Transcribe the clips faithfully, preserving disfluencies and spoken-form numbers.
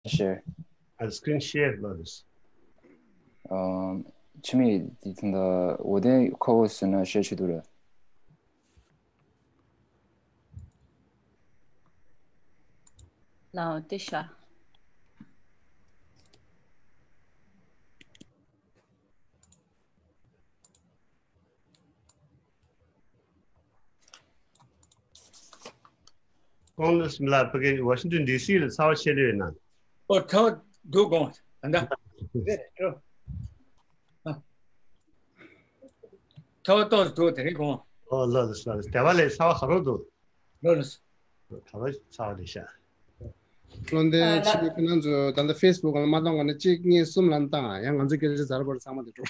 ཤེར། ཨ། སི་ཀི་རིན་ཤེར་ལོ་རེད། ཨམ། ཆི་མེད་དེ་ད་ལྟ་འོ་དེ་ཁོ་བོ་བཟོས་ན་ཤེར་བྱེད་དུ་རེད། ལའོ་དེ་ཤ། ཁོང་ལ་སིམ་ལ་ཕ་གི་ཝ་ཤིང་ཏོན་ཌི་སི་ལ་ཚ་བ་ཆེ་ལོས་ཡོད་ན། ཨོ་ཚ་བ་འདུག་དགོངས་ད་ལྟ། ཚ་བ་ཏོག་ཙམ་འདུག་དེ་རིང་དགོངས། ཨོ་ལོ་ལོ་ལོ་དེ་བ་ལས་ཚ་བ་ག་རོ་འདུག་ལོ་ལོ། ད་བ་ཚ་བ་རེད་ཤག་བློ་འདས་ཨ་ལ། ཕྱི་ནས་ཁྱེད་རང་ཚོ་ད་ལྟ་ཕེ་སི་བུག་ལ་མ་གཏོང་ག་ནས་གཅིག་གཉིས་གསུམ་ལ་བཏང་ཡང་ང་ཚོའི་སྐད་ཆ་ཛར་བར་ཚང་མ་དེ་འགྲོ།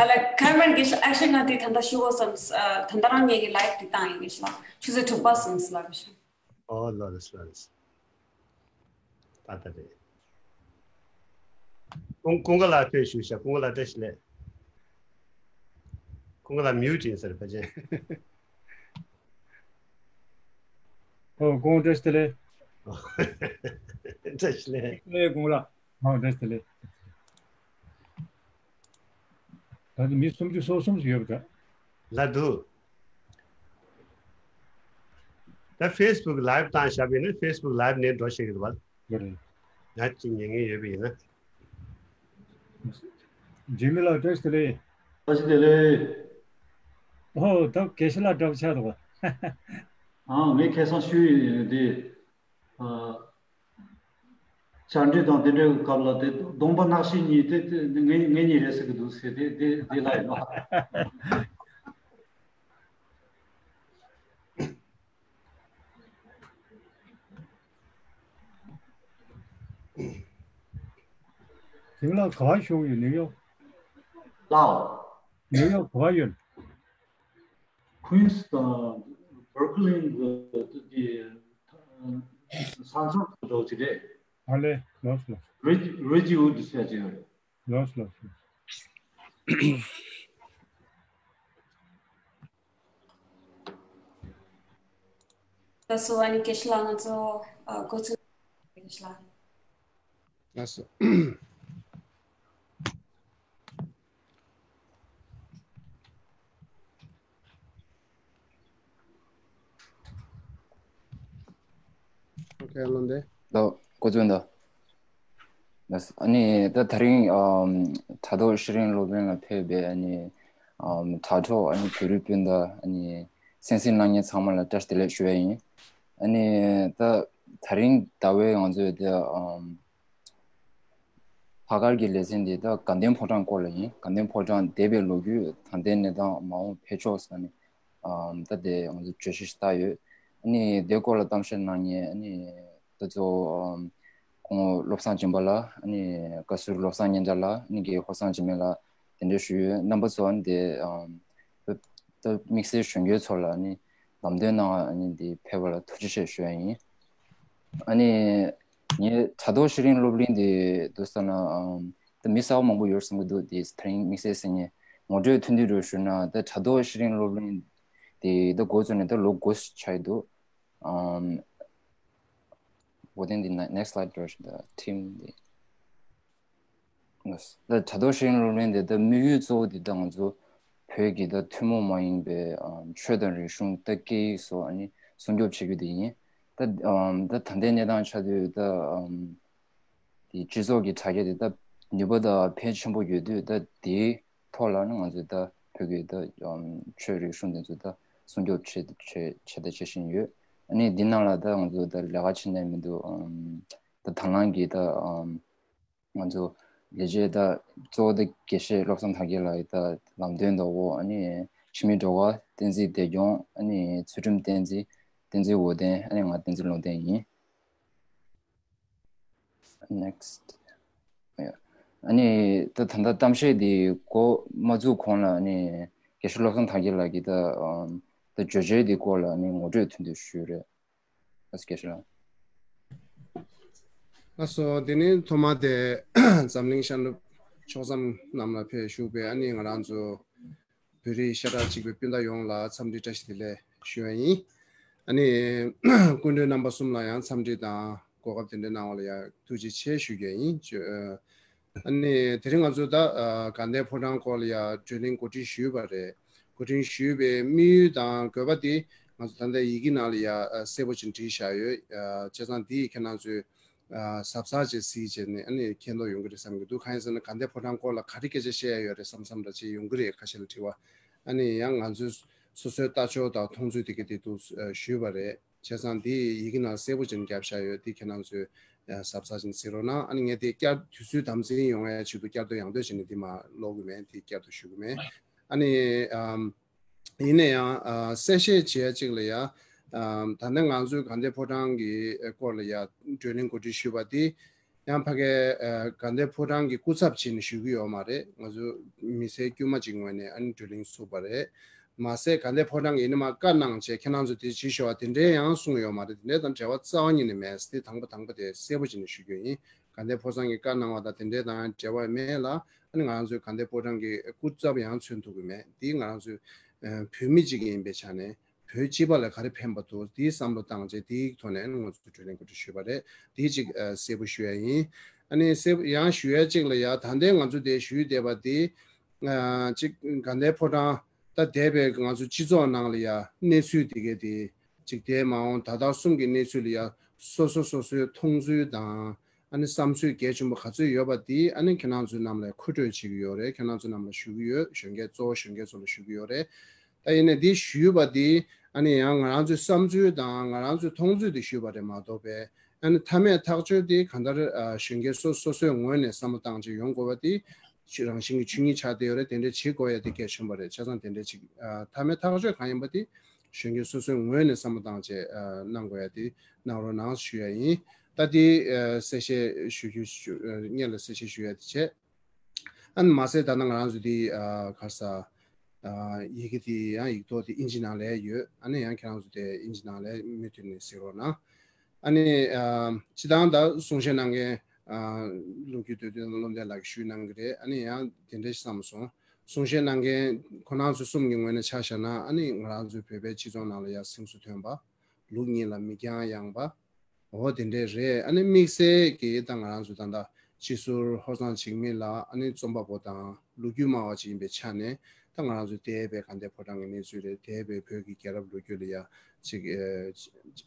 ཨ་ལ་ཁ་མར་གྱི་ཨ་ཤེ་ང་དེ་ད་ལྟ་ཞུ་བ་བསམ། ཨ། ད་ལྟ་རང་ངེད་ཀྱི་ལའེབ་དེ་བཏང་ཡིན་གྱི་ཤི་ལ་ཆུ་ཚོད་དྲུག་པ་སོང་ལ་གི་ཤི། ཨོ་ལོ་རེད་ལོ་རེད། ད་ད་རེད། ཀུན་ཀུན་དགའ་ལགས་ཕེབས་བཞུགས་ཤག་ཀུན་དགའ་ལགས་བཀྲ་ཤིས་བདེ་ལེགས། ཀུན་དགའ་ལགས་མིའུ་ཊི་ཡིན་ཟེར་ཕལ་ཆེར། ཨོ་ཀུན་དགའ་བཀྲ་ཤིས་བདེ་ལེགས། བཀྲ་ཤིས་བདེ་ལེགས། ཀུན་དགའ་ལགས། ཨོ་བཀྲ་ཤིས་བདེ་ལེགས། ད་ནི་མི་སུམ་ཅུ་སོ་གསུམ་ཞིག་ཡོད་པ་འདྲ། ལ་འདུག་ད་ཕེ་སི་བུག་ལའེབ་བཏང་བཞག་པ་ཡིན་ན་ཕེ་སི་བུག་ལའེབ་ནས་འགྲོ་ཤེས་ཀྱི་རེད་བ། ཡོད་རེད། ང་གཅིག་ཉན་མཁན་ཡོད་པ་ཡིན་ན། འཇིགས་མེད་ལགས་བཀྲ་ཤིས་བདེ་ལེགས། བཀྲ་ཤིས་བདེ་ལེགས། ཨོ་ད་དགེ་བཤེས་ལགས་འདྲ་པོ་ཆགས་འདུག་བ། ཨང་ངས་ཁ་སང་ཞུས་ཡིན་དེ། ཨ། བཅར་འདྲི་དང་དེ་འདྲའི་སྐབས་ལ་དེ་གདོང་པ་ནག་ཤེས་གཉིས་དེ་དེ་ངེད་ངེད་གཉིས་རེད་ཟེར་གི་འདུག་ཟེར་དེ་དེ་དེ་ལ་ཡིན་ནོ། དེ་ལ་ག་བ་བཞུགས་ཡོད་ནིའུ་ཡོག་ལའོ། ནིའུ་ཡོག་ག་བ་ཡོད། ཁུན་སི་དང་བར་ཀི་ལིན་གྱི་ས་མཚམས་སུ་འགྲོ་གི་རེད། ཨ་ལེ་ལོས་ལོས། རི་རི་ཇི་ཝུད་ཟེར་གྱི་ཡོད་རེད། ལོས་ལོས། ད་སོ་ཨ་ནི་དགེ་བཤེས་ལགས་ང་ཚོ་ཨ་འགོ་ཚུགས་དགེ་བཤེས་ལགས། ལགས་སོ། ཨོ་ཁེ་བློ་འདས། ལོ་འགོ་འཛུགས་འདུག་ལགས་སོ། ཨ་ནི་ད་དེ་རིང་ཨམ་དྲ་ཐོག་ཤེས་རིག་སློབ་གླིང་ལ་ཕེབས་པའི་ཨ་ནི་ཨམ་དྲ་གྲོགས་ཨ་ནི་བོད་རིགས་སྤུན་ཟླ་ཨ་ནི་གསན་གཟིགས་གནང་མཁན་ཚང་མ་ལ་བཀྲ་ཤིས་བདེ་ལེགས་ཞུ་བ་ཡིན། ཨ་ནི་ད་དེ་རིང་ཟླ་བའི་ང་ཚོས་ད་ཨམ། ལྷག་དཀར་གྱི་ལེ་ཚན་འདི་ད་དགའ་ལྡན་ཕོ་བྲང་སྐོར་ལ་ཡིན། དགའ་ལྡན་ཕོ་བྲང་འདས་པའི་ལོ་རྒྱུས། ད་ལྟའི་གནས་སྟངས། མ་འོངས་འཕེལ་ཕྱོགས་ཟེར་ནས་ཨམ་ད་དེ་ང་ཚོ་བརྗོད་གཞི་ཞིག་བཏགས་ཡོད། ཨ་ནི་དེ་སྐོར་ལ་གཏམ་བཤད་གནང་མཁན་ཨ་ནི་ད་གཙོ་བོ་ཨམ་ཁོང་བློ་བཟང་སྦྱིན་པ་ལགས། ཨ་ནི་བཀའ་ཟུར་བློ་བཟང་སྙན་གྲགས་ལགས། ཨ་ནི་དགེ་ཧོར་བཟང་འཇིགས་མེད་ལགས། དེ་འདྲ་ཞུ་ཡོད། རྣམ་པ་ཚོ་ཨ་ནི་དེ་ཨམ་ད་དམིགས་བསལ་གཞོན་སྐྱེས་ཚོ་ལ་ཨ་ནི་ལམ་སྟོན་གནང་ཨ་ནི་དེ་ཕེབས་པ་ལ་ཐུགས་རྗེ་ཆེ་ཞུ་ཡ་ཡིན། ཨ་ནི་ངས་དྲ་ཐོག་ཤེས་རིག་སློབ་གླིང་དེ་འདུག་ས་ན་ཨམ་ད་མི་གསར་པ་མང་པོ་ཡོད་བསམ་གྱི་འདུག་དེ་དེ་རིང་དམིགས་བསལ་ཟེར་ནས་ངོ་སྤྲོད་ཐུང་ཐུང་རེ་ཞུ་ན། ད་དྲ་ཐོག་ཤེས་རིག་སློབ་གླིང་དེ་ད་འགོ་བཙུགས་ནས་ད་ལོ་དགུ་ཆགས་ཡི་འདུག་ཨམ་འོ་དེ་འདི་next slide འགྲོ་ཞིག་ད་ཊིམ་དེ། ད་དྲ་ཐོག་ཤེས་རིག་སློབ་གླིང་དེ་ད་དམིགས་ཡུལ་གཙོ་བོ་དེ་ད་ང་ཚོ་བོད་ཀྱི་ད་ཐུན་མོང་མ་ཡིན་པའི་ཨམ་ཆོས་དང་རིག་གཞུང་ད་སྐད་ཡིག་སོགས་ཨ་ནི་སྲུང་སྐྱོབ་བྱེད་རྒྱུ་དེ་ཡིན། ད་ཨམ་ད་ད་ལྟའི་གནས་སྟངས་ཆ་དུས་ད་ཨམ་དེ་སྤྱི་ཚོགས་ཀྱི་དྲ་རྒྱ་དེ་ད་ནུས་པ་ད་ཕལ་ཆེན་པོ་ཡོད་དུས། ད་དེའི་ཐོག་ལ་ནི་ང་ཚོས་ད་བོད་ཀྱི་ད་ཨམ་ཆོས་རིག་གཞུང་དེ་ཚོ་ད་སྲུང་སྐྱོབ་བྱེད་བྱེད་བྱེད་ད་བྱེད་བཞིན་ཡོད། ཨ་ནི་འདི་ནང་ལ་ད་ང་ཚོ་ད་ལས་ཀ་བྱེད་ནས་མི་འདུག་ཨམ་ད་དང་བླངས་ཀྱིས་ད་ཨམ་ང་ཚོ་ལས་བྱེད་ད་གཙོ་བོ་ད་དགེ་བཤེས་བློ་བཟང་དར་རྒྱས་ལགས་ཀྱིས་ད་ལམ་སྟོན་དང་འོག་ཨ་ནི་འཆི་མེད་སྒྲོལ་དཀར། བསྟན་འཛིན་བདེ་སྐྱོང་། ཨ་ནི་ཚུལ་ཁྲིམས་བསྟན་འཛིན། བསྟན་འཛིན་འོད་ལྡན། ཨ་ནི་ང་བསྟན་འཛིན་ལུང་བསྟན་ཡིན། Next. ཨ་ནི་ད་ད་ལྟ་གཏམ་བཤད་འདི་འགོ་མ་བཙུགས་གོང་ལ་ཨ་ནི་དགེ་བཤེས་བློ་བཟང་དར་རྒྱས་ལགས་ཀྱིས་ད་ཨམ་ད་བརྗོད་བྱའི་འདི་སྐོར་ལ་ཨ་ནི་ངོ་སྤྲོད་ཐུང་ཐུང་ཞུས་རེད། ཨ་སྐད་ཤོད་ལ། ལགས་སོ། དེ་ནི་ཐོག་མ་དེ་འཛམ་གླིང་ཤར་ནུབ་ཕྱོགས་མཚམས་རྣམས་ལ་ཕེབས་བཞུགས་པའི་ཨ་ནི་ང་རང་ཚོ་བོད་རིགས་ཤ་ཁྲག་གཅིག་པའི་སྤུན་ཟླ་ཡོངས་ལ་འཚམས་འདྲི་བཀྲ་ཤིས་བདེ་ལེགས་ཞུ་བ་ཡིན། ཨ་ནི་སྐུ་མགྲོན་རྣམ་པ་གསུམ་ལ་ཡང་འཚམས་འདྲི་དང་ གོ་སྐབས་དེ་འདྲ་གནང་བ་ལ་ཡང་ཐུགས་རྗེ་ཆེ་ཞུ་རྒྱུ་ཡིན། ཨ་ནི་དེ་རིང་ང་ཚོས་ད་དགའ་ལྡན་ཕོ་བྲང་སྐོར་ལ་ཡང་བགྲོ་གླེང་གོ་སྒྲིག་ཞུས་པ་རེད། གོ་སྒྲིག་ཞུས་པའི་དམིགས་ཡུལ་དང་དགོས་པ་དེ་ང་ཚོ་ད་ལྟ་ཡི་གེ་ནང་ལ་ཡང་གསལ་པོ་ཅིག་བྲིས་བཞག་ཡོད། བྱས་ཙང་འདི་ཡིས་ཁྱེད་རང་ཚོས་གཟབ་གཟབ་བྱས་གཟིགས་བྱས་ནས་ཨ་ནི་མཁྱེན་རྟོགས་ཡོང་གི་རེད་བསམ་གྱི་འདུག་གང་ཡིན་ཟེར་ན་དགའ་ལྡན་ཕོ་བྲང་སྐོར་ལ་ག་རེ་སྐད་ཆ་བཤད་ཡ་ཡོད་རེད་བསམ་བསམ་འདྲ་ཅིག་ཡོང་གི་རེད། ཁ་ཤས་ལ་དྲི་བ། ཨ་ནི་ཡང་ང་ཚོས་སོ་སོའི་ལྟ་ཕྱོགས་དང་མཐོང་ཚུལ་དེ་ག་དེ་འདུག་ཞུས་པ་རེད། བྱས་ཙང་འདི་ཡི་གེ་ནང་གསལ་པོ་ཅིག་བརྒྱབ་བཞག་ཡོད། འདི་ཁྱེད་རང་ཚོས་གཟབ་གཟབ་ཅིག་གཟིགས་རོགས་གནང་། ཨ་ནི་ངས་འདི་བསྐྱར་དུས་ཚོད་དམ་འཛིན་ཡོང་ཡ་ཆེད་དུ་བསྐྱར་ཟློས་ཡང་ཟློས་བྱས་ནས་འདི་མར་ཀློག་གི་མེད། འདི་བསྐྱར་དུ་ཞུ་གི་མེད། ཨ་ནི་ཨམ། ཡིན་ན་ཡང་ཨ་གསལ་བཤད་བྱེད་ཡ་གཅིག་ལ་ཡ། ཨམ། ད་ལྟ་ང་ཚོས་དགའ་ལྡན་ཕོ་བྲང་གི་སྐོར་ལ་ཡ་བགྲོ་གླེང་གོ་སྒྲིག་ཞུས་པ་དེ། ཡང་ཕ་གའི་ཨ་དགའ་ལྡན་ཕོ་བྲང་གི་སྐུ་ཚབ་བྱས་ནས་ཞུ་གི་ཡོད་མ་རེད། ང་ཚོ་མི་སེར་དཀྱུས་མ་ཅིག་ངོས་ནས་ཨ་ནི་བགྲོ་གླེང་ཚུགས་པ་རེད། མ་ཟད་དགའ་ལྡན་ཕོ་བྲང་གིས་ཡིན་ན་མ་བཀའ་གནང་བྱས་ཁྱེད་རང་ཚོ་དེ་བྱེད་ཤོག་ཨ་དེ་འདྲའི་ཡང་གསུངས་ཡོད་མ་རེད། དེ་འདྲའི་དང་འབྲེལ་བ་རྩ་བ་ཉིད་ནས་མེད། དེ་དང་པོ་དང་པོ་དེ་གསལ་པོ་བྱས་ནས་ཞུ་རྒྱུ་ཡིན། དགའ་ལྡན་ཕོ་བྲང་གིས་བཀའ་གནང་བ་དང་དེ་འདྲའི་དང་ཡང་འབྲེལ་བ་མེད་ལ། ཨ་ནི་ང་རང་ཚོའི་དགའ་ལྡན་ཕོ་བྲང་གི་སྐུ་ཚབ་ཡང་མཚོན་ཐུབ་ཀྱི་མེད། དེ་ང་རང་ཚོའི་ཨ་བོད་མི་གཅིག་ཡིན་པའི་ཆ་ནས་བོད་སྤྱི་པ་ལ་ག་རེ་ཕན་པ་འདུག་དེའི་བསམ་བློ་བཏང་བྱས་དེའི་ཐོག་ནས་ང་ཚོ་བགྲོ་གླེང་གོ་སྒྲིག་ཞུས་པ་རེད། དེའི་གཅིག་ཨ་གསལ་པོ་ཞུ་ཡ་ཡིན། ཨ་ནི་གསལ་པོ་ཡང་ཞུ་ཡ་གཅིག་ལ་ཡ་ད་ལྟའི་ང་ཚོ་དེ་ཞུས་བསྡད་པ་དེ་ཨ་གཅིག་དགའ་ལྡན་ཕོ་བྲང་ད་འདས་པའི་ང་ཚོ་སྤྱི་ཚོགས་ནང་ལ་ཡ་གནས་ཚུལ་དེ་གས་དེ་གཅིག་དེ་མ་འོངས་ད་ལྟ་གསུམ་གྱི་གནས་ཚུལ་ལ་ཡ་སོ་སོ་སོ་སོའི་མཐོང་ཚུལ་དང་། ཨ་ནི་བསམ་ཚུལ་གལ་ཆེན་པོ་ག་ཚོད་ཡོད་པ་དེ་ཨ་ནི་ཁྱེད་རང་ཚོའི་རྣམས་ལ་མཁོ་སྤྲོད་བྱེད་ཀྱི་ཡོད་རེད། ཁྱེད་རང་ཚོའི་རྣམས་ལ་ཞུ་གི་ཡོད། གཞོན་སྐྱེས་གཙོ་བོ་གཞོན་སྐྱེས་ཚོ་ལ་ཞུ་གི་ཡོད་རེད། ད་ཡིན་ནའི་འདི་ཞུས་པ་དེ་ཨ་ནི་ཡང་ང་རང་ཚོའི་བསམ་ཚུལ་དང་ང་རང་ཚོའི་མཐོང་ཚུལ་དེ་ཞུས་པ་རེད་མ་གཏོགས་པས་ཨ་ནི་མཐའ་མའི་ཐག་གཅོད་དེ་གང་ལྟར་ཨ་གཞོན་སྐྱེས་སོ་སོ་སོའི་ངོས་ནས་བསམ་བློ་བཏང་བྱས་ཡོང་དགོས་པ་དེ་ཆོས་རང་བཞིན་གྱི་ཆོས་ཉིད་ཆགས་བསྡད་ཡོད་རེད། དེ་འདྲའི་བྱེད་དགོས་ཡ་དེ་གལ་ཆེན་པོ་རེད། བྱས་ཙང་དེ་འདྲའི་ཅིག་ཨ་མཐའ་མའི་ཐག་གཅོད་གང་ཡིན་པ་དེ་གཞོན་སྐྱེས་སོ་སོའི་ངོས་ནས་བསམ་བློ་བཏང་བྱས་ཨ་གནང་དགོས་ཡ་དེ་གནང་རོགས་གནང་ཞུ་ཡ་ཡིན། ད་དེ་ཨ་གསལ་བཤད་ཞུ་རྒྱུ་ཞུ་ཨ་སྔོན་ལ་གསལ་བཤད་ཞུ་ཡ་དེ་བྱས། ཨ་ནི་མ་ཟད་ད་ལྟ་ང་རང་ཚོ་དེ་ཨ་ག་རེ་ཟ་ཨ་ཡི་གེ་དེ་ཡང་ཡིག་ཐོག་དེ་ཨིན་ཇི་ནང་ལ་ཡོད། ཨ་ནི་ཡང་ཁྱེད་རང་ཚོ་དེ་ཨིན་ཇི་ནང་ལ་མུ་མཐུད་ནས་གཟིགས་རོགས་གནང་། ཨ་ནི་ཨ་སྤྱི་བཏང་ད་གསུང་བཤད་གནང་མཁན་ཨ་ལོ་རྒྱུས་སྟོད་ཐུང་བློ་ལྡན་ལགས་ཀྱིས་ཞུས་གནང་གི་རེད། ཨ་ནི་ཡང་དེ་འདྲ་ཞིག་བསམ་སོང་། གསུང་བཤད་གནང་མཁན་ཁོང་རྣམ་ཚོ་གསུམ་གྱི་ངོས་ནས་ཆ་བཞག་ན་ཨ་ནི་ང་རང་ཚོའི་བོད་པའི་སྤྱི་ཚོགས་ནང་ལ་ཡང་སེམས་སུ་ཐོན་པ། ལུགས་གཉིས་ལ་མིག་རྒྱང་ཡངས་པ། འོ་དེ་འདྲས་རེད། ཨ་ནི་དམིགས་བསལ་གྱིས་ད་ང་རང་ཚོ་ད་ལྟ་སྤྱི་ཟུར་ཧོར་གཙང་འཇིགས་མེད་ལགས་ཨ་ནི་རྩོམ་པ་པོ་དང་ལོ་རྒྱུས་སྨྲ་བ་ཅིག་ཡིན་པའི་ཆ་ནས་ད་ང་རང་ཚོའི་འདས་པའི་དགའ་ལྡན་ཕོ་བྲང་གི་གནས་ཚུལ་རེད། འདས་པའི་བོད་ཀྱི་རྒྱལ་རབས་ལོ་རྒྱུས་ལ་ཡ་ཅིག་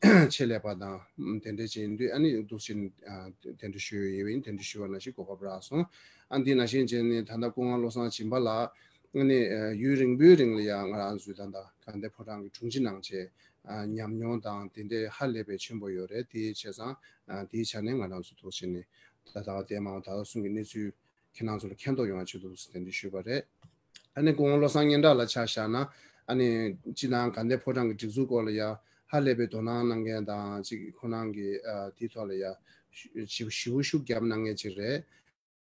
ཨ་ཆེད་ལས་པ་དང་དེ་འདྲས་ཅིག་ཡིན་དུས་ཨ་ནི་འདུག་ཕྱིན་ཨ་དེ་འདྲས་ཞུས་ཡོད་པ་ཡིན། དེ་འདྲས་ཞུས་པ་ནང་བཞིན་གོ་སྐབས་རག་སོང་། ཨ་འདི་ནང་བཞིན་བྱས་ནས་ད་ལྟ་སྐུ་ངོ་བློ་བཟང་སྦྱིན་པ་ལགས་ཨ་ནི་ཨ་ཡུན་རིང་པོའི་རིང་ལ་ཡ་ང་རང་ཚོའི་ད་ལྟ་དགའ་ལྡན་ཕོ་བྲང་གི་དྲུང་ཆེ་གནང་བྱས། ཨ་ཉམས་མྱོང་དང་དེ་འདྲའི་ཧ་ལས་པའི་ཆེན་པོ་ཡོད་རེད། དེ་བྱས་ཙང་ཨ་དེའི་ཆ་ནས་ང་རང་ཚོ་ཐུགས་རྗེ་ཆེ་ནས་ད་ལྟ་དེ་མ་འོངས་ད་ལྟ་གསུང་གི་གནས་ཚུལ་ཁྱེད་རང་ཚོ་ལ་མཁྱེན་རྟོགས་ཡོང་བ་ཆེད་དུ་དེ་འདྲ་ཞུས་པ་རེད། ཨ་ནི་སྐུ་ངོ་བློ་བཟང་སྙན་གྲགས་ལ་ཆ་བཞག་ན་ཨ་ནི་སྤྱི་དང་དགའ་ལྡན་ཕོ་བྲང་གི་སྒྲིག་འཛུགས་སྐོར་ལ་ཡ་ཧ་ལས་པའི་དོ་སྣང་གནང་མཁན་དང་ཅིག་ཁོ་རང་གི་ཨ་དེའི་ཐོག་ལ་ཡ་ཞིབ་ཞིབ་ཤུགས་བརྒྱབ་གནང་མཁན་ཅིག་རེད།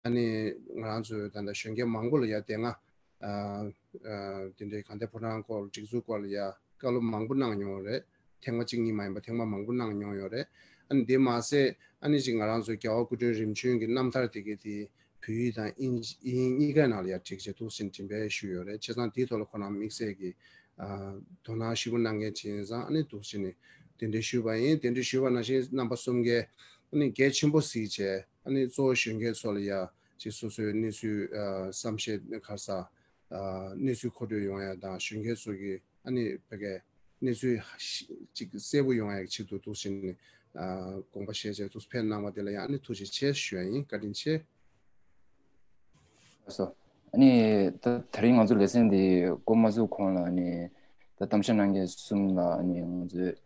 ཨ་ནི་ང་རང་ཚོའི་ད་ལྟ་གཞོན་སྐྱེས་མང་པོ་ལ་ཡ་དེ་སྔ་ཨ་ཨ་དེ་འདྲའི་དགའ་ལྡན་ཕོ་བྲང་སྐོར་སྒྲིག་འཛུགས་སྐོར་ལ་ཡ་བཀའ་སློབ་མང་པོ་གནང་མྱོང་བ་རེད། ཐེངས་མ་གཅིག་གཉིས་མ་ཡིན་པ་ཐེངས་མ་མང་པོ་གནང་མྱོང་ཡོད་རེད། ཨ་ནི་དེ་མ་ཟད་ཨ་ནི་ཅིག་ང་རང་ཚོའི་རྒྱལ་བ་སྐུ་ཕྲེང་རིམ་བྱོན་གྱི་རྣམ་ཐར་དེ་གའི་དེ་བོད་ཡིག་དང་དབྱིན་དབྱིན་གཉིས་ཀའི་ནང་ལ་ཡ་བསྒྲིགས་བྱས་འདུག་ཟིན་འགྲེམས་སྤེལ་ཞུས་ཡོད་རེད། བྱས་ཙང་དེའི་ཐོག་ལ་ཁོ་རང་དམིགས་བསལ་གྱི་ཨ་དོ་སྣང་ཞིབ་པོ་གནང་མཁན་ཅིག་ཡིན་ཙང་ཨ་ནི་འདུག་ཕྱིན་ནས་གདན་འདྲེན་ཞུས་པ་ཡིན། གདན་འདྲེན་ཞུས་པ་ནང་བཞིན་རྣམ་པ་གསུམ་གས་ཨ་ནི་གལ་ཆེན་པོ་གཟིགས་བྱས་ཨ་ནི་གཙོ་བོ་གཞོན་སྐྱེས་ཚོ་ལ་ཡ་ཅིག་སོ་སོའི་གནས་ཚུལ་ཨ་བསམ་ཤེས་ག་རེ་ཟ་ཨ་གནས་ཚུལ་མཁོ་སྤྲོད་ཡོང་ཡ་དང་གཞོན་སྐྱེས་ཚོ་གི་ཨ་ནི་བོད་སྐད་གནས་ཚུལ་ཅིག་གསལ་པོ་ཡོང་ཡ་གི་ཆེད་དུ་འདུག་ཕྱིན་ནས་ཨ་དགོངས་པ་བཞེས་བྱས་འདུག་ཕེབས་གནང་བ་དེ་ལ་ཡང་ཨ་ནི་ཐུགས་རྗེ་ཆེ་ཞུ་ཡ་ཡིན། བཀའ་དྲིན་ཆེ། ལགས་སོ། ཨ་ནི་ད་དེ་རིང་ང་ཚོ་ལེ་ཚན་འདི་འགོ་མ་ཚུགས་གོང་ལ་ཨ་ནི་ད་གཏམ་བཤད་གནང་མཁན་གསུམ་ལ་ཨ་ནི་ང་ཚོས་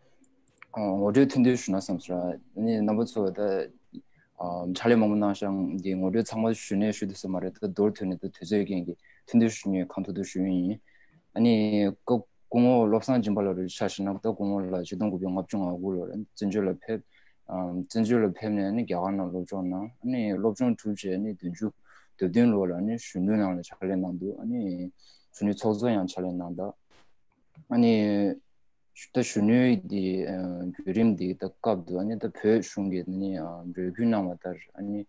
ཨ་ངོ་སྤྲོད་ཐུང་ཐུང་ཞུ་ན་བསམ་སོང་། ཨ་ནི་རྣམ་པ་ཚོ་ད་ཨ་ཕྱག་ལས་མང་པོ་གནང་ཤག་འདི་ངོ་སྤྲོད་ཚང་མ་ཞུ་ནས་ཞུ་ཐུབ་ས་མ་རེད། ད་མདོར་ཐོན་ནས་ད་དུས་ཚོད་ཀྱི་ཐུང་ཐུང་ཞུ་ནས་གང་ཐུབ་ཐུབ་ཞུ་ཡིན། ཨ་ནི་སྐབས་སྐུ་ངོ་བློ་བཟང་སྦྱིན་པ་ལགས་རེ་ཆ་བཞག་ན་ད་སྐུ་ངོ་ལགས་ཆིག་སྟོང་དགུ་བརྒྱ་ལྔ་བཅུ་ང་དགུ་ལོར་བཙན་བྱོལ་ལ་ཕེབས། ཨམ་བཙན་བྱོལ་ལ་ཕེབས་ནས་ཨ་ནི་རྒྱ་གར་ནང་སློབ་སྦྱོང་གནང་། ཨ་ནི་སློབ་སྦྱོང་གྲུབ་རྗེས་ཨ་ནི་བདུན་ཅུ་དོན་བདུན་ལོ་ལ་ཨ་ནི་གཞོན་ནུ་ནང་ལ་ཕྱག་ལས་གནང་འདུག་ཨ་ནི་གཞོན་ནུ་ཚོགས་གཙོ་ཡང་ཕྱག་ལས་གནང་འདུག་ཨ་ནི་ད་གཞོན་ནུའི་འདི་ཨ་བརྒྱུད་རིམ་འདི་ད་སྐབས་དུ་ཨ་ནི་ད་བོད་གཞུང་གིས་ཨ་ནི་ཨ་འབོད་སྐུལ་གནང་བ་ལྟར་ཨ་ནི་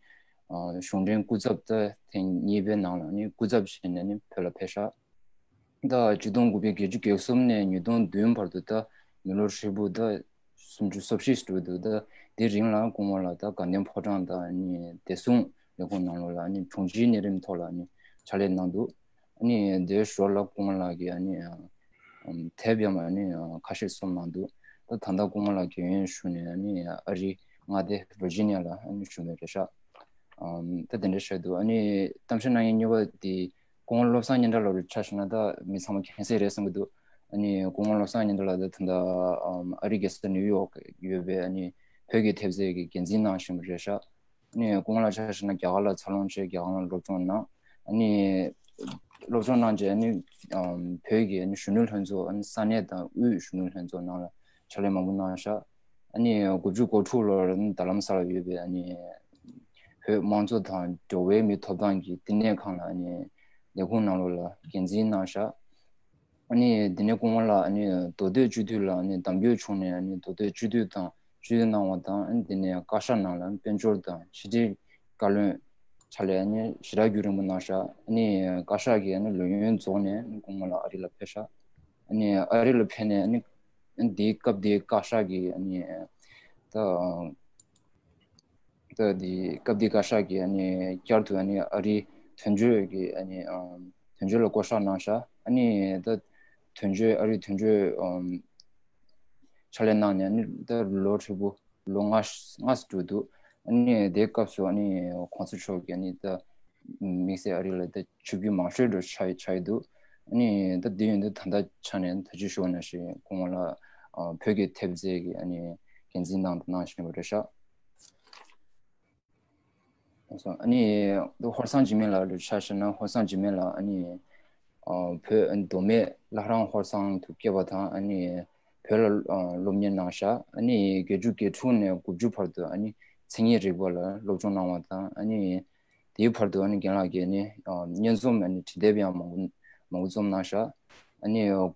ཨ་གཞུང་འབྲེལ་སྐུ་ཚབ་ད་ཐེངས་གཉིས་པའི་ནང་ལ་ཨ་ནི་སྐུ་ཚབ་བྱས་ནས་ཨ་ནི་བོད་ལ་ཕེབས་ཤག་ད་ཆིག་སྟོང་དགུ་བརྒྱ་བརྒྱད་ཅུ་གྱ་གསུམ་ནས་ཉིས་སྟོང་བདུན་བར་དུ་ད་མི་ལོ་ཧྲིལ་པོ་ད་སུམ་ཅུ་སོ་བཞི་འགྲོ་འདུག་ད་ དེ་རིང་ལ་སྐུ་ངོ་ལགས་ད་དགའ་ལྡན་ཕོ་བྲང་དང་ཨ་ནི་བདེ་སྲུང་ལས་ཁུངས་ནང་ལོགས་ལ་ཨ་ནི་དྲུང་ཆེའི་གནས་རིམ་ཐོག་ལ་ཨ་ནི་ཕྱག་ལས་གནང་འདུག་ཨ་ནི་དེའི་ཞོར་ལ་སྐུ་ངོ་ལགས་ཀྱིས་ཨ་ནི་ཨམ་དེབ་ཡང་ཨ་ནི་ཁ་ཤས་རྩོམ་གནང་འདུག་ད་ད་ལྟ་སྐུ་ངོ་ལགས་རྒན་ཡོལ་ཞུས་ནས་ཨ་ནི་ཨ་རིའི་མངའ་སྡེ་ཝར་ཇི་ནི་ཡ་ལ་ཨ་ནི་བཞུགས་ནས་རེད་ཤག་ཨམ་ད་དེ་འདྲ་བཤད་འདུག་ཨ་ནི་གཏམ་བཤད་གནང་མཁན་གཉིས་པ་དེ་སྐུ་ངོ་བློ་བཟང་སྙན་གྲགས་ལགས་རུ་ཆ་བཞག་ན་ད་མི་ཚང་མ་མཁྱེན་གསལ་རེད་བསམ་གྱི་འདུག་ཨ་ནི་སྐུ་ངོ་བློ་བཟང་སྙན་གྲགས་ལགས་ད་ད་ལྟ་ཨམ་ཨ་རི་རྒྱལ་ས་ནིའུ་ཡོག་ཡོད་པའི་ཨ་ནི་བོད་ཀྱི་ཐེབས་རྩའི་གི་འགན་འཛིན་གནང་བཞིན་པ་རེད་ཤག་ཨ་ནི་སྐུ་ངོ་ལགས་ཆ་བཞག་ན་རྒྱ་གར་ལ་འཚར་ལོངས་བྱས་རྒྱ་གར་ལ་སློབ་སྦྱོང་གནང་། ཨ་ནི་སློབ་སྦྱོང་གནང་རྗེས་ཨ་ནི་ཨམ་བོད་ཀྱི་ཨ་ནི་གཞོན་ནུ་ལྷན་ཚོགས་ཨ་ནི་ས་གནས་དང་དབུས་གཞོན་ནུ་ལྷན་ཚོགས་ནང་ལ་ཕྱག་ལས་མང་པོ་གནང་ཤག་ཨ་ནི་དགུ་བཅུ་གོ་དྲུག་ལོར་ཨ་ནི་རྡ་རམ་ས་ལ་ཡོད་པའི་ཨ་ནི་བོད་དམངས་གཙོ་དང་འགྲོ་བའི་མིའི་ཐོབ་ཐང་གི་བསྟི་གནས་ཁང་ལ་ཨ་ནི་ལས་ཁུངས་ནང་ལོགས་ལ་འགན་འཛིན་གནང་ཤག་ཨ་ནི་དེ་ནས་སྐུ་ངོ་ལགས་ཨ་ནི་མདོ་སྟོད་སྤྱི་འཐུས་ལ་ཨ་ནི་གདམ་བསྐོས་བྱུང་ནས་ཨ་ནི་མདོ་སྟོད་སྤྱི་འཐུས་དང་སྤྱི་འཐུས་གནང་བ་དང་ཨ་ནི་དེ་ནས་བཀའ་ཤག་ནང་ལ་དཔལ་འབྱོར་དང་ཕྱི་དྲིལ་བཀའ་བློན་ཕྱག་ལས་ཨ་ནི་ཞེ་དྲག་རྒྱུན་རིང་པོ་གནང་ཤག་ཨ་ནི་བཀའ་ཤག་གི་ཨ་ནི་ལས་ཡུན་རྫོགས་ནས་ཨ་ནི་སྐུ་ངོ་ལགས་ཨ་རི་ལ་ཕེབས་ཤག་ཨ་ནི་ཨ་རི་ལ་ཕེབས་ནས་ཨ་ནི་ཨ་ནི་དེའི་སྐབས་དེའི་བཀའ་ཤག་གི་ཨ་ནི་ད་ད་དེ་སྐབས་དེའི་བཀའ་ཤག་གིས་ཨ་ནི་བསྐྱར་དུ་ཨ་ནི་ཨ་རིའི་དོན་གཅོད་ཀྱི་ཨ་ནི་ཨམ་དོན་གཅོད་ལ་བསྐོ་གཞག་གནང་ཤག་ཨ་ནི་ད་དོན་གཅོད་ཨ་རིའི་དོན་གཅོད་ཨམ་ཕྱག་ལས་གནང་ནས་ཨ་ནི་ད་ལོ་ཧྲིལ་པོ་ལོ་ལྔ་ལྔ་ཙམ་འགྲོ་འདུག་ཨ་ནི་དེའི་སྐབས་སུ་ཨ་ནི་གོང་ས་མཆོག་གིས་ཨ་ནི་ད་དམིགས་བསལ་ཨ་རི་ལ་ད་ཆིབས་བསྒྱུར་མང་ཤོས་འགྲོ་ཆགས་ཆགས་ཡི་འདུག་ཨ་ནི་ད་དེ་ཡོད་དུས་ད་ལྟ་ཆ་ནས་ད་ཅི་ཞུ་བ་ནང་བཞིན་སྐུ་ངོ་ལགས་ཨ་བོད་ཀྱི་ཐེབས་རྩའི་གི་ཨ་ནི་འགན་འཛིན་གནང་དང་གནང་བཞིན་པ་རེད་ཤག་ཨ་ནི་ཧོར་གཙང་འཇིགས་མེད་ལགས་ལ་ཆ་བཞག་ན་ཧོར་གཙང་འཇིགས་མེད་ལགས་ཨ་ནི་ཨ་བོད་ཨ་ནི་མདོ་སྨད་བླ་བྲང་ཧོར་གཙང་དུ་སྐྱེས་པ་དང་ཨ་ནི་བོད་ལ་ཨ་སློབ་གཉེར་གནང་ཤག་ཨ་ནི་བརྒྱད་ཅུ་གྱ་དྲུག་ནས་དགུ་བཅུ་བར་དུ་ཨ་ནི་མཚན་ཉིད་རིག་པ་ལ་སློབ་སྦྱོང་གནང་བ་དང་ཨ་ནི་དེའི་བར་དུ་ཨ་ནི་རྒན་ལགས་ཀྱིས་ཨ་ནི་ཨ་སྙན་རྩོམ་ཨ་ནི་བྲིས་དེབ་ཡང་མང་པོ་མང་པོ་རྩོམ་གནང་ཤག་ཨ་ནི་དགུ་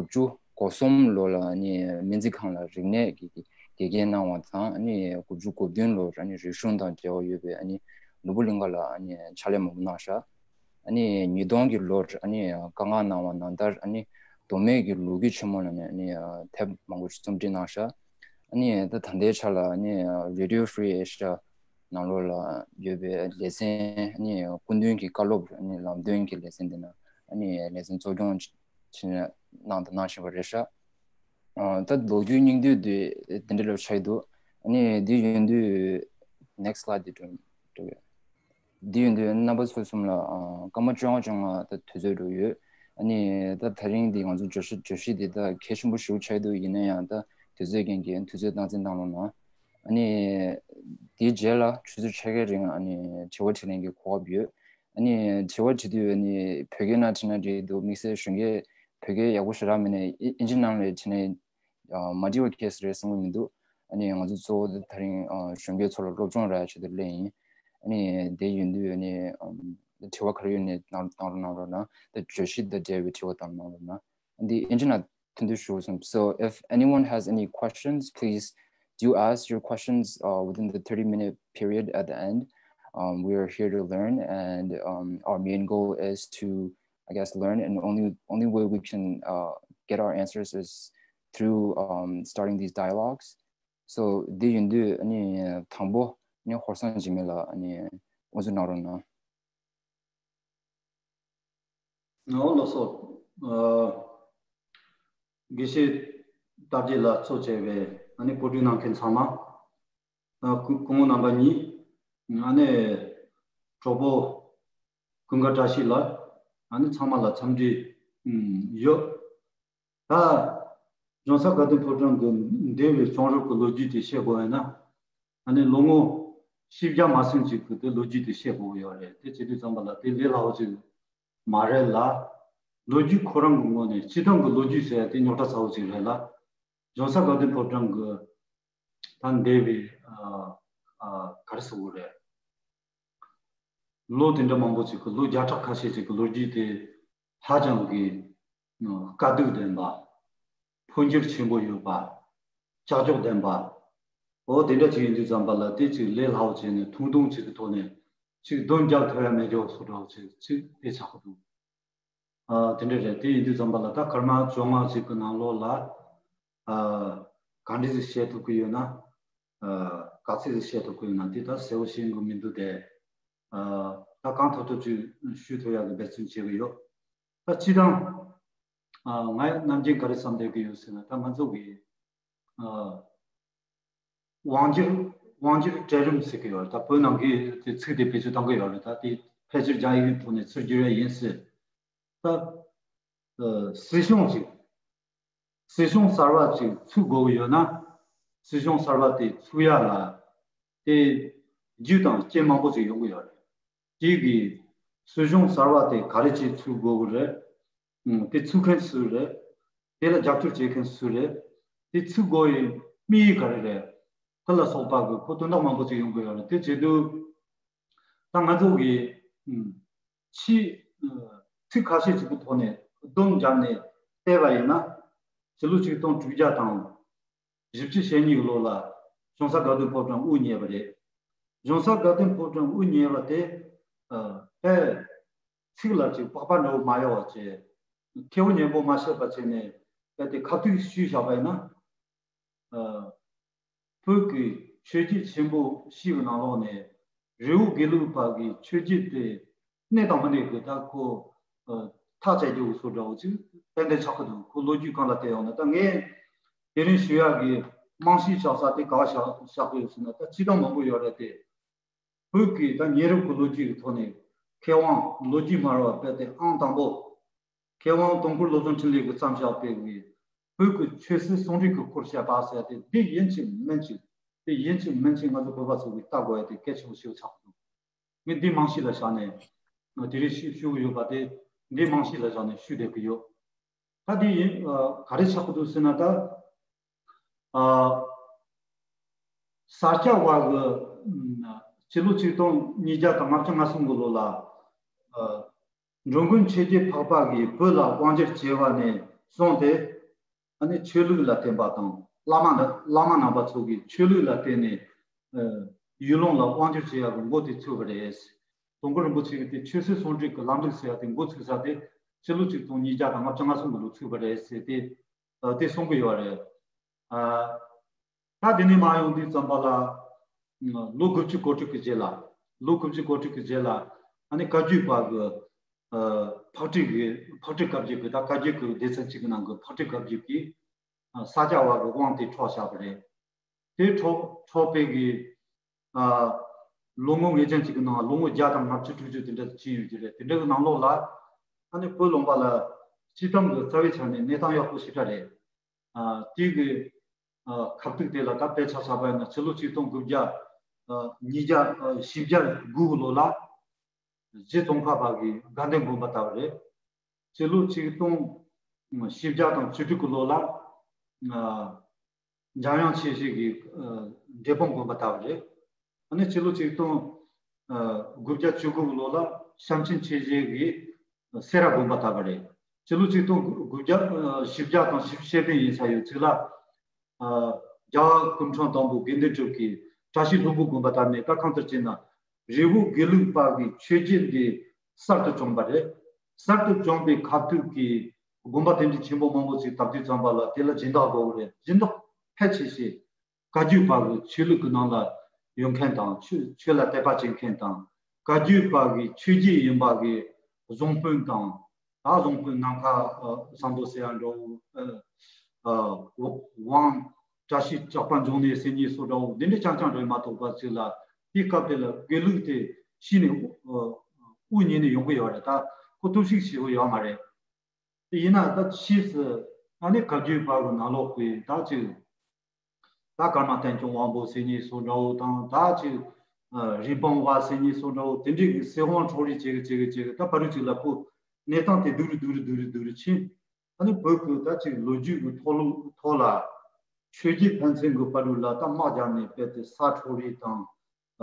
བཅུ་གོ་གསུམ་ལོ་ལ་ཨ་ནི་སྨན་རྩིས་ཁང་ལ་རིག་གནས་ཀྱི་དགེ་རྒན་གནང་བ་དང་ཨ་ནི་དགུ་བཅུ་གོ་བདུན་ལོར་ཨ་ནི་རིག་གཞུང་དང་འབྲེལ་བ་ཡོད་པའི་ཨ་ནི་ནོར་བུ་གླིང་ག་ལ་ཨ་ནི་ཕྱག་ལས་མང་པོ་གནང་ཤག་ཨ་ནི་ཉིས་སྟོང་གི་ལོར་ཨ་ནི་བཀའ་མངགས་གནང་བ་ནང་ལྟར་ཨ་ནི་མདོ་སྨད་ཀྱི་ལོ་རྒྱུས་ཆེན་མོ་ལ་ནི་ཨ་ནི་དེབ་མང་པོ་ཞིག་རྩོམ་སྒྲིག་གནང་ཤག་ཨ་ནི་ད་ད་ལྟའི་ཆ་ལ་ཨ་ནི་Radio Free Asia ནང་ལོགས་ལ་ཡོད་པའི་ལེ་ཚན་ཨ་ནི་སྐུ་མདུན་གྱི་བཀའ་སློབ་ཨ་ནི་ལམ་སྟོན་གྱི་ལེ་ཚན་དེ་ནང་ཨ་ནི་ལེ་ཚན་གཙོ་སྐྱོང་བྱས་ནས་གནང་དང་གནང་བཞིན་པ་རེད་ཤག་ཨ་ད་ལོ་རྒྱུས་སྙིང་བསྡུས་དེ་དེ་འདྲ་ལ་ཆགས་འདུག་ཨ་ནི་འདི་ཡིན་དུས་next slide དེ་འགྲོ་འགྲོ་ཡོད། འདི་ཡིན་དུས་རྣམ་པ་ཚོ་གསུམ་ལ་ཨ་སྐར་མ་བཅོ་ལྔ་བཅོ་ལྔ་ད་དུས་ཚོད་འགྲོ་ཡོད། ཨ་ནི་ད་ད་རིང་འདི་ང་ཚོ་བརྗོད་གཞི་བརྗོད་གཞི་འདི་ད་གལ་ཆེན་པོ་ཞེ་པོ་ཆགས་འདུག་ཡིན་ན་ཡང་ད་དུས་ཚོད་རྐྱེན་གྱིས་དུས་ཚོད་སྟངས་འཛིན་བཏང་རོགས་གནང་། ཨ་ནི་དེའི་རྗེས་ལ་ཆུ་ཚོད་ཕྱེད་ཀའི་རིང་ཨ་ནི་དྲི་བ་དྲིས་ལན་གྱི་གོ་སྐབས་ཡོད། ཨ་ནི་དྲི་བ་དྲི་དུས་ཨ་ནི་བོད་སྐད་ནང་དྲིས་ན་འགྲིག་འདུག་དམིགས་བསལ་གཞོན་སྐད་བོད་སྐད་ཡག་པོ་ཞེ་དྲག་མེད་ན་ཨི་ཨིན་ཇི་ནང་ལ་དྲིས་ན་ཨ་མ་འགྲིག་པ་གལ་སྲིད་རེད་བསམ་གྱི་མི་འདུག་ཨ་ནི་ང་ཚོ་གཙོ་བོ་དེ་ད་རིང་ཨ་གཞོན་སྐད་ཚོ་ལ་སློབ་སྦྱོང་རག་ཆེད་དུ་སླེབས་ཡིན། ཨ་ནི་དེ་ཡིན་དུས་ཨ་ནི་ཨམ་དྲི་བ་ག་རེ་ཡོད་ནའི་གནང་གནང་རོགས་གནང་རོགས་གནང་། དེ་བརྗོད་གཞི་དང་འབྲེལ་བའི་དྲི་བ་དང་གནང་རོགས་གནང་། འདི་ཨིན་ཇི་ནང་ཐོན་དུས་ཞུ་སོང་། So if anyone has any questions, please do ask your questions uh, within the thirty minute period at the end. Um, we are here to learn, and um, our main goal is to, I guess, learn. And only only way we can uh, get our answers is through um, starting these dialogues. So འདི་ཡིན་དུས་ཨ་ནི་དང་པོ་ནི་ཧོར་གཙང་འཇིགས་མེད་ལགས་ཨ་ནི་དབུ་འཛུགས་གནང་རོགས་གནང་། ཨོ་ལགས་སོ། ཨ་དགེ་བཤེས་དར་རྒྱས་ལགས་གཙོ་བྱས་པའི་ཨ་ནི་གོ་སྒྲིག་གནང་མཁན་ཚང་མ། ཨ་སྐུ་སྐུ་ངོ་རྣམ་པ་གཉིས། ཨ་ནི་གྲོགས་པོ་ཀུན་དགའ་བཀྲ་ཤིས་ལགས། ཨ་ནི་ཚང་མ་ལ་འཚམས་འདྲི་ཨུམ་ཡོད། ད་ལྗོན་ས་དགའ་ལྡན་ཕོ་བྲང་གི་འདས་པའི་བྱུང་རབས་ཀྱི་ལོ་རྒྱུས་དེ་བཤད་དགོས་ཡོད་ན། ཨ་ནི་ལོ་ངོ་བཞི་བརྒྱ་མ་ཟིན་ཅིག་གི་དེ་ལོ་རྒྱུས་དེ་བཤད་དགོས་ཡོད་རེད། དེ་བྱེད་དུས་ཙམ་པ་ལ་དེ་ལས་སླ་བོ་ཅིག་མ་རེད་ལ། ལོ་རྒྱུས་ཁོ་རང་གི་ངོས་ནས་སྤྱི་བཏང་གི་ལོ་རྒྱུས་ཟེར་ཡ་དེ་རྙོག་དྲ་ཚ་བོ་ཅིག་རེད་ལ། ལྗོན་ས་དགའ་ལྡན་ཕོ་བྲང་གི་ད་འདས་པའི་ཨ་ཨ་ག་རེ་ཟེར་དགོས་རེད། ལོ་དེ་འདྲ་མང་པོ་ཅིག་གི་ལོ་བརྒྱ་ཕྲག་ཁ་ཤས་ཅིག་གི་ལོ་རྒྱུས་དེ་ཧ་ཅང་གི་དཀའ་སྡུག་ལྡན་པ། འཕོ་འགྱུར་ཆེན་པོ་ཡོད་པ། ཀྱག་ཀྱོག་ལྡན་པ། འོ་དེ་འདྲ་ཅིག་ཡིན་དུས་ཙམ་པ་ལ་དེ་ཅིག་ལས་སླ་བོ་བྱས་ནས་ཐུང་ཐུང་ཅིག་གི་ཐོག་ནས་ཅིག་འདོན་རྒྱག་ཐུབ་ཡ་མེད་རྒྱུ་བཟོ་འདྲ་བོ་ཅིག་ཅིག་དེ་ཆགས་ཀྱི་འདུག་ཨ་དེ་འདྲ་རེད། དེ་ཡིན་དུས་ཙམ་པ་ལ་ད་སྐར་མ་བཅོ་ལྔ་ཅིག་གི་ནང་ལོགས་ལ་ཨ་ག་འདྲ་ཞིག་བཤད་ཐུབ་ཀྱི་ཡོད་ན། ཨ་ ག་ཚོད་ཅིག་བཤད་ཐུབ་ཀྱི་ཡོད་ན་དེ་ད་གསལ་པོ་ཤེས་ཀྱི་མི་འདུག་སྟེ། ད་གང་ཐུབ་ཐུབ་ཅིག་ཞུ་ཐུབ་ཡག་གི་འབད་བརྩོན་བྱེད་ཀྱི་ཡོད། ད་སྤྱིར་བཏང་ང་ནམ་རྒྱུན་ག་རེ་བསམ་བསྡད་ཀྱི་ཡོད་ཟེར་ན། ད་ང་ཚོ་གི་དབང་སྒྱུར་དབང་སྒྱུར་གྲལ་རིམ་ཟེར་གྱི་ཡོད་རེད། ད་བོད་ནང་གི་དེ་ཚིག་དེ་བེད་སྤྱོད་གཏོང་གི་ཡོད་རེད། ད་དེ་ཕལ་ཆེར་རྒྱ་ཡིག་གི་ཐོག་ནས་ཚུར་བསྒྱུར་ཡ་ཡིན་ཟེར། ད་སྲིད་གཞུང་ཅིག་སྲིད་གཞུང་གསར་པ་ཅིག་ཚུགས་དགོས་ཀྱི་ཡོད་ན། སྲིད་གཞུང་གསར་པ་དེ་ཚུགས་ཡ་ལ་དེ་རྒྱུ་དང་རྐྱེན་མང་པོ་ཅིག་ཡོང་གི་ཡོད་རེད། དེ་གི་སྲིད་གཞུང་གསར་པ་དེ་ག་རེ་བྱས་ཚུགས་དགོས་ཀྱི་རེད། ཨང་། དེ་ཚུགས་མཁན་སུ་རེད། དེ་ལ་རྒྱབ་སྐྱོར་བྱེད་མཁན་སུ་རེད། དེ་ཚུགས་དགོས་ཡའི་དམིགས་ཡུལ་ག་རེ་རེད། དེ་ལ་སོགས་པ་གི་ཁོ་དོན་དག་མང་པོ་ཅིག་ཡོང་གི་ཡོད་རེད། དེ་བྱེད་དུས་ད་ང་ཚོ་གི་ཨང་། ཕྱིའི་ཚིག་ཁ་ཤས་ཅིག་གི་ཐོག་ནས་སྡོམ་བརྒྱབ་ནས་བལྟས་པ་ཡིན་ན། ཕྱི་ལོ་ཆིག་སྟོང་དྲུག་བརྒྱ་དང་བཞི་བཅུ་ཞེ་གཉིས་ཀྱི་ལོ་ལ་གཞུང་ས་དགའ་སྟོན་ཕོ་བྲང་དབུ་བརྙེས་པ་རེད། གཞུང་ས་དགའ་སྟོན་ཕོ་བྲང་དབུ་བརྙེས་པ་དེ་ཨ་དཔེ་ཚིག་ལ་ཅིག་པགས་པ་འདྲ་བོ་མ་གཡོགས་པ་བྱས། ཁེ་བོ་ཉན་པོ་མ་བཤད་པ་བྱས་ནས་དཔེ་དེ་ཁ་ཐུག་ཞུས་བཞག་པ་ཡིན་ན། ཨ་བོད་ཀྱི་ཆོས་བརྒྱུད་ཆེན་པོ་བཞི་གི་ནང་ལོགས་ནས་རི་བོ་དགེ་ལུགས་པ་གི་ཆོས་བརྒྱུད་དེ་གནས་དང་མི་གནས་ཀྱི་ད་ཁོ་ཨ་ཐག་བཅད་རྒྱུ་བཟོ་འདྲ་བོ་ཅིག་ཏན་ཏན་ཆགས་ཀྱི་འདུག་ཁོ་ལོ་རྒྱུས་སྒང་ལ་བལྟས་ཡོང་ན། ད་ངས་དེ་རིང་ཞུ་ཡག་གི་རྨང་གཞི་བཞག་ས་དེ་ག་པར་བཞག་བཞག་གི་ཡོད་ཟེར་ན། ད་སྤྱིར་བཏང་མང་པོ་ཡོད་རེད་དེ། བོད་ཀྱི་ད་ཉེ་རབས་ཀྱི་ལོ་རྒྱུས་ཀྱི་ཐོག་ནས་མཁས་དབང་ལོ་རྒྱུས་སྨྲ་བ་དཔེ་དེ་ཨང་དང་པོ། མཁས་དབང་དུང་དཀར་བློ་བཟང་འཕྲིན་ལས་ཀྱིས་བརྩམས་བཞག་པའི་གི་བོད་ཀྱི་ཆོས་སྲིད་ཟུང་འབྲེལ་གྱི་སྐོར་བཤད་པ་ཟེར་ཏེ། འདི་ཡིན་གཅིག་མིན་གཅིག་འདི་ཡིན་གཅིག་མིན་གཅིག་ང་ཚོ་བོད་པ་ཚོ་གིས་ལྟ་དགོས་ཡ་དེ་གལ་ཆེན་པོ་ཞིག་ཆགས་འདུག་ངས་འདི་རྨང་གཞི་ལ་བཞག་ནས་དེ་རིང་ཞུ་ཞུ་གི་ཡོད་པ་དེ། འདི་རྨང་གཞི་ལ་བཞག་ནས་ཞུ་བསྡད་ཀྱི་ཡོད། ད་འདི་ཡིན་ཨ་ག་རེ་ཆགས་ཀྱི་འདུག་ཟེར་ན། ད་ཨ་ས་སྐྱ་པ་གི་ཨ་སྤྱི་ལོ་ཆིག་སྟོང་ཉིས་བརྒྱ་དང་ལྔ་བཅུ་ང་གསུམ་གི་ལོ་ལ་ཨ་འགྲོ་མགོན་ཆོས་རྗེ་འཕགས་པ་གིས་བོད་ལ་དབང་བསྒྱུར་བྱས་པ་ནས་བཟུང་སྟེ། ཨ་ནི་ཆོས་ལུགས་ལ་བརྟེན་པ་དང་། བླ་མ་ལ་བླ་མ་རྣམ་པ་ཚོ་གིས་ཆོས་ལུགས་ལ་བརྟེན་ནས་ཨ་ཡུལ་ལུང་ལ་དབང་བསྒྱུར་བྱེད་ཡག་གི་འགོ་དེ་ཚུགས་པ་རེད། དུང་དཀར་རིན་པོ་ཆེ་གིས་དེ་ཆོས་སྲིད་ཟུང་འབྲེལ་གྱི་ལམ་ལུགས་ཟེར་ཡག་དེ་འགོ་ཚུགས་ས་དེ་སྤྱི་ལོ་ཆིག་སྟོང་ཉིས་བརྒྱ་དང་ལྔ་བཅུ་ང་གསུམ་གི་ལོ་ཚུགས་པ་རེད་ཟེར་ཏེ་ཨ་དེ་གསུང་གི་ཡོད་རེད། ཨ་ད་དེ་ནས་མར་ཡོང་དུས་ཙམ་པ་ལ། ལོ་དགུ་བཅུ་གོ་དྲུག་གི་རྗེས་ལ། ལོ་དགུ་བཅུ་གོ་དྲུག་གི་རྗེས་ལ། ཨ་ནི་བཀའ་བརྒྱུད་པ་གི་ཨ་ཕག་གྲུ་གི་ཕག་གྲུ་བཀའ་བརྒྱུད་ཀྱི། ད་བཀའ་བརྒྱུད་ཀྱི་སྡེ་ཚན་གཅིག་གི་ནང་གི་ཕག་གྲུ་བཀའ་བརྒྱུད་ཀྱིས་ཨ་ས་སྐྱ་པ་གི་དབང་དེ་འཕྲོག་བཞག་པ་རེད། དེ་འཕྲོག་འཕྲོག་པའི་གི་ཨ་ལོ་ངོ་ངེས་ཅན་གཅིག་གི་ནང་ལོ་ངོ་བརྒྱ་དང་ལྔ་བཅུ་དྲུག་ཅུ་དེ་འདྲ་ཕྱིན་ཡོད་ཀྱི་རེད། དེ་འདྲ་གི་ནང་ལོགས་ལ་ཨ་ནི་བོད་ལུང་པ་ལ་སྤྱི་བཏང་གི་རྩ་བའི་ཆ་ནས་གནས་སྟངས་ཡག་པོ་ཞེ་དྲག་རེད། ཨ་དེ་གི་ཨ་ཁ་ཐུག་དེ་ལ་ད་དཔེ་ཆ་ཆགས་པ་ཡིན་ན། ཕྱི་ལོ་ཆིག་སྟོང་དགུ་བརྒྱ་ཨ་ཉིས་བརྒྱ་ཨ་བཞི་བརྒྱ་དགུ་གི་ལོ་ལ་རྗེ་ཙོང་ཁ་པ་གིས་དགའ་ལྡན་དགོན་པ་བཏབ་པ་རེད། ཕྱི་ལོ་ཆིག་སྟོང་བཞི་བརྒྱ་དང་བཅུ་དྲུག་གི་ལོ་ལ་ཨ་འཇམ་དབྱངས་ཆོས་རྗེ་གིས་ཨ་འབྲས་སྤུངས་དགོན་པ་བཏབ་པ་རེད། ཨ་ནི་ཕྱི་ལོ་ཆིག་སྟོང་ཨ་དགུ་བརྒྱ་བཅུ་དགུ་གི་ལོ་ལ་ཤཱཀྱ་ཆེན་ཆོས་རྗེ་གིས་སེ་ར་དགོན་པ་བཏབ་པ་རེད། ཕྱི་ལོ་ཆིག་སྟོང་དགུ་བརྒྱ་ཨ་བཞི་བརྒྱ་དང་བཞི་བཅུ་ཞེ་བདུན་ཡིན་ས་ཡོད་ཚིག་ལ། ཨ་རྒྱལ་བ་སྐུ་ཕྲེང་དང་པོ་དགེ་འདུན་གྲུབ་ཀྱིས་བཀྲ་ཤིས་ལྷུན་པོ་དགོན་པ་བཏབ་ནས། ད་གང་ལྟར་བྱས་ན་རི་བོ་དགེ་ལུགས་པ་གི་ཆོས་བརྒྱུད་འདི་གསར་དུ་བྱུང་བ་རེད། གསར་དུ་བྱུང་བའི་ཁ་ཐུག་གི་དགོན་པ་དེ་འདྲའི་ཆེན་པོ་མང་པོ་ཞིག་བཏབ་དུས་ཙམ་པ་ལ་དེ་ལ་སྦྱིན་བདག་དགོས་པ་རེད། སྦྱིན་བདག་ཕལ་ཆེ་ཤོས་བཀའ་བརྒྱུད་པ་གི་ཆོས་ལུགས་ཀྱི་ནང་ལ་ཡོད་མཁན་དང་། ཆོས་ཆོས་ལ་དད་པ་བྱེད་མཁན་དང་། བཀའ་བརྒྱུད་པ་གི་ཆོས་བརྒྱུད་ཡིན་པ་གི་བཟང་དཔོན་དང་། ད་བཟང་དཔོན་ནམ་མཁའ་ཨ་བཟང་པོ་ཟེར་ཡ་འདྲ་བོ། ཨ་ཨ་དབང་བཀྲ་ཤིས་ཇག་པ་འབྱུང་གནས་ཟེར་མཁན་སོགས་འདྲ་བོ་འདི་འདྲ་རྐྱང་རྐྱང་རེད་མ་གཏོགས་པ། ཅིག་ལ་དེའི་སྐབས་དེ་ལ་དགེ་ལུགས་དེ་གཞི་ནས་ཨ་དབུ་བརྙེས་ནས་ཡོང་གི་ཡོད་རེད། ད་ཁོ་ཐུགས་ཤིག་བྱེད་དགོས་ཡོད་མ་རེད། དེ་ཡིན་ན་ད་ཕྱིས་སུ་ཨ་ནི་བཀའ་བརྒྱུད་པ་གི་ནང་ལོགས་པའི་ད་ཅིག་ད་ཀརྨ་བསྟན་སྐྱོང་དབང་པོ་ཟེར་མཁན་སོགས་འདྲ་བོ་དང་། ད་ཅིག་ཨ་རིན་སྤུངས་པ་ཟེར་མཁན་སོགས་འདྲ་བོ་དེ་འདྲའི་གི་སྲིད་དབང་འཕྲོག་རེས་བྱེད་གི་བྱེད་གི་བྱེད་གི། ད་བར་དུ་ཅིག་ལ་ཁོ་གནས་སྟངས་དེ་སྡུག་རུ་སྡུག་རུ་སྡུག་རུ་སྡུག་རུ་ཕྱིན། ཨ་ནི་བོད་ཀྱི་ད་ཅིག་ལོ་རྒྱུས་ཀྱི་ཐོག་ལུགས་ཐོག་ལ་ཆོས་བརྒྱུད་ཕན་ཚུན་གྱི་བར་དུ་ལ་ད་དམག་རྒྱབ་ནས་དཔེ་དེ་ས་འཕྲོག་རེས་དང་།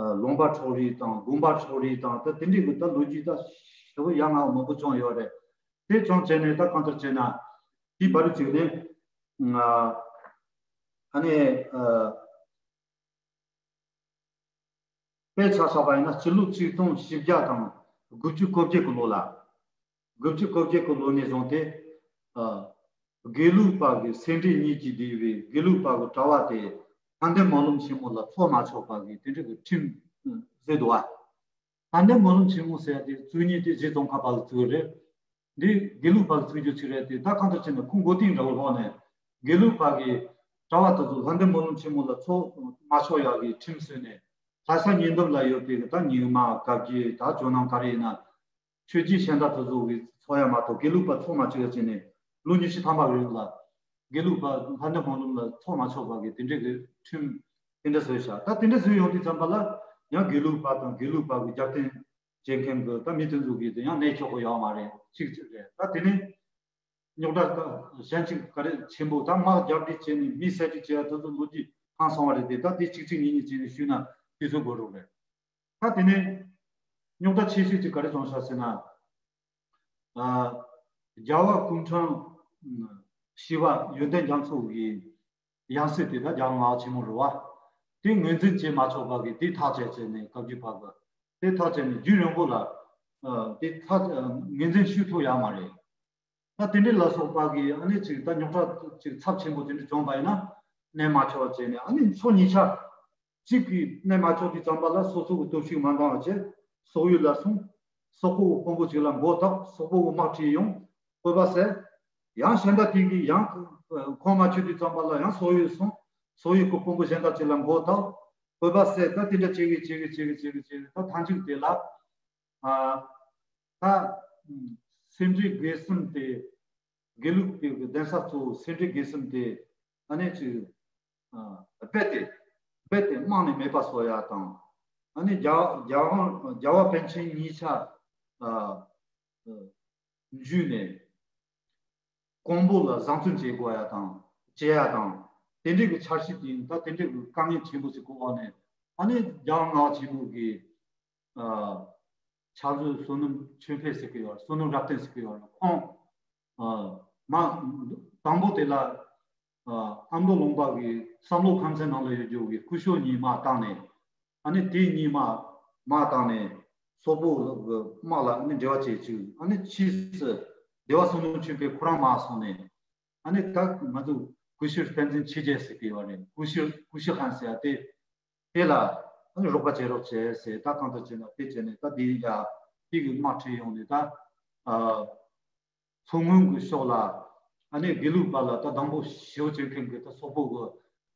ཨ་ལུང་པ་འཕྲོག་རེས་དང་། དགོན་པ་འཕྲོག་རེས་དང་། ད་དེ་འདྲའི་གི་ད་ལོ་རྒྱུས་ད་ཞེ་པོ་ཡ་ང་མང་པོ་བྱུང་ཡོད་རེད། དེ་བྱུང་བྱས་ནས་ད་གང་ལྟར་བྱས་ན་དེའི་བར་དུ་ཅིག་ནས་ང་ཨ་ནི་ཨ་དཔེ་ཆ་བཞག་པ་ཡིན་ན་སྤྱི་ལོ་ཆིག་སྟོང་བཞི་བརྒྱ་དང་དགུ་བཅུ་གོ་བརྒྱད་ཀྱི་ལོ་ལ། དགུ་བཅུ་གོ་བརྒྱད་ཀྱི་ལོ་ནས་བཟུང་སྟེ་ཨ་དགེ་ལུགས་པ་གི་སེ་འབྲས་གཉིས་ཀྱིས་བསྡུས་པའི་དགེ་ལུགས་པ་གི་གྲྭ་པ་དེ་ དྷ་ལྡན་སྨོན་ལམ་ཆེན་མོ་ལ་ཚོགས་མ་ཆོག་པ་གི་དེ་འདྲ་གི་ཁྲིམས་བཟོས་འདུག་བ། དྷ་ལྡན་སྨོན་ལམ་ཆེན་མོ་ཟེར་ཡ་དེ་བཙུགས་མཁན་དེ་རྗེ་ཙོང་ཁ་པ་གིས་བཙུགས་རེད། འདི་དགེ་ལུགས་པ་གིས་བཙུགས་རྒྱུ་ཅིག་རེད་དེ། ད་གང་ལྟར་བྱས་ན་ཁོང་མགོ་རྟིང་འདྲ་བོ་ལྷོག་ནས་དགེ་ལུགས་པ་གི་གྲྭ་བ་དེ་ཚོ་དྷ་ལྡན་སྨོན་ལམ་ཆེན་མོ་ལ་ཚོགས་མ་ཆོག་ཡག་གི་ཁྲིམས་བཟོས་ནས། ལྷ་ས་ཉེ་འདབས་ལ་ཡོད་པའི་ད་རྙིང་མ་བཀའ་བརྒྱུད་ད་ཇོ་ནང་ག་རེ་ཡིན་ན། ཆོས་བརྒྱུད་གཞན་དག་དེ་ཚོ་གི་ཚོགས་ཡ་མ་གཏོགས་དགེ་ལུགས་པ་ཚོགས་མ་བཅུག་ཡ་བྱས་ནས། ལོ་ཉི་ཤུ་ཐམ་པ་གི་རིང་ལ་དགེ་ལུགས་པ་ལྷ་ལྡན་སྨོན་ལམ་ལ་ཚོགས་མ་ཆོག་པ་གི་དེ་འདྲའི་གི་ཁྲིམས་དེ་འདྲ་བཟོས་བཞག་ད་དེ་འདྲ་བཟོས་ཡོང་དུས་ཙམ་པ་ལ་ཡང་དགེ་ལུགས་པ་དང་དགེ་ལུགས་པ་གི་རྒྱབ་རྟེན་བྱེད་མཁན་གི་ད་མི་དེ་ཚོ་གིས་དེ་ཡང་གནས་ཆོག་གི་ཡོད་མ་རེད། གཅིག་གཅིག་རེད། ད་དེ་ནས་རྙོག་དྲ་གཞན་གཅིག་ག་རེ་ཆེན་པོ་ད་དམག་རྒྱབ་སྒྲིག་བྱས་ནས་མི་བསད་སྒྲིག་བྱས་ཡ་དེ་ཚོ་ལོ་རྒྱུས་ཧང་སང་བ་རེད་དེ། ད་དེ་གཅིག་གཅིག་གཉིས་གཉིས་བྱས་ནས་ཞུས་ན་དུས་ཚོད་འགོར་རོགས་རེད། ད་དེ་ནས་རྙོག་དྲ་ཆེ་ཤོས་ཅིག་ག་རེ་བྱུང་ཤག་ཟེར་ན། ཨ། རྒྱལ་བ་སྐུ་ཕྲེང་བཞི་པ་ཡོན་ཏན་རྒྱ་མཚོ་གི་ཡང་སྲིད་དེ་ད་རྒྱལ་བ་ངག་དབང་ཆེན་མོ་རེད་བ། དེ་ངོས་འཛིན་བྱེད་མ་ཆོག་པ་གི་དེ་ཐག་བཅད་བྱས་ནས་བཀའ་བརྒྱུད་པ་གི་དེ་ཐག་བཅད་ནས་རྒྱུན་རིང་པོ་ལ་ཨ་དེ་ཐག་ངོས་འཛིན་ཞུ་ཐུབ་ཡ་མ་རེད། ད་དེ་འདྲའི་ལ་སོགས་པ་གི་ཨ་ནི་ཅིག་ད་རྙོག་དྲ་ཅིག་ཚབས་ཆེན་པོ་དེ་འདྲ་བྱུང་བ་ཡིན་ན་གནས་མ་ཆོག་བྱས་ནས། ཨ་ནི་ཕྱོགས་གཉིས་ཆ་གཅིག་གིས་གནས་མ་ཆོག་དུས་ཙམ་པ་ལ་སོ་སོ་གི་སྟོབས་ཤུགས་མ་འདང་བ་བྱས། སོག་ཡུལ་ལ་སོང་། སོག་པོ་གི་དཔོན་པོ་ཅིག་ལ་མགོ་བཏགས། སོག་པོ་གི་དམག་ཁྲིད་ཡོང་། བོད་པ་བསད། ཡང་གཞན་དག་དེ་གིས་ཡང་ཁོང་མ་ཆོད་དུས་ཙམ་པ་ལ་ཡང་སོག་ཡུལ་སོང་། སོག་ཡུལ་གི་དཔོན་པོ་གཞན་དག་ཅིག་ལ་མགོ་བཏགས། བོད་པ་བསད། ད་དེ་འདྲ་བྱེད་གི་བྱེད་གི་བྱེད་གི་བྱེད་གི་བྱེད་གི་ད་ཐང་ཅིག་དེ་ལ། ཨ། ད་སེ་འབྲས་དགེ་གསུམ་དེ་དགེ་ལུགས་པའི་གདན་ས་གཙོ་བོ་སེ་འབྲས་དགེ་གསུམ་དེ་ཨ་ནི་ཅིག་ཨ་རྦད་དེ་རྦད་དེ་རྨང་ནས་མེད་པ་བཟོ་ཡ་དང་། ཨ་ནི་རྒྱལ་རྒྱལ་དབང་རྒྱལ་བ་པཎ་ཆེན་གཉིས་ཆ་ཨ་འཇུས་ནས། གོང་བུ་ལ་བཟང་བཙོན་བྱེད་དགོས་ཡ་དང་བྱེད་ཡ་དང་། དེ་འདྲའི་གི་འཆར་གཞི་དེ་ཡིན། ད་དེ་འདྲའི་གི་དཀའ་ངལ་ཆེན་པོ་ཞིག་གི་འོག་ནས་ཨ་ནི་རྒྱལ་བ་ངག་དབང་ཆེན་པོ་གི་ཨ་ཕྱག་མཛོད་བསོད་ནམས་ཆོས་འཕེལ་ཟེར་གི་ཡོད་རེད། བསོད་ནམས་རབ་བརྟན་ཟེར་གི་ཡོད་རེད། ཁོང་ཨ་མ་དང་པོ་དེ་ལ་ཨ་ཨ་མདོ་ལུང་པ་གི་བསམ་བློ་ཁམས་ཚན་ནང་ལ་ཡོད་རྒྱུ་གི་སྐུ་ཞབས་གཉིས་དམག་བཏང་ནས། ཨ་ནི་དེ་གཉིས་དམག་དམག་བཏང་ནས་སོག་པོ་གི་དམག་ལ་ཨ་ནི་འབྲེལ་བ་བྱེད་བཅུག་ཨ་ནི་ཕྱིས་སུ་སྡེ་བ་བསོད་ནམས་ཆོས་འཕེལ་ཁོ་རང་མར་སོང་ནས། ཨ་ནི་ད་ང་ཚོ་ཀུ་ཤུ་བསྟན་འཛིན་ཆོས་རྒྱལ་ཟེར་གི་ཡོད་རེད། ཀུ་ཤུ་ཀུ་ཤུ་ཧན་ཟེར་ཡ་དེ་དེ་ལ་ཨ་ནི་རོགས་པ་བྱེད་རོགས་བྱེད་ཟེར། ད་གང་ལྟར་བྱས་ན་དེ་བྱས་ནས་ད་དེ་ཡ་དེ་གི་དམག་ཁྲིད་ཡོང་ནས་ད་ཨ། མཚོ་སྔོན་གྱི་ཕྱོགས་ལ་ཨ་ནི་དགེ་ལུགས་པ་ལ་ད་སྡང་པོ་ཞེ་པོ་བྱེད་མཁན་གྱི་ད་སོག་པོ་གི་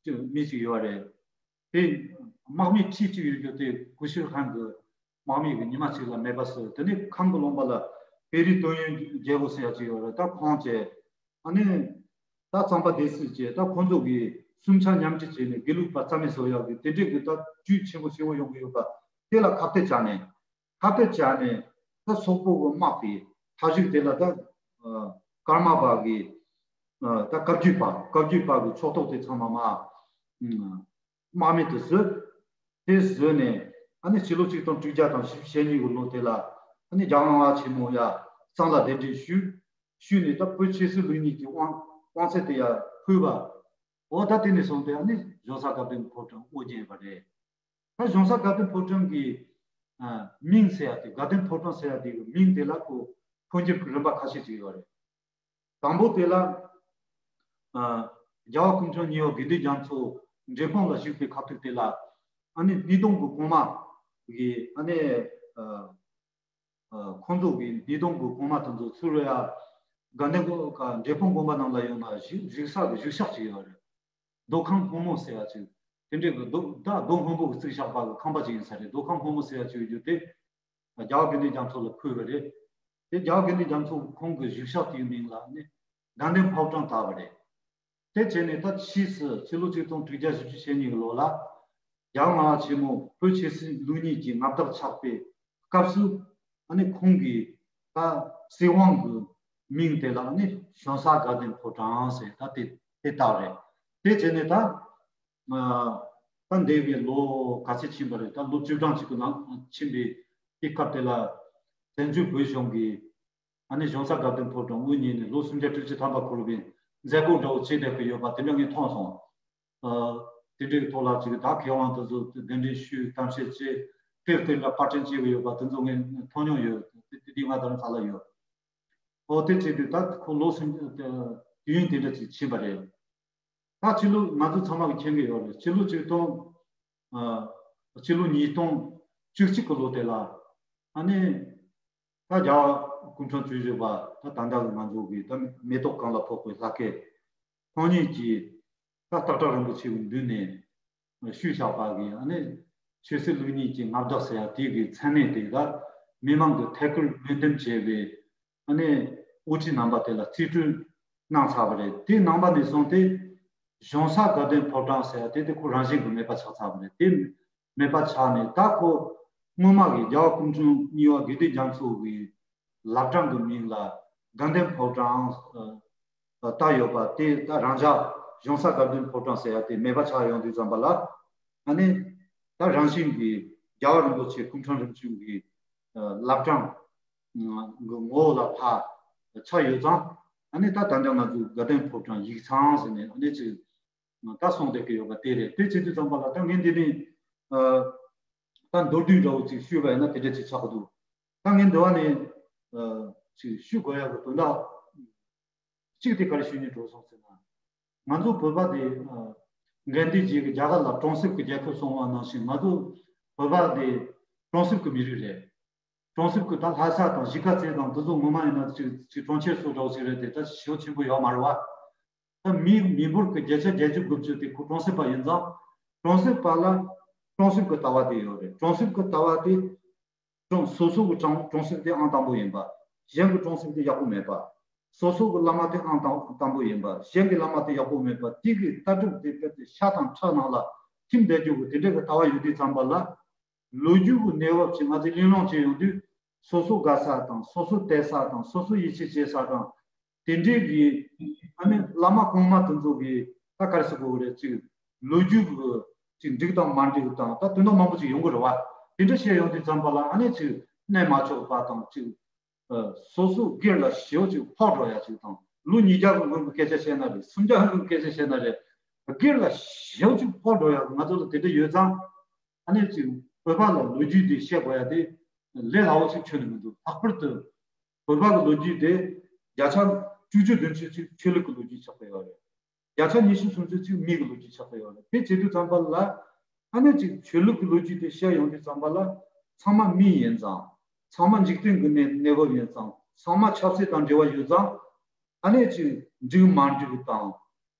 ཅིག་མི་ཞིག་ཡོད་རེད། དེ་དམག་མི་ཁྲི་གཅིག་ཡོད་རྒྱུ་དེ་ཀུ་ཤུ་ཧན་གྱི་དམག་མི་གི་ཉི་མ་གཅིག་ལ་མེད་པ་བཟོས། དེ་ནས་ཁམས་ཀྱི་ལུང་པ་ལ་བེ་རི་ཏོ་ཡོན་རྒྱལ་པོ་ཟེར་ཡ་ཅིག་ཡོད་རེད། ད་ཁོང་བཅས་ཨ་ནི་ད་གཙང་པ་སྡེ་སྲིད་བཅས་ད་ཁོང་ཚོ་གིས་གསུམ་ཆ་མཉམ་འབྲེལ་བྱས་ནས་དགེ་ལུགས་པ་རྩ་མེད་བཟོ་ཡག་གི་དེ་འདྲའི་གི་ད་ཇུས་ཆེན་པོ་ཆེན་པོ་ཡོང་གི་ཡོད་པ་དེ་ལ་ཁ་གཏད་བཅག་ནས། ཁ་གཏད་བཅག་ནས་ད་སོག་པོ་གི་དམག་གི་མཐའ་གཞུག་དེ་ལ་ད་ཨ་ཀརྨ་པ་གི་ཨ་ད་བཀའ་བརྒྱུད་པ་བཀའ་བརྒྱུད་པ་གི་ཕྱོགས་གཏོགས་དེ་ཚང་མ་མ་དམག་མི་དེ་བཟོས། དེ་བཟོས་ནས་ཨ་ནི་ཕྱི་ལོ་ཆིག་སྟོང་དྲུག་བརྒྱ་དང་བཞི་བཅུ་ཞེ་གཉིས་གི་ལོ་དེ་ལ་ཨ་ནི་རྒྱལ་བ་ངག་དབང་ཆེན་མོ་ཡ་གཙང་ལ་གདན་འདྲེན་ཞུས། ཞུས་ནས་ད་བོད་ཆོས་སྲིད་ལུགས་གཉིས་ཀྱི་དབང་དབང་ཚད་དེ་ཡ་ཕུལ་བ། འོ་ད་དེ་ནས་བཟུང་སྟེ་ཨ་ནི་གཞུང་ས་དགའ་ལྡན་ཕོ་བྲང་དབུ་བརྙེས་པ་རེད། ད་གཞུང་ས་དགའ་ལྡན་ཕོ་བྲང་གི་ཨ་མིང་ཟེར་ཡ་དེ་དགའ་ལྡན་ཕོ་བྲང་ཟེར་ཡ་དེ་གི་མིང་དེ་ལ་ཁོ་འཕོ་འགྱུར་གྱི་རིམ་པ་ཁ་ཤས་ཅིག་ཡོད་རེད། དང་པོ་དེ་ལ་ཨ་རྒྱལ་བ་སྐུ་ཕྲེང་གཉིས་པ་དགེ་འདུན་རྒྱ་མཚོ་འབྲས་སྤུངས་ལ་བཞུགས་པའི་ཁ་ཐུག་དེ་ལ་ཨ་ནི་སྣེ་གདོང་གི་གོང་མ་གི་ཨ་ནི་ཨ་ཨ་ཁོང་ཚོ་གི་སྣེ་གདོང་གི་གོང་མ་དེ་ཚོ་ཚུར་ཡ་དགའ་ལྡན་གོ་ཀ་འབྲས་སྤུངས་དགོན་པ་ནང་ལ་ཡོང་ན་བཞུགས་བཞུགས་ས་གི་བཞུགས་ཤག་ཅིག་ཡོད་རེད། མདོ་ཁམས་ཕོ་མོ་ཟེར་ཡ་ཅིག་དེ་འདྲའི་གི་རྡོ་ད་རྡོ་སྔོན་པོ་གི་བརྩིགས་བཞག་པ་གི་ཁང་པ་ཅིག་ཡིན་ས་རེད། མདོ་ཁམས་ཕོ་མོ་ཟེར་ཡ་ཅིག་ཡོད་རྒྱུ་དེ་རྒྱལ་བ་དགེ་འདུན་རྒྱ་མཚོ་ལ་ཕུལ་བ་རེད། དེ་རྒྱལ་བ་དགེ་འདུན་རྒྱ་མཚོ་ཁོང་གི་བཞུགས་ཤག་དེའི་མིང་ལ་ནི་དགའ་ལྡན་ཕོ་བྲང་བཏགས་པ་རེད། དེ་བྱས་ནས་ད་ཕྱིས་སུ་ཕྱི་ལོ་ཆིག་སྟོང་དྲུག་བརྒྱ་བཞི་བཅུ་ཞེ་གཉིས་ཀྱི་ལོ་ལ་རྒྱལ་བ་ངག་དབང་ཆེན་མོ་བོད་ཆོས་སྲིད་ལུགས་གཉིས་ཀྱི་མངའ་བདག་ཆགས་པའི་སྐབས་སུ་ཨ་ནི་ཁོང་གིས་ད་སྲིད་དབང་གི་མིང་དེ་ལ་ཨ་ནི་གཞུང་ས་དགའ་ལྡན་ཕོ་བྲང་ཟེར་ད་དེ་དེ་བཏགས་རེད། དེ་བྱས་ནས་ད་ད་འདས་པའི་ལོ་ག་ཚོད་ཕྱིན་པ་རེད། ད་ལོ་བཅུ་གྲངས་ཅིག་གི་ནང་ཕྱིན་པའི་དེ་སྐབས་དེ་ལ་བཙན་བྱོལ་བོད་གཞུང་གིས་ཨ་ནི་གཞུང་ས་དགའ་ལྡན་ཕོ་བྲང་དབུ་བརྙེས་ནས་ལོ་སུམ་བརྒྱ་དྲུག་ཅུ་ཐམ་པ་འཁོར་བའི་མཛད་སྒོ་འདྲ་བོ་བྱས་བསྡད་ཀྱི་ཡོད་པ་དེ་འདྲ་ངས་མཐོང་སོང་། ཨ་དེ་འདྲའི་ཐོག་ལ་ཅིག་ད་མཁས་དབང་དེ་ཚོ་གདན་འདྲེན་ཞུས། གཏམ་བཤད་བྱས། དེར་དེ་ལ་པར་སྐྲུན་བྱས་ཀྱི་ཡོད་པ་དེ་ཚོ་ངས་མཐོང་མྱོང་ཡོད། དེ་དེ་ང་རྡ་རམ་ས་ལ་ཡོད། ཨོ་དེ་བྱས་དུས་ད་ཁོ་ལོ་སུམ་དུས་ཡུན་དེ་འདྲ་ཅིག་ཕྱིན་པ་རེད། ད་ཕྱི་ལོ་ང་ཚོ་ཚང་མ་གི་མཁྱེན་གི་ཡོད་རེད། ཕྱི་ལོ་ཆིག་སྟོང་། ཨ། ཕྱི་ལོ་ཉིས་སྟོང་བཅུ་གཅིག་གི་ལོ་དེ་ལ། ཨ་ནི། ད་རྒྱལ་བ་སྐུ་ཕྲེང་བཅུ་བཞི་པ་ད་ད་ལྟ་གི་ང་ཚོ་གི་ད་མེ་ཏོག་གང་ལ་ཕོག་པའི་ལྷ་སྐལ་ཁོང་ཉིད་ཀྱིས་ད་སྟག་བྲག་རིན་པོ་ཆེ་གི་མདུན་ནས་ཞུས་བཞག་པ་གི། ཨ་ནི་ཆོས་སྲིད་ལུགས་གཉིས་ཀྱི་མངའ་བདག་ཟེར་ཡ་དེ་གི་མཚན་གནས་དེ་ད་མི་མང་གི་ཐད་ཀར་ལུང་འདྲེན་བྱས་པའི། ཨ་ནི་དབུ་ཁྲིད་རྣམ་པ་དེ་ལ་རྩིས་སྤྲོད་གནང་ཚར་བ་རེད། དེའི་ནང་པ་ནས་བཟུང་སྟེ་གཞུང་ས་དགའ་ལྡན་ཕོ་བྲང་ཟེར་ཡ་དེ་དེ་ཁོ་རང་བཞིན་གྱིས་མེད་པ་ཆགས་ཚར་བ་རེད། དེ་མེད་པ་ཆགས་ནས་ད་ཁོ་སྔོན་མ་གི་རྒྱལ་བ་སྐུ་ཕྲེང་གཉིས་པ་དགེ་ལྡན་རྒྱ་མཚོ་གི་བླ་བྲང་གི་མིང་ལ་དགའ་ལྡན་ཕོ་བྲང་ཨ་བཏགས་ཡོད་པ་དེ། ད་རང་ཅག་གཞུང་ས་དགའ་ལྡན་ཕོ་བྲང་ཟེར་ཡ་དེ་མེད་པ་ཆགས་ཡོང་དུས་ཙམ་པ་ལ། ཨ་ནི་ད་རང་བཞིན་གྱིས་རྒྱལ་བ་རིན་པོ་ཆེ་སྐུ་ཕྲེང་རིམ་བྱོན་གྱི་ཨ་བླ་བྲང་གི་ངོ་བོ་ལ་ཕར་ཆགས་ཡོད་ཙང་། ཨ་ནི་ད་ད་ལྟ་ང་ཚོས་དགའ་ལྡན་ཕོ་བྲང་ཡིག་ཚང་ཟེར་ནས། ཨ་ནི་ཅིག་ད་གསུངས་བསྡད་ཀྱི་ཡོད་པ་དེ་རེད། དེ་བྱེད་དུས་ཙམ་པ་ལ་ད་ངས་འདི་ནས་ཨ་ད་མདོར་བསྡུས་འདྲ་བོ་ཅིག་ཞུས་པ་ཡིན་ན་དེ་འདྲ་ཅིག་ཆགས་ཀྱི་འདུག་ད་ངས་འདི་བ་ནས་ཨ་ཅིག་ཞུ་དགོས་ཡག་གི་དོན་དག་གཅིག་དེ་ག་རེ་ཞུ་སྙིང་འདོད་སོང་ཟེར་ན། ང་ཚོ་བོད་པ་དེ་ཨ་འགལ་ཟླའི་རྗེས་ཀྱི་རྒྱ་གར་ལ་གྲོང་གསེབ་ཀྱི་རྒྱལ་ཁབ་སོང་བ་ནང་བཞིན། ང་ཚོ་བོད་པ་དེ་གྲོང་གསེབ་ཀྱི་མི་རིགས་རེད། གྲོང་གསེབ་ཀྱི་ད་ལྷ་ས་དང་གཞིས་ཀ་རྩེ་དང་དེ་ཚོ་ངོ་མ་ཡིན་ན་ཅིག་ཅིག་གྲོང་ཁྱེར་སོགས་འདྲ་བོ་ཞིག་རེད་དེ། ད་ཞེ་པོ་ཆེན་པོ་ཡོད་མ་རེད་བ། ད་མི་མི་འབོར་གྱི་བརྒྱ་ཆ་བརྒྱད་ཅུ་དགུ་བཅུ་དེ་ཁོ་གྲོང་གསེབ་པ་ཡིན་ཙང་། གྲོང་གསེབ་པ་ལ་གྲོང་གསེབ་ཀྱི་ལྟ་བ་དེ་ཡོད་རེད། གྲོང་གསེབ་ཀྱི་ལྟ་བ་དེ་གྲོང་སོ་སོ་གི་གྲོང་གྲོང་གསེབ་དེ་ཨང་དང་པོ་ཡིན་པ། གཞན་གྱི་གྲོང་གསེབ་དེ་ཡག་པོ་མེད་པ། སོ་སོ་གི་བླ་མ་དེ་ཨང་དང་དང་པོ་ཡིན་པ། གཞན་གྱི་བླ་མ་དེ་ཡག་པོ་མེད་པ། དེ་གི་ལྟ་གྲུབ་དེ་རྦད་དེ་ཤ་དང་ཁྲག་ནང་ལ་ཐིམ་བསྡད་རྒྱུ་གི་དེ་འདྲ་གི་ལྟ་བ་ཡོད་དུས་ཙམ་པ་ལ། ལོ་རྒྱུས་ཀྱི་གནས་བབ་ཅིག་ང་ཚོས་གླེང་སློང་བྱེད་ཡོང་དུས། སོ་སོ་དགའ་ས་དང་། སོ་སོ་དད་ས་དང་། སོ་སོ་ཡིད་ཆེས་བྱེད་ས་དང་། དེ་འདྲའི་གི་ཨ་ནི་བླ་མ་གོང་མ་དེ་ཚོ་གི་ད་ག་རེ་ཟེར་དགོས་རེད། ཅིག་ལོ་རྒྱུས་ཀྱི་ཅིག་འགྲིག་དང་མ་འགྲིག་དང་། ད་དོན་དག་མང་པོ་ཅིག་ཡོང་གི་རེད་བ། དེ་འདྲ་བཤད་ཡོང་དུས་ཙམ་པ་ལ། ཨ་ནི་ཅིག་གནས་མ་ཆོག་པ་དང་། ཅིག་ཨ་སོ་སོ་སྒེར་ལ་ཞེ་པོ་ཅིག་ཕོག་འགྲོ་ཡ་ཅིག་དང་། ལོ་ཉིས་བརྒྱ་གི་སྔོན་གྱི་སྐད་ཆ་བཤད་ན་རེད། སུམ་བརྒྱ་སྔོན་གྱི་སྐད་ཆ་བཤད་ན་རེད། སྒེར་ལ་ཞེ་པོ་ཅིག་ཕོག་འགྲོ་ཡ་ང་ཚོ་ལ་དེ་འདྲ་ཡོད་ཙང་། ཨ་ནི་ཅིག་བོད་པ་ལ་ལོ་རྒྱུས་དེ་བཤད་དགོས་ཡ་དེ་ལས་སླ་བོ་ཞིག་ཁྱོན་ནས་མི་འདུག་ལྷག་པར་དུ་བོད་པ་གི་ལོ་རྒྱུས་དེ་བརྒྱ་ཆ་བཅུ་བཅུ་བདུན་ཅུ་ཅིག་ཆོས་ལུགས་ཀྱི་ལོ་རྒྱུས་ཆགས་ཀྱི་ཡོད་རེད། བརྒྱ་ཆ་ཉི་ཤུ་སུམ་ཅུ་ཅིག་མི་གི་ལོ་རྒྱུས་ཆགས་ཀྱི་ཡོད་རེད། དེ་བྱེད་དུས་ཙམ་པ་ལ། ཨ་ནི་ཅིག་ཆོས་ལུགས་ཀྱི་ལོ་རྒྱུས་དེ་བཤད་ཡོང་དུས་ཙམ་པ་ལ། ཚང་མ་མི་ཡིན་ཙང་། ཚང་མ་འཇིག་རྟེན་གྱི་གནས་གནས་བབ་ཡིན་ཙང་། ཚང་མ་ཆབ་སྲིད་དང་འབྲེལ་བ་ཡོད་ཙང་། ཨ་ནི་ཅིག་འགྲིག་མ་འགྲིག་དང་།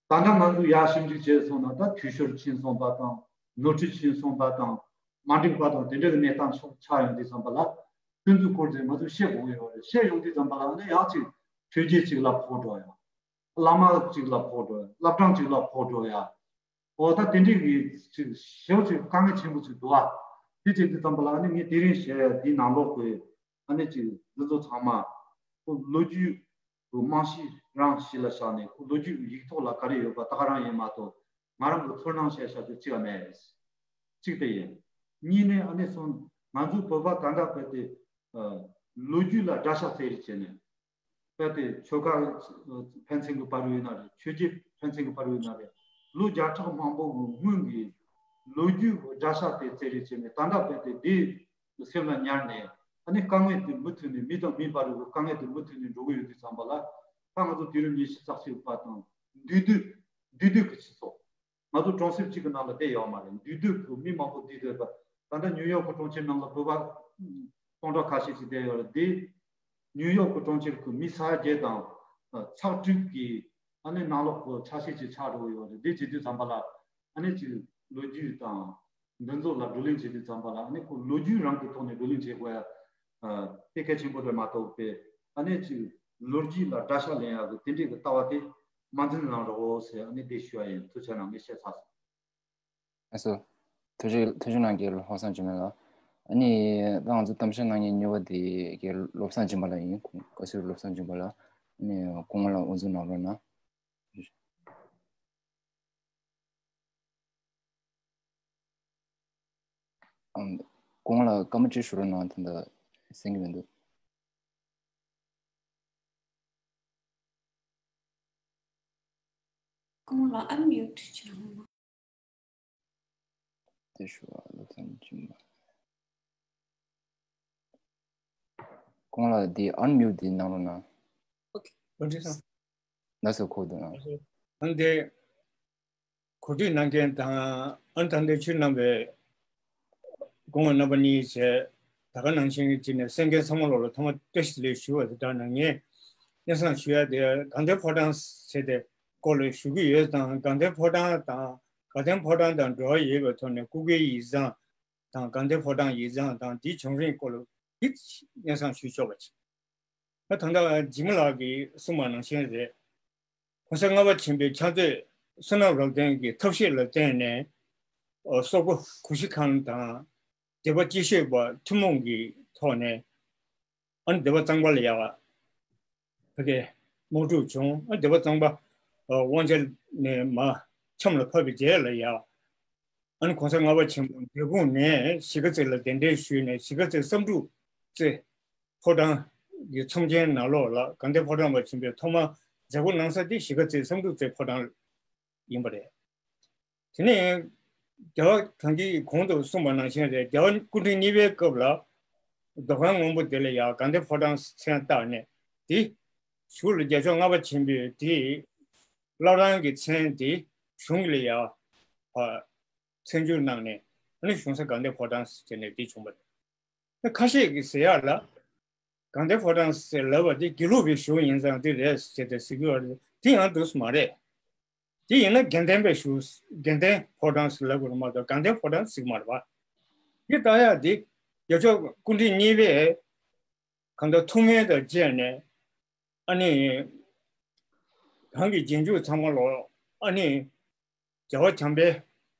ད་ལྟ་ང་ཚོ་ཡར་ཞིབ་འཇུག་བྱས་སོང་ན། ད་འཐུས་ཤོར་ཕྱིན་སོང་པ་དང་། ནོར་འཁྲུལ་ཕྱིན་སོང་པ་དང་། མ་འགྲིག་པ་དང་། དེ་འདྲ་གི་གནས་སྟངས་ཆགས་ཆགས་ཡོང་དུས་ཙམ་པ་ལ། དེ་ཚོའི་སྐོར་དེ་ང་ཚོས་བཤད་དགོས་ཀྱི་ཡོད་རེད། བཤད་ཡོང་དུས་ཙམ་པ་ལ་ཨ་ནི་ཡང་ཅིག་ཆོས་བརྒྱུད་ཅིག་ལ་ཕོག་འགྲོ་ཡ། བླ་མ་གཅིག་ལ་ཕོག་འགྲོ་ཡ། བླ་བྲང་གཅིག་ལ་ཕོག་འགྲོ་ཡ། འོ་ད་དེ་འདྲའི་གི་ཅིག་ཞེ་པོ་ཅིག་དཀའ་ངལ་ཆེན་པོ་ཅིག་འདུག་ཨ། དེ་བྱེད་དུས་ཙམ་པ་ལ་ཨ་ནི་ངས་དེ་རིང་བཤད་ཡ་འདིའི་ནང་ལོགས་ཀྱི་ཨ་ནི་ཅིག་འདི་ཚོ་ཚང་མ་ཁོ་ལོ་རྒྱུས་ཀྱི་རྨང་གཞི་རང་གཞི་ལ་བཞག་ནས། ཁོ་ལོ་རྒྱུས་ཀྱི་ཡིག་ཐོག་ལ་ག་རེ་ཡོད་པ་ད་ག་རང་ཡིན་མ་གཏོགས། ང་རང་གི་ཚོར་སྣང་བཤད་བྱ་རྒྱུ་གཅིག་ལ་མེད། གཅིག་དེ་ཡིན། གཉིས་ནས་ཨ་ནི་སོང་ང་ཚོའི་བོད་པ་ད་ལྟ་བོད་དེ་ཨ་ལོ་རྒྱུས་ལ་དགྲ་ཤ་བཙལ་རེས་བྱས་ནས། བོད་དེ་ཆོལ་ཁ་ཕན་ཚུན་གྱི་བར་ཡོད་ན་རེད། ཆོས་བརྒྱུད་ཕན་ཚུན་གྱི་བར་ཡོད་ན་རེད། ལོ་བརྒྱ་ཕྲག་མང་པོ་གི་སྔོན་གྱི་ལོ་རྒྱུས་ཀྱི་དགྲ་ཤ་དེ་བཙལ་རེས་བྱས་ནས། ད་ལྟ་བོད་དེ་དེའི་སེམས་ལ་ཉར་ནས། ཨ་ནི་དཀའ་ངལ་དེ་མུ་མཐུད་ནས། མི་དང་མི་བར་གྱི་དཀའ་ངལ་དེ་མུ་མཐུད་ནས་འགྲོ་གི་ཡོད་དུས་ཙམ་པ་ལ། ད་ང་ཚོ་དུས་རབས་ཉི་ཤུ་རྩ་གཅིག་པ་དང་འདུས་སྡོད་འདུས་སྡོད་ཀྱི་སྤྱི་ཚོགས། ང་ཚོ་གྲོང་གསེབ་གཅིག་གི་ནང་ལ་བསྡད་ཡོད་མ་རེད། འདུས་སྡོད་ཀྱི་མི་མང་པོ་འདུས་སྡོད་པ། ད་ལྟ་ཉིའུ་ཡོག་གི་གྲོང་ཁྱེར་ནང་ལ་བོད་པ་སྟོང་ཕྲག་ཁ་ཤས་ཅིག་བསྡད་ཡོད་རེད་དེ། ཉིའུ་ཡོག་གི་གྲོང་ཁྱེར་གྱི་མི་ས་ཡ་བརྒྱད་དང་ཚེག་དྲུག་གི་ཨ་ནི་ནང་ལོགས་ཀྱི་ཆ་ཤས་ཅིག་ཆགས་འགྲོ་གི་ཡོད་རེད། དེ་བྱེད་དུས་ཙམ་པ་ལ་ཨ་ནི་ཅིག་ལོ་རྒྱུས་དང་འདི་ཚོ་ལ་བགྲོ་གླེང་བྱེད་དུས་ཙམ་པ་ལ། ཨ་ནི་ཁོ་ལོ་རྒྱུས་རང་གི་ཐོག་ནས་བགྲོ་གླེང་བྱེད་དགོས་ཡ་དེ་གལ་ཆེན་པོ་རེད་མ་གཏོགས་པས། ཨ་ནི་ཅིག་ལོ་རྒྱུས་ལ་དགྲ་ཤ་ལེན་ཡག་གི་དེ་འདྲའི་གི་ལྟ་བ་དེ་མ་འཛིན་གནང་རོགས་ཟེར། ཨ་ནི་དེ་ཞུ་ཡ་ཡིན། ཐུགས་རྗེ་གནང་། ངས་བཤད་ཚར་སོང་། ལགས་སོ། ཐུགས་རྗེ་ཐུགས་རྗེ་གནང་རྒན་ལགས། ལྷག་བསམ་ཇི་མ་ལགས། ཨ་ནི་ད་ང་ཚོ་གཏམ་བཤད་གནང་མཁན་གཉིས་པ་དེ་རྒན་བློ་བཟང་སྦྱིན་པ་ལགས་ཡིན། བཀའ་ཟུར་བློ་བཟང་སྦྱིན་པ་ལགས། ཨ་ནི་སྐུ་ངོ་ལགས་དབུ་འཛུགས་གནང་རོགས་གནང་། ཨམ། སྐུ་ངོ་ལགས་སྐར་མ་གཅིག་ཞུ་རོགས་གནང་། ད་ལྟ་གསན་གྱི་མི་འདུག་སྐུ་ངོ་ལགས་ཨན་མིའུ་ཊི་བྱེད་རོགས་གནང་། དེ་ཞུ་བ་བློ་བཟང་སྦྱིན་པ། སྐུ་ངོ་ལགས་འདི་ཨན་མིའུ་ཊི་འདི་གནང་རོགས་གནང་། ཨོ་ཁེ། ལགས་སོ། ཁོ་འདུག་ན། ཨན་དེ། གོ་སྒྲིག་གནང་མཁན་དང་ཨ་ནི་ད་ལྟ་ཁྱེད་རྣམ་པའི་སྐུ་ངོ་རྣམ་པ་གཉིས་བྱས། ད་ག་ནང་བཞིན་གྱི་ནས་གསན་མཁན་ཚང་མ་ལོག་ལ་ཐོག་མ་བཀྲ་ཤིས་བདེ་ལེགས་ཞུ་བ་དེ་ལྟར་ན། ངས་སྙན་སེང་ཞུ་ཡ་དེ་དགའ་ལྡན་ཕོ་བྲང་ཟེར་དེ་སྐོར་ལ་ཞུ་གི་ཡོད་དང་། དགའ་ལྡན་ཕོ་བྲང་དང་དགའ་ལྡན་ཕོ་བྲང་དང་འབྲེལ་བ་ཡོད་པའི་ཐོག་ནས་སྐུ་སྒེར་ཡིག་ཚང་དང་དགའ་ལྡན་ཕོ་བྲང་ཡིག་ཚང་དང་དེའི་བྱུང་རིམ་སྐོར་ལ་དེ་སྙན་སེང་ཞུ་ཆོག་པ་བྱས། ད་ད་ལྟ་འཇིགས་མེད་ལགས་ཀྱིས་གསུངས་པ་ནང་བཞིན་རེད། ༸གོང་ས་ལྔ་པ་ཆེན་པོའི་ཕྱག་མཛོད་བསོད་ནམས་རབ་བརྟན་གྱི་ཐབས་ཤེས་ལ་བརྟེན་ནས། ཨོ། སོག་པོ་གུ་ཤྲི་ཁཱན་དང་སྡེ་པ་སྐྱིད་ཤོད་པ་ཐུན་མོང་གི་ཐོག་ནས། ཨ་ནི་སྡེ་པ་གཙང་པ་ལ་ཡ་ཕ་གིའི་དམག་འཁྲུག་བྱུང་། ཨ། སྡེ་པ་གཙང་པ་ཨོ་དབང་ཆ་ནས་མར་ཆམ་ལ་ཕབ་པའི་རྗེས་ལ་ཡ། ཨ་ནི་༸གོང་ས་ལྔ་པ་ཆེན་པོ་འབྲས་སྤུངས་ནས་གཞིས་ཀ་རྩེ་ལ་གདན་འདྲེན་ཞུས་ནས་གཞིས་ཀ་རྩེ་བསམ་གྲུབ་རྩེ་ཕོ་བྲང་གི་ཚོམས་ཆེན་ནང་ལོགས་ལ་དགའ་ལྡན་ཕོ་བྲང་པ་ཆེན་པོས་ཐོག་མར་མཛད་སྒོ་གནང་ས་དེ་གཞིས་ཀ་རྩེ་བསམ་གྲུབ་རྩེ་ཕོ་བྲང་ཡིན་པ་རེད། དེ་ནས་རྒྱལ་བ་གང་གིས་གོང་དུ་གསུངས་པ་ནང་བཞིན་རེད། རྒྱལ་བ་སྐུ་ཕྲེང་གཉིས་པའི་སྐབས་ལ་རྡོ་ཁང་སྔོན་པོ་དེ་ལ་ཡང་དགའ་ལྡན་ཕོ་བྲང་མཚན་བཏགས་ནས། དེ་གཞུག་ལ་རྒྱལ་མཆོག་ལྔ་པ་ཆེན་པོས་དེ་བླ་བྲང་གི་མཚན་དེ་གཞུང་ལ་ཡང་མཚན་བསྒྱུར་གནང་ནས། ཨ་ནི་གཞུང་ས་དགའ་ལྡན་ཕོ་བྲང་ཟེར་ནས་དེ་བྱུང་བ་རེད། ཁ་ཤས་ཀྱིས་ཟེར་ཡག་ལ། དགའ་ལྡན་ཕོ་བྲང་ཟེར་ལབ་པ་དེ་དགེ་ལུགས་པའི་གཞུང་ཡིན་ཙང་དེ་རེད་ཟེར་ཏེ་ཟེར་གྱི་ཡོད་རེད། དེ་ཡང་འདུག་སེ་མ་རེད། དེ་ཡིན་ན་དགེ་ལྡན་པའི་གཞུང་། དགེ་ལྡན་ཕོ་བྲང་ཟེར་ལབ་དགོས་རེད་མ་གཏོགས་དགའ་ལྡན་ཕོ་བྲང་ཟེར་གྱི་མ་རེད་པ། དེ་ལྟ་ཡག་དེ་རྒྱལ་མཆོག་སྐུ་ཕྲེང་གཉིས་པས་གང་ལྟར་ཐུགས་སྨོན་དང་བཅས་ནས། ཨ་ནི་གང་གི་རྗེས་འཇུག་ཚང་མ་ལོ། ཨ་ནི་རྒྱལ་བ་བྱམས་པའི་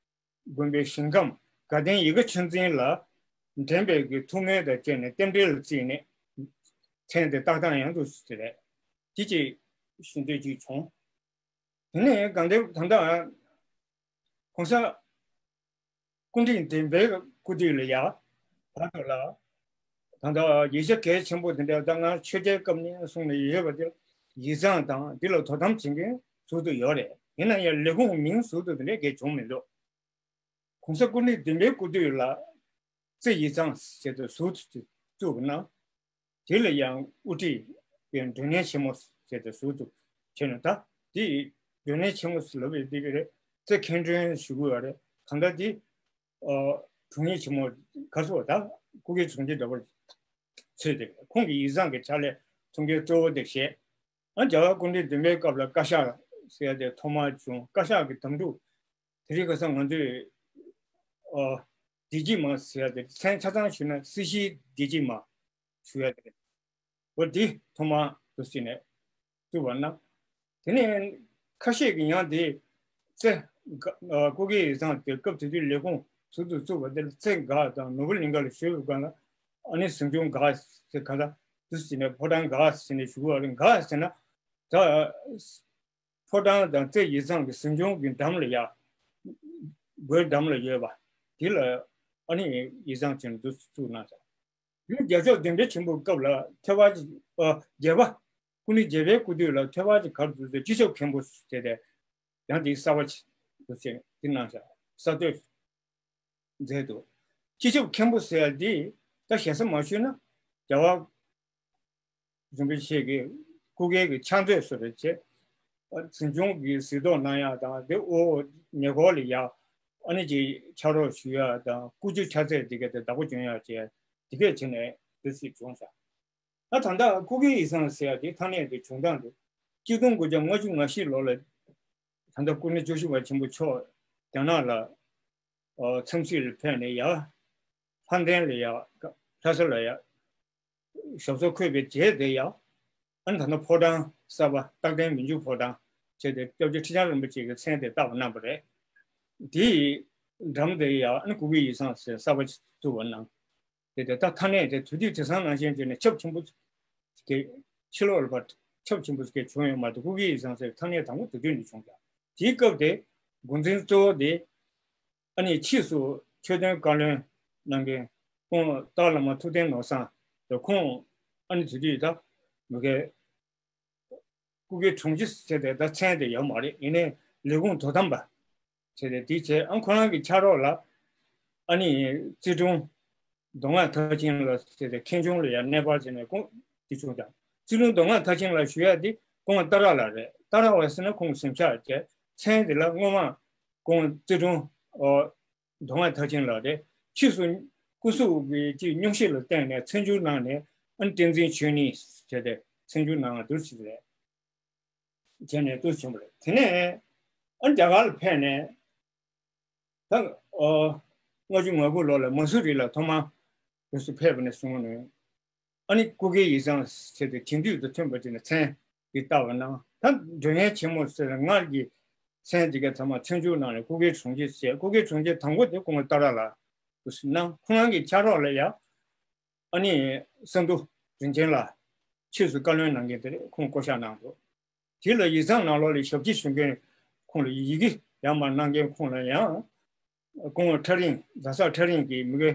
དགོན་པའི་ཞིང་ཁམས་དགའ་ལྡན་ཡིད་དགའ་ཆོས་འཛིན་ལ་འགྲན་པའི་གི་ཐུགས་སྨོན་དང་བཅས་ནས་རྟེན་འབྲེལ་ལ་བརྩིས་ནས་མཚན་དེ་བཏགས་སྟངས་ཡང་དུ་ཟེར་རེད། དེ་ཅིག་ཞུ་འདོད་ཅིག་བྱུང་། དེ་ནས་དགའ་ལྡན་ད་ལྟ་༸གོང་ས་སྐུ་ཕྲེང་བདུན་པའི་སྐུ་དུས་ལ་ཡ་བར་དུ་ལ། ད་ལྟ་ཡིག་ཆ་གལ་ཆེན་པོ་དེ་འདྲ་ད་སྔར་ཆོས་རྒྱལ་སྐབས་ནས་གསུངས་ནས་ཡོད་པ་དེ་ཡིག་ཚང་དང་འདི་ལ་དོ་དམ་བྱེད་མཁན་ཟུར་དུ་ཡོད་རེད། ཡིན་ན་ཡང་ལས་ཁུངས་མིང་ཟུར་དུ་དེ་འདྲ་གས་བྱུང་མི་འདུག ༸གོང་ས་སྐུ་ཕྲེང་བདུན་པའི་སྐུ་དུས་ལ་རྩེ་ཡིག་ཚང་ཟེར་ཏེ་ཟུར་དུ་བཙུགས་པ་ན། དེ་ལ་ཡང་དབུ་ཁྲིད་པའི་མགྲོན་གནས་ཆེན་མོ་ཟེར་ཏེ་ཟུར་དུ་བྱས་ནས། ད་དེ་མགྲོན་གནས་ཆེན་མོ་ཟེར་ལབ་པའི་དེ་ག་རེད། རྩེ་མཁན་དྲུང་ཞུ་གི་ཡོད་རེད། གང་ལྟར་དེ་ཨ་དྲུང་ཡིག་ཆེན་མོ་ག་ཚོད་ད་སྐུ་སྒེར་དྲུང་ཆེ་འདྲ་པོ་ཚོས་ཏེ། ཁོང་གི་ཡིག་ཚང་གི་ཕྱག་ལས་ཐུགས་འགན་གཙོ་བོ་དེ་བཞེས། ཨ་རྒྱལ་བ་སྐུ་ཕྲེང་བདུན་པའི་སྐབས་ལ་བཀའ་ཤག་ཟེར་ཡ་དེ་ཐོག་མར་བྱུང་། བཀའ་ཤག་གི་དམ་ཕྲུག་དེ་རིང་ཁ་སང་ང་ཚོས་ཨ་བདེ་སྐྱིད་མ་ཟེར་ཡ་དེ་མཚན་ཆ་ཚང་ཞུས་ན་སྲིད་ཞིའི་བདེ་སྐྱིད་མ་ཞུ་ཡ་དེ་རེད། འོ་འདི་ཐོག་མར་དུ་ཟིན་ནས་བཙུགས་པ་ན། དེ་ནས་ཁ་ཤས་ཀྱིས་ཡང་དེ་རྩེ་དགའ་ཨ་སྐུ་སྒེར་ཡིག་ཚང་དེ་སྐབས་དེ་དུས་ལས་ཁུངས་ཟུར་དུ་བཙུགས་པ་དེ་ལ་རྩེ་དགའ་དང་ནོར་བུ་གླིང་ག་ལ་ཞུས་པའི་སྒང་ལ། ཨ་ནི་གཟིམ་ཆུང་དགའ་ཟེར་ག་ལ་དུ་ཟིན་ནས་ཕོ་བྲང་དགའ་ཟེར་ནས་ཞུ་གི་ཡོད་རེད། དགའ་ཟེར་ན་ད་ཕོ་བྲང་དང་རྩེ་ཡིག་ཚང་གི་གཟིམ་ཆུང་གི་འགྲམ་ལ་ཡ། སྒོའི་འགྲམ་ལ་ཡོད་པ་དེ་ལ་ཨ་ནི་ཡིག་ཚང་ཅན་དུ་བཙུགས་གནང་སོང་། དེ་ནས་རྒྱལ་མཆོག་བདུན་པའི་ཆེན་པོའི་སྐབས་ལ་ཐོས་པ་ཅིག་ཨ་བརྒྱད་པ། སྐུ་ཕྲེང་བརྒྱད་པའི་སྐུ་དུས་ལ་ཐོས་པ་ཅིག་གར་དུ་སྤྱི་ཁྱབ་མཁན་པོ་ཟེར་ཏེ་ཡང་དེ་གསར་པ་ཅིག་དུ་ཟེར་དེ་གནང་བཞག་གསར་གཏོད་མཛད་འདུག་སྤྱི་ཁྱབ་མཁན་པོ་ཟེར་ཡ་དེ་ད་ཞེ་ས་མ་ཞུས་ན་རྒྱལ་བ་རིན་པོ་ཆེ་གི་སྐུ་སྒེར་གྱི་ཕྱག་མཛོད་བཟོ་འདྲ་བྱས། ཨ་གཟིམ་ཆུང་གི་གཟིགས་རྟོག་གནང་ཡག་དང་དེ་འོག་ཉེ་འཁོར་ལ་ཡ་ཨ་ནི་ཅིག་ཕྱག་རོགས་ཞུ་ཡག་དང་སྐུ་ཆུ་ཕྱག་རྫས་དེ་ག་དེ་བདག་པོ་འཇོན་ཡག་བྱས་དེ་གས་བྱས་ནས་དེ་སྲིད་བྱུང་ཤག་ཨ་ད་ལྟ་སྐུ་སྒེར་ཡིག་ཚང་ཟེར་ཡག་དེ་ཐ་སྙད་དེ་བྱུང་སྟངས་དེ་གཅིག་སྟོང་དགུ་བརྒྱ་ལྔ་བཅུ་ང་བཞི་ལོ་ལ་ད་ལྟ་སྐུ་ཕྲེང་བཅུ་བཞི་པ་ཆེན་པོ་མཆོག་རྒྱ་ནག་ལ་ཨ་འཚམས་གཟིགས་ལ་ཕེབས་ནས་ཡ། ལྷ་ལྡན་ལ་ཡ། ལྷ་ས་ལ་ཡ། ཞབས་སོར་འཁོད་པའི་རྗེས་དེ་ཡ། ཨ་ནི་ད་ནི་ཕོ་བྲང་གསར་པ་རྟག་བརྟན་མི་འགྱུར་ཕོ་བྲང་བྱས་ཏེ་སྐྱབས་རྗེ་ཁྲི་བྱང་རིན་པོ་ཆེ་གི་མཚན་དེ་བཏགས་པ་གནང་བ་རེད། དེའི་འགྲམ་དེ་ཡ་ཨ་ནི་སྐུ་སྒེར་ཡིག་ཚང་ཟེར་གསར་པ་ཞིག་བཙུགས་པ་གནང་། དེ་དེ་ད་ཐ་སྙད་དེ་དུས་དུས་དེང་སང་ནང་བཞིན་བྱས་ནས་ཁྱབ་ཆེན་པོ་གི་ཕྱི་ལོགས་ལ་ཕར་ཁྱབ་ཆེན་པོ་གི་བྱུང་ཡོད་མ་གཏོགས་སྐུ་སྒེར་ཡིག་ཚང་ཟེར་ཐ་སྙད་དང་པོ་དེ་དུས་ནས་བྱུང་ཀྱང་དེའི་སྐབས་དེ་འགོ་འཛིན་གཙོ་བོ་དེ། ཨ་ནི་ཕྱིས་སུ་ཆོས་དོན་བཀའ་བློན་གནང་མཁན་ཁོང་ཏཱ་བླ་མ་ཐུབ་བསྟན་ནོར་བཟང་དང་ཁོང་ཨ་ནི་དེ་དུས་ད་མི་ཁའི་སྐུ་སྒེར་དྲུང་ཆེ་ཟེར་ཏེ་ད་མཚན་དེ་ཡོད་མ་རེད། ཡིན་ནའི་ལས་ཁུངས་དོ་དམ་པ་བྱས་ཏེ་དེ་བྱས། ཨ་ཁོ་རང་གི་ཕྱག་རོགས་ལ་ཨ་ནི་རྩིས་དྲུང་མདོ་སྔགས་མཐར་ཕྱིན་ལ་ཟེར་ཏེ་མཁན་ཆུང་ལ་ཡང་གནས་སྤར་བྱས་ནས་ཁོང་དེ་བྱུང་ཀྱང་། རྩིས་དྲུང་མདོ་སྔགས་མཐར་ཕྱིན་ལ་ཞུ་ཡ་དེ་ཁོང་ཏཱ་ར་ལ་རེད། ཏཱ་ར་བ་ཟེར་ན་ཁོང་གཟིམ་ཤག་བྱས། མཚན་དེ་ལ་སྔོན་མ་ སྐུ་ངོ་ཙི་ཀྲུང་། ཨོ། མདོ་སྔགས་མཐར་ཕྱིན་ལགས་རེད། ཕྱིས་སུ་སྐུ་གཟུགས་ཀྱི་ཅིག་སྙུང་གཞི་ལ་བརྟེན་ནས་ཚེས་འགྱུར་གནང་ནས། ཨ་ནི་བསྟན་འཛིན་ཆོས་ཉིད་བྱས་ཏེ་ཚེས་འགྱུར་གནང་བ་འདུག་ཟེར་རེད། བྱས་ནས་འདུག་བྱུང་བ་རེད། དེ་ནས་ཨ་ནི་རྒྱ་གར་ལ་ཕེབས་ནས། ད་ཨོ། ལྔ་བཅུ་ང་དགུ་ལོ་ལ་མ་སུ་རི་ལ་ཐོག་མར་དུས་སུ་ཕེབས་པ་ནས་བཟུང་ནས། ཨ་ནི་སྐུ་སྒེར་ཡིག་ཚང་ཟེར་ཏེ་དེང་དུས་དང་མཐུན་པ་ཅིག་ནས་མཚན་དེ་བཏགས་པ་གནང་། ད་མགྲོན་ཡན་ཆེན་མོ་ཟེར་སྔར་གྱི་མཚན་དེ་ག་ཚང་མ་ཚེས་འགྱུར་གནང་ནས་སྐུ་སྒེར་དྲུང་ཆེ་བྱས། སྐུ་སྒེར་དྲུང་ཆེ་དང་པོ་དེ་སྐུ་ངོ་ཏཱ་ར་ལགས་སུ་གནང་། ཁོང་རང་གི་ཕྱག་རོགས་ལ་ཡང་ཨ་ནི་ས་འདུ་རིན་ཆེན་ལགས་ཕྱིས་སུ་བཀའ་བློན་གནང་མཁན་དེ་རེད། ཁོང་བསྐོ་བཞག་གནང་འདུག་དེ་ལ་ཡིག་ཚང་ནང་ལོགས་ལ་ཞབས་ཕྱི་ཞུ་མཁན་ཁོང་ལ་ཡི་གེ་ཡར་མར་གནང་མཁན་ཁོང་ལ་ཡང་། སྐུ་ངོ་ཁྲ་རིང་། རྡ་ས་ཁྲ་རིང་གིས་མི་གེ་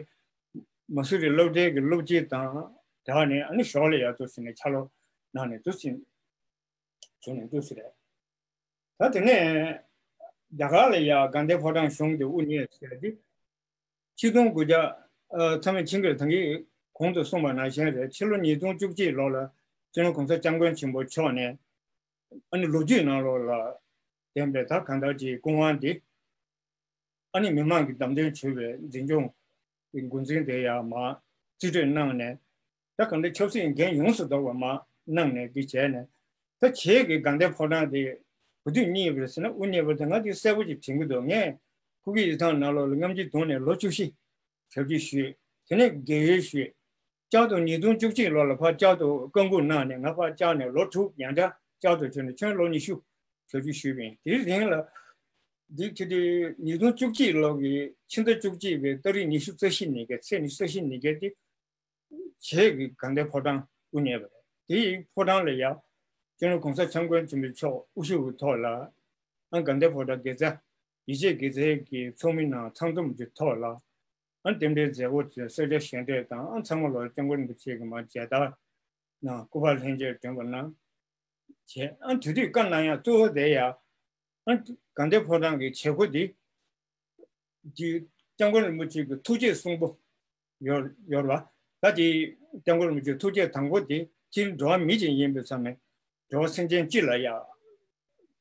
མ་སུ་རི་སློབ་གྲྭའི་གི་སློབ་སྤྱི་དང་སྦྲགས་ནས། ཨ་ནི་ཞོར་ལ་ཡར་འདུག་ཟེར་ནས་ཕྱག་ལོག་གནང་ནས་འདུག་ཟེར་བྱུང་ནས་འདུག་ཟེར་རེད། ད་དེ་ནས་རྒྱ་གར་ལ་ཡར་དགའ་ལྡན་ཕོ་བྲང་གཞུང་དེ་དབུ་བརྙེས་ཟེར་ཏེ། ཆིག་སྟོང་དགུ་བརྒྱ། ཨ། ཚང་མས་མཁྱེན་གྱི་རེད། ད་གིན་གོང་དུ་གསུངས་པ་ནང་བཞིན་རེད། ཕྱི་ལོ་ཉིས་སྟོང་བཅུ་གཅིག་ལོ་ལ་སྤྱི་ནོར་༸གོང་ས་༸སྐྱབས་མགོན་ཆེན་པོ་མཆོག་ནས། ཨ་ནི་ལོ་རྒྱུས་ནང་ལོགས་ལ་ལྡན་པའི་ད་གང་ལྟར་གྱི་སྐུ་དབང་འདི། ཨ་ནི་མི་མང་གི་བདམས་ཐོན་བྱས་པའི་འཛིན་སྐྱོང་གི་འགོ་འཛིན་དེ་ཡར་མར་རྩིས་སྤྲོད་གནང་ནས། ད་གང་ལྟར་ཆབ་སྲིད་འགན་ཡོངས་སུ་རྫོགས་པ་མར་གནང་ནས་འདི་བྱས་ནས། ད་ཁྱེད་ཀྱི་དགའ་ལྡན་ཕོ་བྲང་དེ་ག་དུས་བརྙེས་པ་རེད་ཟེར་ན། དབུ་བརྙེས་པ་དེ་ང་དེ་གསལ་པོ་ཅིག་དྲན་གྱི་འདུག་ངས་སྐུ་སྒེར་ཡིག་ཚང་ནང་ལོགས་ལ་རྔམ་བརྗིད་གདུང་ནས་ལོ་བཅུ་བཞི་ཞབས་ཕྱི་ཞུས། དེ་ནས་རྒས་ཡོལ་ཞུས། བསྐྱར་དུ་ཉིས་སྟོང་བཅུ་གཅིག་ལོ་ལ་ཕར་བསྐྱར་དུ་བཀའ་འགུག་གནང་ནས། ང་ཕར་བཅར་ནས་ལོ་དྲུག་ཡང་བསྐྱར་བསྐྱར་དུ་བྱས་ནས་ཁྱོན་ལོ་ཉི་ཤུ་ཞབས་ཕྱི་ཞུས་པ་ཡིན། དེའི་རིང་ལ་འདི་ཁྱེད་དེ་ཉིས་སྟོང་བཅུ་གཅིག་ལོ་གི་ཕྱི་ཟླ་བཅུ་གཅིག་པའི་ཏ་རིག་ཉི་ཤུ་རྩ་བཞི་ཉིན་གྱི་ཚེས་ཉི་ཤུ་རྩ་བཞི་ཉིན་གྱི་དེ། བྱེས་ཀྱི་དགའ་ལྡན་ཕོ་བྲང་དབུ་བརྙེས་པ་རེད། དེ་ཡི་ཕོ་བྲང་ལ་ཡང་སྤྱི་ནོར་༸གོང་ས་༸སྐྱབས་མགོན་ཆེན་པོ་མཆོག་དབུ་བཞུགས་ཀྱི་ཐོག་ལ། ཨ། དགའ་ལྡན་ཕོ་བྲང་དགེ་རྩ་ཡིད་ཆེས་དགེ་རྩའི་གི་ཚོགས་མི་རྣམས་ཚང་འཛོམས་ཀྱི་ཐོག་ལ། ཨ། རྟེན་འབྲེལ་མཛད་སྒོ་བྱས། གསོལ་ཇ་ཞལ་འདེབས་དང་། ཨ། ཚང་མ་ལོ་སྐྱབས་མགོན་རིན་པོ་ཆེ་གི་མར་མཇལ་དར་གནང་། སྐུ་པར་ལྷན་རྒྱས་སྒྲོན་པ་གནང་བྱས། ཨ། དེ་དུས་བཀའ་གནང་ཡག་གཙོ་བོ་དེ་ཡང་། ཨ། དགའ་ལྡན་ཕོ་བྲང་གི་བྱེད་སྒོ་འདི། འདི་སྐྱབས་མགོན་རིན་པོ་ཆེ་གི་ཐུགས་བསྐྱེད་གསུང་འབུམ་ཡོད་ཡོད་རེད་པ། ད་དེ་སྐྱབས་མགོན་རིན་པོ་ཆེ་ཐུགས་བསྐྱེད་དང་པོ་དེ་སྤྱིར་འགྲོ་བ་མི་ཅིག་ཡིན་པའི་ཆ་ནས། འགྲོ་བ་སེམས་ཅན་སྤྱི་ལ་ཡང་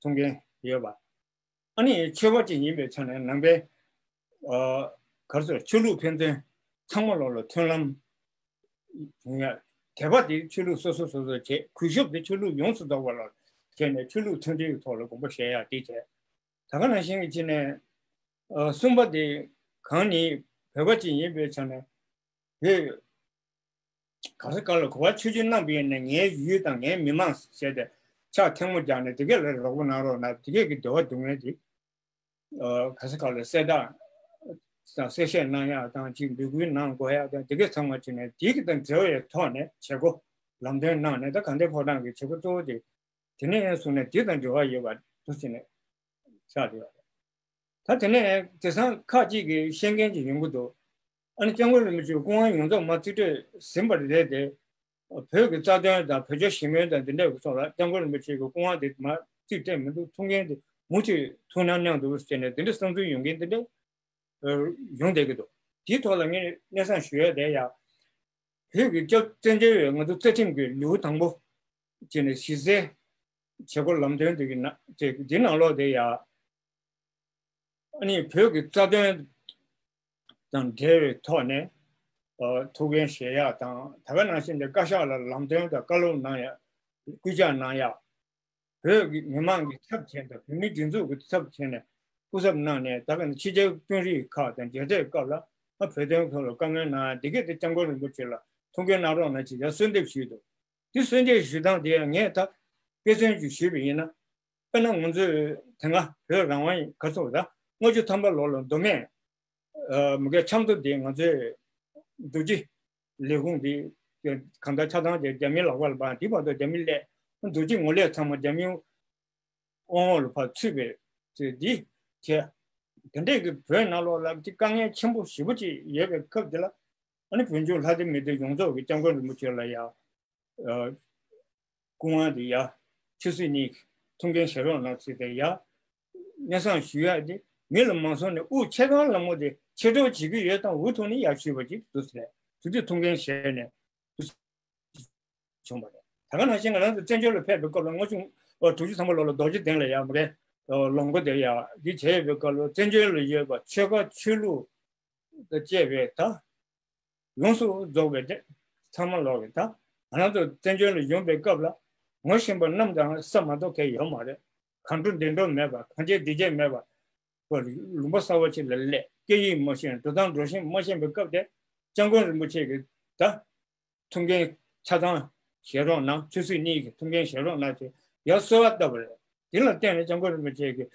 ཐུགས་འགན་ཡོད་པ། ཨ་ནི་ཆོས་པ་ཅིག་ཡིན་པའི་ཆ་ནས་ནང་པའི། ཨ། ག་རེ་ཟེར། ཆོས་ལུགས་ཕན་ཚུན་ཚང་མ་ལོགས་ལ་མཐུན་ལམ་ཡོང་ཡ། དད་པ་དེ་ཆོས་ལུགས་སོ་སོ་སོ་སོ་བྱས། གུས་ཞབས་དེ་ཆོས་ལུགས་ཡོངས་སུ་རྫོགས་པ་ལ་བྱས་ནས། ཆོས་ལུགས་མཐུན་སྒྲིལ་གྱི་ཐོག་ལ་དགོངས་པ་བཞེས་ཡ་དེ་བྱས། ད་ག་ནང་བཞིན་གྱི་ཆ་ནས། ཨ། གསུམ་པ་དེ་གང་ཉིད་བོད་པ་ཅིག་ཡིན་པའི་ཆ་ནས། བོད་ག་ས་ག་ལ་ག་པར་ཆོས་བརྒྱུད་གནང་བ་ཡིན་ནའི། ངའི་ཡུལ་དང་ངའི་མི་མང་ཟེར་ཏེ་ཕྱག་ཐལ་མོ་སྦྱར་ནས་དེ་གས་ལ་རོགས་པ་གནང་རོགས་གནང་། དེ་གས་ཀྱི་བདེ་བ་སྡུག་བསྔལ་དེ། ཨ། ག་ས་ག་ལ་གསལ་བསྒྲགས་དང་གསལ་བཤད་གནང་ཡག་དང་། ཅིག་འབོད་སྐུལ་གནང་དགོས་ཡག་དང་། དེ་གས་ཚང་མ་བྱས་ནས་དེ་གི་དང་འབྲེལ་བའི་ཐོག་ནས་བྱེད་སྒོ་ལམ་སྟོན་གནང་ནས། ད་དགའ་ལྡན་ཕོ་བྲང་གི་བྱེད་སྒོ་གཙོ་བོ་དེ་དེ་ནས་བཟུང་ནས་དེ་དང་འབྲེལ་བ་ཡོད་པ་འདུག་ཟེར་ནས་ཆགས་བསྡད་ཡོད་རེད། ད་དེ་ནས་དེང་སང་ཁག་ཅིག་གིས་ཤེས་མཁན་ཅིག་ཡོང་གི་འདུག་ཨ་ནི་སྐྱབས་མགོན་རིན་པོ་ཆེའི་སྐུ་དབང་ཡོངས་རྫོགས་མར་རྩིས་སྤྲོད་ཟིན་པ་རེད་དེ། བོད་ཀྱི་རྩ་དོན་དང་བོད་ཆོས་ཞི་མོལ་དང་འདི་འདྲ་གི་ཐོག་ལ་སྐྱབས་མགོན་རིན་པོ་ཆེ་གི་སྐུ་དབང་དེ་མར་རྩིས་སྤྲད་མི་འདུག་ཐུགས་འགན་དེ་མུ་མཐུད་ཐུགས་སྣང་གནང་འདུག་ཟེར་ནས། འདི་འདྲ་བསམ་ཚུལ་ཡོང་མཁན་འདི་འདྲ་ཡོང་བསྡད་ཀྱི་འདུག་དེའི་ཐོག་ལ་ངས་སྙན་སེང་ཞུ་ཡ་དེ་ཡང་། བོད་ཀྱི་སྐྱབས་བཙན་བྱོལ་བའི་ང་ཚོ་རྩ་ཁྲིམས་ཀྱི་ལེའུ་དང་པོ་བྱས་ནས་གཞི་རྩའི་བྱེད་སྒོ་ལམ་སྟོན་དེ་གི་ནང་དེ་འདི་ནང་ལོགས་དེ་ཡང་། ཨ་ནི་བོད་ཀྱི་རྩ་དོན་དང་འབྲེལ་བའི་ཐོག་ནས། ཨ། ཐུགས་འགན་བཞེས་ཡག་དང་། ད་ག་ནང་བཞིན་དེ་བཀའ་ཤག་ལ་ལམ་སྟོན་དང་བཀའ་སློབ་གནང་ཡག་སྐུལ་ལྕག་གནང་ཡག་བོད་ཀྱི་མི་མང་གི་ཚབ་བྱས་དང་། བོད་མིའི་སྒྲིག་འཛུགས་ཀྱི་ཚབ་བྱས་ནས་སྐུ་ཚབ་གནང་ནས། ད་ག་ནས་ཕྱི་རྒྱལ་དཔོན་རིགས་ཁག་དང་མཇལ་འཕྲད་སྐབས་ལ། ཨ། བོད་དོན་ཐོག་ལ་བཀའ་མོལ་གནང་། འདི་གས་དེ་སྐྱབས་མགོན་རིན་པོ་ཆེ་ལ་ཐུགས་འགན་གནང་རོགས་གནང་ཅེས་ཡང་གསོལ་འདེབས་ཞུས་འདུག་དེ་གསོལ་འདེབས་ཞུ་སྟངས་དེ་ཡང་ངས་ད་དཔེ་མཚོན་ཅིག་ཞུས་པ་ཡིན་ན། དཔེར་ན་ང་ཚོས་དེ་སྔ་བོད་རང་དབང་ག་ཚོད་ད་ལྔ་བཅུ་ཐམ་པ་ལོ་ལ་མདོ་སྨད། ཨ། མི་གའི་ཆབ་མདོ་དེ་ང་ཚོས་རྡོ་རྗེ་ལས་ཁུངས་དེ་གང་ལྟར་ཆ་ཚང་དེ་རྒྱ་མིའི་ལག་པ་ལ་བབས། དེ་བར་དུ་རྒྱ་མི་སླེབས། རྡོ་རྗེ་ངོས་ལས་ཚང་མ་རྒྱ་མིའི་དབང་འོག་ལ་ཕར་ཚུད་པའི་ཚེ་འདི་བྱས། དེ་འདྲས་ཀྱི་བོད་ནང་ལོགས་ལ་དེ་དཀའ་ངལ་ཆེན་པོ་ཞེ་པོ་ཅིག་ཡོད་པའི་སྐབས་དེ་ལ། ཨ་ནི་བོད་ལྗོངས་ལྷ་སྡེ་མི་སྡེ་ཡོངས་རྫོགས་ཀྱིས་སྐྱབས་མགོན་རིན་པོ་ཆེ་ལ་ཡ། ཨ། སྐུ་དབང་དེ་ཡ་ཆུ་ཚོད་གཉིས་ཐུགས་འགན་བཞེས་རོགས་གནང་ཟེར་ཏེ་ཡ། སྙན་སེང་ཞུ་ཡ་དེ། མི་ལ་མ་གསུངས་ནས་དབུགས་ཆད་གང་ལ་མོ་དེ་ཕྱིར་སྒྲོག་བྱེད་ཀྱི་ཡོད་དང་འུ་ཐུག་ནས་ཡར་ཞུས་པ་ཅིག་འདུག་ཟེར། དེ་དུས་ཐུགས་འགན་བཞེས་ནས་བྱུང་བ་རེད། ད་ག་ནང་བཞིན་ང་རང་ཚོ་བཙན་བྱོལ་ལ་ཕེབས་པའི་སྐབས་ལ་ལྔ་བཅུ་དྲུག་ཅུ་ཐམ་པ་ལོ་ལ་རྡོ་རྗེ་གདན་ལ་ཡ་མ་གའི་ ལོངས་སྐུ་དེ་ཡ་འདི་བྱས་ཡོད་པའི་སྐབས་ལ་བཙན་བྱོལ་ལ་ཡོད་པ་ཆོལ་ཁ་ཆོས་ལུགས་དང་བཅས་པའི་ད་ཡོངས་སུ་རྫོགས་པའི་དེ་ཚང་མ་ལོག་གི་ད་ང་རང་ཚོ་བཙན་བྱོལ་ལ་ཡོང་པའི་སྐབས་ལ་ངོ་ཤེས་པ་རྣམས་དང་ས་མ་གཏོགས་མཁན་ཡོད་མ་རེད། གང་འགྲོ་འདི་འགྲོ་མེད་པ། གང་བྱེད་འདི་བྱེད་མེད་པ། ལུང་པ་གསར་པ་ཅིག་ལ་སླེབས། སྐད་ཡིག་མ་ཤེས། འགྲོ་སྟངས་འགྲོ་ཤེས་མ་ཤེས་པའི་སྐབས་དེ་སྐྱབས་མགོན་རིན་པོ་ཆེ་གིས་ད་ཐུགས་འགན་ཆ་ཚང་བཞེས་རོགས་གནང་། ཆོས་སྲིད་གཉིས་ཀྱི་ཐུགས་འགན་བཞེས་རོགས་གནང་ཞེས་ཡར་གསོལ་བ་བཏབ་པ་རེད། དེ་ལ་བརྟེན་ནས་སྐྱབས་མགོན་རིན་པོ་ཆེ་གིས་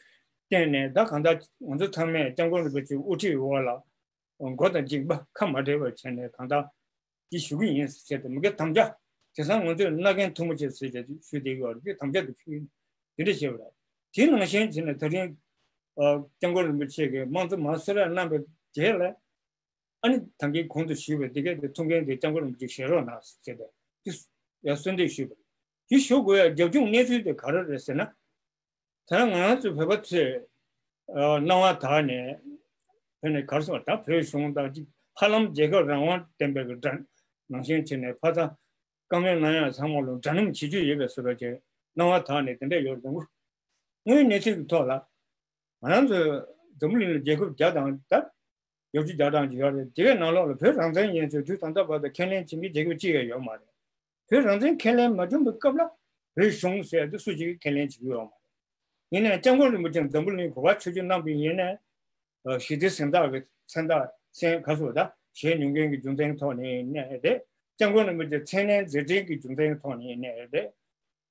བརྟེན་ནས་ད་གང་ལྟར་ང་ཚོ་ཚང་མས་སྐྱབས་མགོན་རིན་པོ་ཆེའི་དབུ་ཁྲིད་འོག་ལ་མགོ་དང་གཅིག་པ་ཁ་མ་བྲལ་བར་བྱས་ནས་གང་ལྟར་ཅིག་ཞུ་གི་ཡིན་ཟེར་ཏེ་མི་འགའ་དམ་བཅའ། དེང་སང་ང་ཚོས་མནའ་གན་མཐུ་མོ་ཆེ་ཟེར་ཏེ་ཞུ་བསྡད་ཀྱི་ཡོད་རེད། དམ་བཅའ་དེ་ཞུ་གི་ཡིན། དེ་འདྲ་བྱས་པ་རེད། དེ་ནང་བཞིན་བྱས་ནས་ད་རིང་སྐྱབས་མགོན་རིན་པོ་ཆེ་གིས་དམངས་གཙོ་མར་གསོལ་རས་གནང་བའི་རྗེས་ལ། ཨ་ནི་ད་གིན་གོང་དུ་ཞུས་པའི་འདི་གའི་དེ་ཐུགས་འགན་དེ་སྐྱབས་མགོན་རིན་པོ་ཆེ་བཞེས་རོགས་གནང་ཟེར་བྱས་ཏེ་ཡ་གསོལ་འདེབས་ཞུས་པ་རེད། དེ་ཞུ་དགོས་ཡ་རྒྱབ་ལྗོངས་གནས་ཚུལ་དེ་ག་རེ་རེད་ཟེར་ན། ད་ང་རང་ཚོའི་བོད་པ་ཚོས་སྣང་བ་དག་ནས་བོད་ནས་གར་སོང་བ་ད་བོད་གཞུང་དང་གཅིག་ཧ་ལམ་རྒྱལ་ཁབ་རང་དབང་ལྡན་པའི་གི་འདྲ་ནང་བཞིན་བྱས་ནས་ཕ་ཚང་བཀའ་མོལ་གནང་ཡ་ཚང་མ་ལ་དགྲ་ཉམས་བྱེད་རྒྱུ་ཡོད་པའི་བཟོ་འདྲ་ཅིག་སྣང་བ་དག་ནས་དེ་འདྲ་ཡོད་རེད། དངོས་ཡོད་གནས་ཚུལ་གྱི་ཐོག་ལ་ང་རང་ཚོའི་འཛམ་བུ་གླིང་ལ་རྒྱལ་ཁབ་བརྒྱ་དང་ད་བརྒྱད་ཅུ་གྱ་གྲངས་ཅིག་ཡོད་རེད། དེ་གའི་ནང་ལོགས་ལ་བོད་རང་བཙན་ཡན་ཆོད་དུས་ད་ལྟ་བར་དུ་ཁས་ལེན་བྱེད་མཁན་རྒྱལ་ཁབ་གཅིག་ཡང་ཡོད་མ་རེད། བོད་རང་བཙན་ཁས་ལེན་མ་བྱུང་བའི་སྐབས་ལ་བོད་གཞུང་ཟེར་ཡ་དེ་སུ་གཅིག་གིས་ཁས་ལེན་བྱེད་ཀྱི་ཡོད་མ་རེད། ཡིན་ནའི་སྐྱབས་མགོན་རིན་པོ་ཆེ་འཛམ་བུ་གླིང་གོ་བ་ཆོས་བརྒྱུད་གནང་བ་ཡིན་ནའི་ཞི་བདེ་གཟེངས་རྟགས་ཀྱི་མཚན་རྟགས་མཚན་ག་ཚོད་ད་བཞེས་མྱོང་མཁན་གྱི་རྒྱུ་མཚན་ཐོག་ནས་ཡིན་ནའི་རེད། སྐྱབས་མགོན་རིན་པོ་ཆེ་མཚན་གནས་མཛད་འཕྲིན་གྱི་རྒྱུ་མཚན་ཐོག་ནས་ཡིན་ནའི་རེད།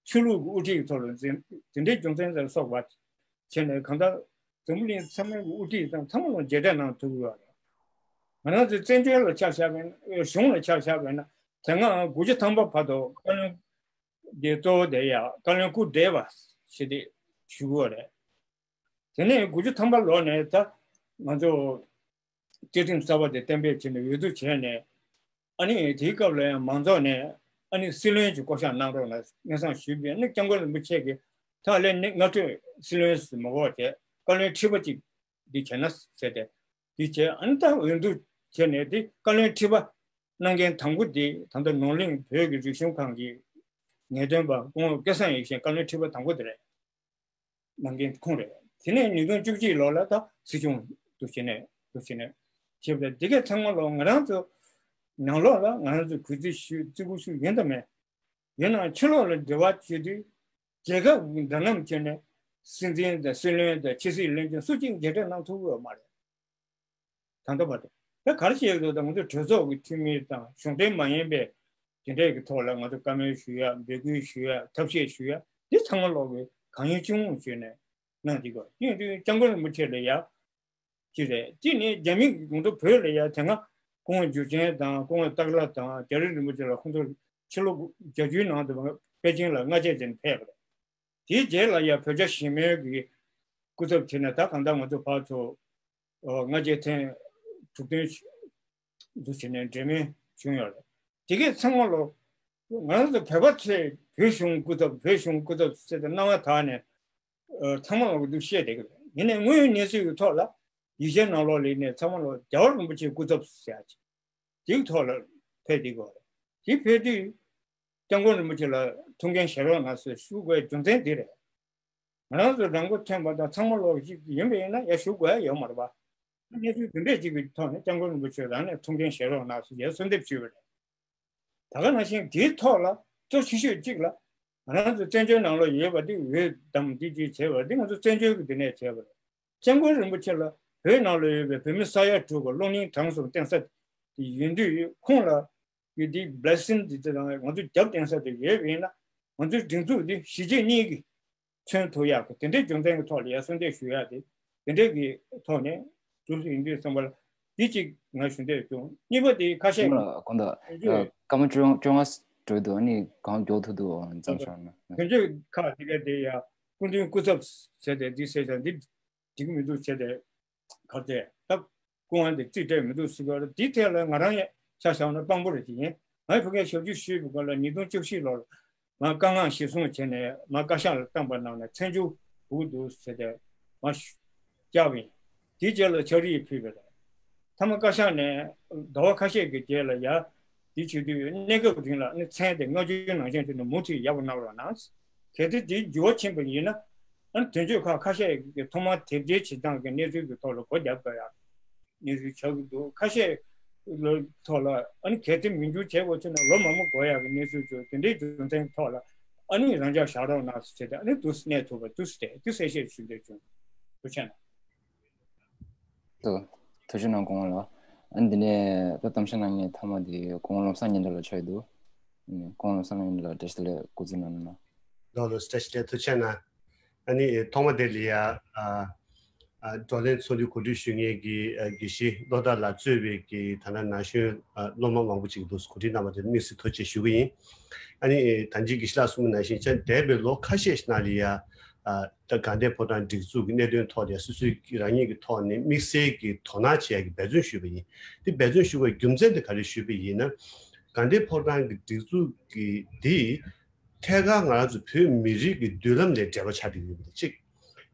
ཆོས་ལུགས་ཀྱི་དབུ་ཁྲིད་ཀྱི་ཐོག་ལ་འཛིན་དེ་འདྲའི་རྒྱུ་མཚན་ལ་སོགས་པ་བྱས་ནས་གང་ལྟར་འཛམ་བུ་གླིང་ཚང་མའི་དབུ་ཁྲིད་ཚང་ཚང་མ་ལ་མཇལ་འཕྲད་གནང་ཐུབ་ཀྱི་ཡོད་རེད། ང་རང་ཚོའི་བཙན་བྱོལ་ལ་ཆ་བཞག་པ་ཡིན་ན་གཞུང་ལ་ཆ་བཞག་པ་ཡིན་ན་དེ་སྔ་དགུ་བཅུ་ཐམ་པ་བར་དུ་བཀའ་བློན་དེ་གཙོ་བོ་དེ་ཡ་བཀའ་བློན་སྐུ་བགྲེས་པ་ཞེས་དེ་ཞུ་གི་ཡོད་རེད། དེ་ནས་དགུ་བཅུ་ཐམ་པ་ལོག་ནས་ད་ང་ཚོ་བཅའ་ཁྲིམས་གསར་པ་དེ་གཏན་འབེབས་བྱས་ནས་འོས་བསྡུ་བྱས་ནས་ཨ་ནི་དེའི་སྐབས་ལ་ཡང་མང་ཚོགས་ནས་ཨ་ནི་སྲིད་བློན་གྱི་བསྐོ་གཞག་གནང་རོགས་གནང་སྙན་སེང་ཞུས་པས་ཨ་ནི་སྐྱབས་མགོན་རིན་པོ་ཆེ་གིས་ད་ལན་ནི་སྔ་འཕྲོས་སྲིད་བློན་ཟེར་མི་དགོས་བྱས་བཀའ་བློན་ཁྲི་པ་གཅིག་འདི་བྱས་ན་ཟེར་ཏེ་འདི་བྱས་ཨ་ནི་ད་འོས་བསྡུ་བྱས་ནས་འདི་བཀའ་བློན་ཁྲི་པ་གནང་མཁན་དང་པོ་འདི་ད་ལྟ་ནོར་གླིང་བོད་ཀྱི་རིག་གཞུང་ཁང་གི་ངེས་སྟོན་པ་སྐུ་ངོ་སྐལ་བཟང་ཡེ་ཤེས་བཀའ་བློན་ཁྲི་པ་དང་པོ་དེ་རེད། གནང་མཁན་ཁོང་རེད། དེ་ནས་ཉིས་སྟོང་བཅུ་གཅིག་ལོ་ལ་ད་སྲིད་སྐྱོང་དུ་བྱས་ནས་དུ་བྱས་ནས་བྱས་པ་འདི་གས་ཚང་མ་ལོ་ང་རང་ཚོ་ནང་ལོགས་ལ་ང་རང་ཚོ་གུས་བརྩི་ཞུ་བརྩི་བཀུར་ཞུ་ཡིན་དང་མེད། ཡིན་ནའང་ཕྱི་ལོགས་ལ་འབྲེལ་བ་བྱེད་དུས་རྒྱལ་ཁབ་འདྲ་མཉམ་བྱས་ནས་སྲིད་འཛིན་དང་སྲིད་བློན་དང་ཕྱི་སྲིད་བློན་ཆེན་སུ་གཅིག་མཇལ་འཕྲད་གནང་ཐུབ་ཡོད་མ་རེད། ད་ལྟ་བར་དུ་ད་ག་རེ་བྱས་ཡོད་དམ་ང་ཚོ་གྲོས་ཚོགས་ཀྱི་འཐུས་མི་དང་གཞུང་འབྲེལ་མ་ཡིན་པའི་དེ་འདྲས་ཀྱི་ཐོག་ལ་ང་ཚོ་བཀའ་མོལ་ཞུ་ཡ་འབོད་སྐུལ་ཞུ་ཡ་ཐབས་ཤེས་ཞུ་ཡ་འདི་ཚང་མ་ལོག་གི་གང་ཡིན་ཅུང་ཞུས་ནས་གནང་གི་གོ་ཡིན་དུས་སྐྱབས་མགོན་རིན་པོ་ཆེ་ལ་ཡ་ཅི་རེད་ཅི་ནི་རྒྱ་མི་ང་ཚོ་བོད་ལ་ཡ་དེ་སྔ་སྐུ་ངོ་འཇུ་ཆེན་དང་སྐུ་ངོ་སྟག་ལྷ་དང་རྒྱ་རི་རིན་པོ་ཆེ་ལ་ཁོང་ཚོ་ཕྱི་ལོ་བརྒྱད་ཅུའི་ནང་དུ་པེ་ཅིང་ལ་སྔ་རྗེས་ཅན་ཕེབས་པ་རེད། དེའི་རྗེས་ལ་ཡང་བོད་རྒྱ་ཞི་མོལ་གྱི་སྐུ་ཚབ་བྱས་ནས་ད་གང་ལྟར་ང་ཚོ་ཕར་ཚུར་སྔ་རྗེས་ཐེངས་དྲུག་བདུན་འདུ་བྱས་ནས་འབྲེལ་མོལ་བྱུང་ཡོད་རེད། དེ་གས་ཚང་མ་ལོ་ང་རང་ཚོ་བོད་པ་ཚོས་བོད་གཞུང་སྐུ་ཚབ་བོད་གཞུང་སྐུ་ཚབ་ཟེར་ཏེ་སྣང་བ་དག་ནས་ཚང་མ་ལོ་འདུ་ཤེས་བསྡད་ཀྱི་རེད། ཡིན་ནའི་དངོས་ཡོད་གནས་ཚུལ་གྱི་ཐོག་ལ་ཡིག་ཆའི་ནང་ལོགས་ལ་ཡིན་ནའི་ཚང་མ་ལོ་རྒྱལ་བ་རིན་པོ་ཆེའི་སྐུ་ཚབ་ཟེར་ཡ་ཅིག་དེའི་ཐོག་ལ་ཕེབས་བསྡད་ཀྱི་ཡོད་རེད། དེ་ཕེབས་དུས། སྐྱབས་མགོན་རིན་པོ་ཆེ་ལ་ཐུགས་འགན་བཞེས་རོགས་གནང་ཟེར་ཞུ་དགོས་རྒྱུ་མཚན་འདི་རེད། ང་རང་ཚོ་རང་མགོ་ཐོན་པ་དང་ཚང་མ་ལོག་ཞིག་ཡིན་པ་ཡིན་ན་ཡ་ཞུ་དགོས་ཡ་ཡོད་མ་རེད་པ། གནས་ཚུལ་འདི་འདྲས་ཅིག་གི་ཐོག་ནས་སྐྱབས་མགོན་རིན་པོ་ཆེ་རང་ནས་ཐུགས་འགན་བཞེས་རོགས་གནང་ཟེར་ཡ་གསོལ་འདེབས་ཞུས་པ་རེད། ད་ག་ནང་བཞིན་དེའི་ཐོག་ལ་གཙོ་ཆེ་ཤོས་གཅིག་ལ་ང་རང་ཚོ་བཙན་བྱོལ་ནང་ལ་ཡོད་པ་འདི་འོས་བདམས་འདི་ཅིག་བྱས་པ་འདི་ང་ཚོ་བཙན་བྱོལ་གྱི་འདི་ནས་བྱས་པ་རེད། སྐྱབས་མགོན་རིན་པོ་ཆེ་ལ་བོད་ནང་ལ་ཡོད་པའི་བོད་མི་ས་ཡ་དྲུག་གི་གློག་བརྙན་གྲངས་སུ་བསྟན་ས་དེ་ཡིན་དུས་ཁོང་ལ་ཡོད་དེ་བྷི་ལེ་སིང་འདི་ཚོ་དང་ང་ཚོ་རྒྱབ་བསྟན་ས་དེ་ཡོད་པ་ཡིན་ན་ང་ཚོའི་སྒྲིག་འཛུགས་འདི་གཞིས་བྱེས་གཉིས་ཀྱིས་མཚོན་ཐུབ་ཡག་གི་དེ་འདྲའི་རྒྱུ་མཚན་གྱི་ཐོག་ལ་ཡ་གསོལ་འདེབས་ཞུ་ཡག་དེ་དེ་འདྲའི་གི་ཐོག་ནས་འདུག་ཡིན་དུས་བསམ་པ་ལ་འདི་གཅིག་ང་ཞུ་འདོད་བྱུང་། གཉིས་པ་དེ་ཁ་ཤས་ཀྱིས་དགོངས་དག་དགོངས་དག་སྐར་མ་བཅོ་བཅོ་ལྔ་འགྲོ་འདུག་ཨ་ནི་གང་མགྱོགས་ཐུབ་ཐུབ་མཚམས་བཞག་ན། དོན་གཅོད་ཁག་དེ་ག་དེ་ཡ་སྐུ་མདུན་སྐུ་ཚབ་ཟེར་ཏེ་འདི་ཟེར་ཏེ་འདི་འགྲིག་གི་མི་འདུག་ཟེར་ཏེ་གར་ཏེ་ད་སྐུ་དབང་དེ་རྩིས་སྤྲད་མི་འདུག་ཟེར་གི་རེད། འདི་ཐད་ལ་ང་རང་ཡང་ཆ་བཞག་ན་དཔང་པོ་རེ་ཅིག་ཡིན། ངས་ཕ་གིར་ཞབས་ཕྱི་ཞུས་པའི་སྐོར་ལ་ཉིས་སྟོང་བཅུ་བཞི་ལོར་ང་བཀའ་མངགས་གཞིར་བཟུང་བྱས་ནས་ང་བཀའ་ཤག་ལ་བཏང་པ་ནང་ནས་མཚན་བསྒྱུར་དགོས་འདུག་ཟེར་ཏེ་ང་བསྐྱལ་བ་ཡིན། དེའི་རྗེས་ལ་ཕྱག་བྲིས་ཕུལ་བ་རེད། མཐའ་མ་བཀའ་ཤག་ནས་ཟླ་བ་ཁ་ཤས་ཀྱི་རྗེས་ལ་ཡ་འདི་བྱེད་དུས་གནས་སྐབས་རིང་ལ་ནི་མཚན་དེ་སྔ་རྒྱུན་ནང་བཞིན་དུ་ནི་མུ་མཐུད་ཡག་པོ་གནང་རོགས་གནང་། གལ་ཏེ་དེའི་འགྱུར་བ་ཕྱིན་པ་ཡིན་ན་ ཨ་ནི་དོན་གཅོད་ཁག་ཁ་ཤས་ཀྱིས་ཐོག་མར་དེབ་སྐྱེལ་བྱེད་སྟངས་ཀྱི་གནས་ཚུལ་གྱི་ཐོག་ལ་སྒོ་རྒྱབ་དགོས་ཡག་གནས་ཚུལ་ཆགས་ཀྱི་འདུག་ཁ་ཤས་ལ་ཐོག་ལ་ཨ་ནི་གལ་ཏེ་མི་འགྱུར་བྱེད་དགོས་ཚུལ་ན་ལོ་མང་པོ་འགོར་ཡག་གི་གནས་ཚུལ་བྱུང་། དེ་འདྲའི་རྒྱུ་མཚན་ཐོག་ལ་ཨ་ནི་རང་འཇགས་བཞག་རོགས་གནང་ཟེར་བྱས་ཏེ་ཨ་ནི་འདུག་སེ་གནས་ཐུབ་པ་འདུག་སེ་དེ་གསལ་བཤད་ཞུ་འདོད་བྱུང་། ཐུགས་རྗེ་གནང་། ཐུགས་ཐུགས་རྗེ་གནང་སྐུ་ངོ་ལགས། ཨ་ནི་འདི་ནས་ད་གཏམ་བཤད་གནང་མཁན་ཐོག་མ་དེ་སྐུ་ངོ་བློ་བཟང་སྙན་གྲགས་ལགས་ཆགས་ཡོད་འདུག་ཨ་ནི་སྐུ་ངོ་བློ་བཟང་སྙན་གྲགས་ལགས་བཀྲ་ཤིས་བདེ་ལེགས་སྐུ་ཚེ་རིང་ལ་གནང་། ལགས་ལགས་བཀྲ་ཤིས་བདེ་ལེགས། ཐུགས་རྗེ་གནང་། ཨ་ནི་ཐོག་མ་དེ་ལ་ཡ་ཨ་ཨ་བགྲོ་གླེང་ཚོགས་འདུ་གོ་སྒྲིག་ཞུ་མཁན་གྱི་ཨ་དགེ་བཤེས་བློ་བདག་ལགས་གཙོས་པའི་གི་ད་ལྟ་ན་གཞོན་ཨ་སློབ་མ་མང་པོ་ཅིག་འདུག་གོ་སྒྲིག་གནང་བ་དེར་དམིགས་བསལ་ཐུགས་རྗེ་ཞུ་གི་ཡིན། ཨ་ནི་ད་ཅི་དགེ་བཤེས་ལགས་གསུངས་པ་ནང་བཞིན་ཅང་འདས་པའི་ལོ་ཁ་ཤས་ཤིག་ནང་ལ་ཡ་ཨ་ད་དགའ་ལྡན་ཕོ་བྲང་སྒྲིག་འཛུགས་ཀྱི་གནད་དོན་ཐོག་ལ་ཡ་སོ་སོའི་རང་ཉིད་ཀྱི་ཐོག་ནས་དམིགས་བསལ་གྱི་དོ་སྣང་བྱེད་ཡ་གི་འབད་བརྩོན་ཞུས་པ་ཡིན། དེ་འབད་བརྩོན་ཞུ་བའི་རྒྱུ་མཚན་དེ་ག་རེ་ཞུས་པ་ཡིན་ན། དགའ་ལྡན་ཕོ་བྲང་གི་སྒྲིག་འཛུགས་ཀྱི་འདི་ཐད་ཀར་ང་རང་ཚོ་བོད་མི་རིགས་ཀྱི་མདུན་ལམ་ལ་འབྲེལ་བ་ཆགས་ཀྱི་ཡོད་པ་དང་གཅིག་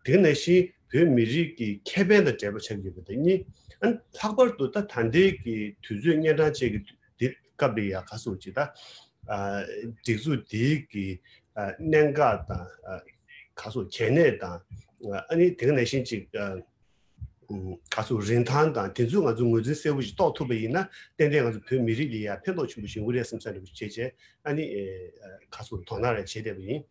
དེ་ནང་བཞིན་བོད་མི་རིགས་ཀྱི་ཁེ་ཕན་དང་འབྲེལ་བ་ཆགས་ཀྱི་ཡོད་པ་དང་གཉིས། ཨ་ནི་ལྷག་པར་དུ་ད་ད་ལྟའི་གི་དུས་ཚོད་གཉན་འཕྲང་ཅན་གྱི་འདི་སྐབས་ལ་ཡ་ག་ཟེར་ཅིག་ད་ཨ་སྒྲིག་འཛུགས་འདིའི་གི་ཨ་གནད་འགག་དང་ཨ་ག་ཟེར་གལ་གནད་དང་ཨ་ནི་དེ་ནང་བཞིན་ཅིག་ཨ་ཨུམ་ག་ཚོད་རིན་ཐང་དང་དེ་ཚོ་ང་ཚོ་ངོས་འཛིན་གསལ་པོ་ཞིག་རྟོགས་ཐུབ་པ་ཡིན་ན་ཏན་ཏན་ང་ཚོ་བོད་མི་རིགས་ལ་ཡ་ཕན་ཐོགས་ཆེན་པོ་ཞིག་ཡོང་གི་རེད་བསམ་ས་རེད་པ་བྱས་བྱས་ཨ་ནི་ཨེ་ག་ཚོད་དོ་སྣང་རེ་བྱེད་བསྡད་པ་ཡིན།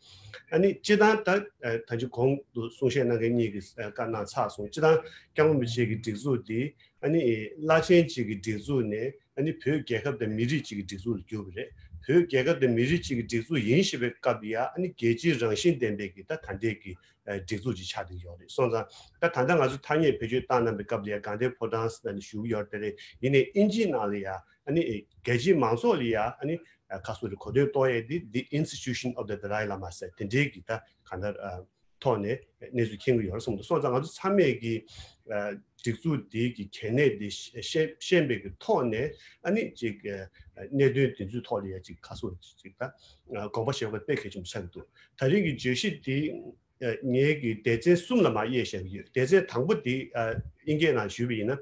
ཨ་ནི་སྤྱིར་བཏང་ད་ཨེ་ད་ཅི་གོང་དུ་གསུང་བཤད་གནང་མཁན་གཉིས་ཀྱིས་ཨེ་བཀའ་གནང་ཚར་སོང་། སྤྱིར་བཏང་སྐྱབས་མགོན་རིན་པོ་ཆེ་གི་སྒྲིག་འཛུགས་འདི་ཨ་ནི་ཨེ་བླ་ཆེན་གཅིག་གི་སྒྲིག་འཛུགས་ནས་ཨ་ནི་བོད་རྒྱལ་ཁབ་དང་མི་རིགས་གཅིག་གི་སྒྲིག་འཛུགས་ལ་གྱུར་པ་རེད། བོད་རྒྱལ་ཁབ་དང་མི་རིགས་གཅིག་གི་སྒྲིག་འཛུགས་ཡིན་ཞེས་པའི་སྐབས་ལ་ཡ་ཨ་ནི་རྒྱལ་སྤྱིའི་རང་བཞིན་ལྡན་པའི་གི་ད་ད་ལྟའི་གི་སྒྲིག་འཛུགས་ཅིག་ཆགས་བསྡད་ཡོད་རེད། སོང་ཙང་ད་ད་ལྟ་ང་ཚོ་ཐ་སྙད་བེད་སྤྱོད་བཏང་གནང་པའི་སྐབས་ལ་ཡང་དགའ་ལྡན་ཕོ་བྲང་ཟེར་ནས་ཞུ་གི་ཡོད་རེད། དེ་རེད། ཡིན་ནའི་ཨིན་ཇིའི་ནང་ལ་ཡང་ཨ་ནི་རྒྱལ་སྤྱིའི་མང་ཚོགས་ལ་ཡང་ཨ་ནི་ཁ་སོ་རེ་གོ་དོན་གཏོང་ཡས་འདི་The Institution of the Dalai Lama ཟེར་དེ་འདྲའི་གི་ད་གང་ལྟར་ཐོག་ནས་གནས་ཚུལ་མཁྱེན་གྱི་ཡོད་རེད་གསུངས་འདུག་སོང་ཙང་ང་ཚོ་ཚང་མས་ཀྱི་སྒྲིག་འཛུགས་འདི་གི་གལ་གནད་འདི་ཤེས་ཤེས་པའི་གི་ཐོག་ནས་ཨ་ནི་ཅིག་གནད་དོན་འདི་ཚོའི་ཐོག་ལ་ཡང་ཅིག་ཁ་སོ་ཅིག་ད་དགོངས་པ་བཞེས་དགོས་དཔེ་གལ་ཆེན་པོ་ཆགས་ཀྱི་འདུག་ད་རིང་གི་བརྗོད་གཞི་འདི་ངའི་གི་སྡེ་ཚན་གསུམ་ལ་མར་དབྱེ་བཞག་གི་ཡོད། སྡེ་ཚན་དང་པོ་འདི་ཨིན་སྐད་ནང་ཞུས་པ་ཡིན་ན།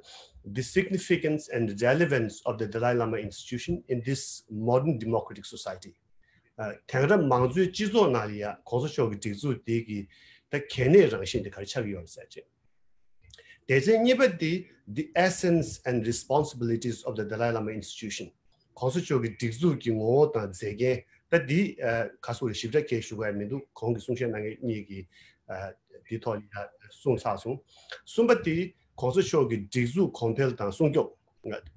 The significance and relevance of the Dalai Lama institution in this modern democratic society. དེང་རབས་མང་གཙོའི་སྤྱི་ཚོགས་ནང་ལ་ཡང་གོང་ས་མཆོག་གི་སྒྲིག་འཛུགས་འདི་གི་ད་གལ་གནད་རང་བཞིན་དེ་ག་རེ་ཆགས་ཀྱི་ཡོད་རེད་ཟེར་ཅིག་སྡེ་ཚན་གཉིས་པ་འདི་The essence and responsibilities of the Dalai Lama institution. གོང་ས་མཆོག་གི་སྒྲིག་འཛུགས་ཀྱི་ངོ་བོ་དང་མཛད་འགན་ད་འདི་ག་སོ་རེ་ཞིབ་ཕྲ་གས་ཞུ་དགོས་ཡ་མི་འདུག་གོང་གི་གསུང་བཤད་གནང་མཁན་གཉིས་ཀྱིས་འདི་ཐོག་ལ་གསུངས་ཚར་སོང་། གསུམ་པ་འདི་གོང་ས་མཆོག་གི་སྒྲིག་འཛུགས་གོང་འཕེལ་དང་སྲུང་སྐྱོབ།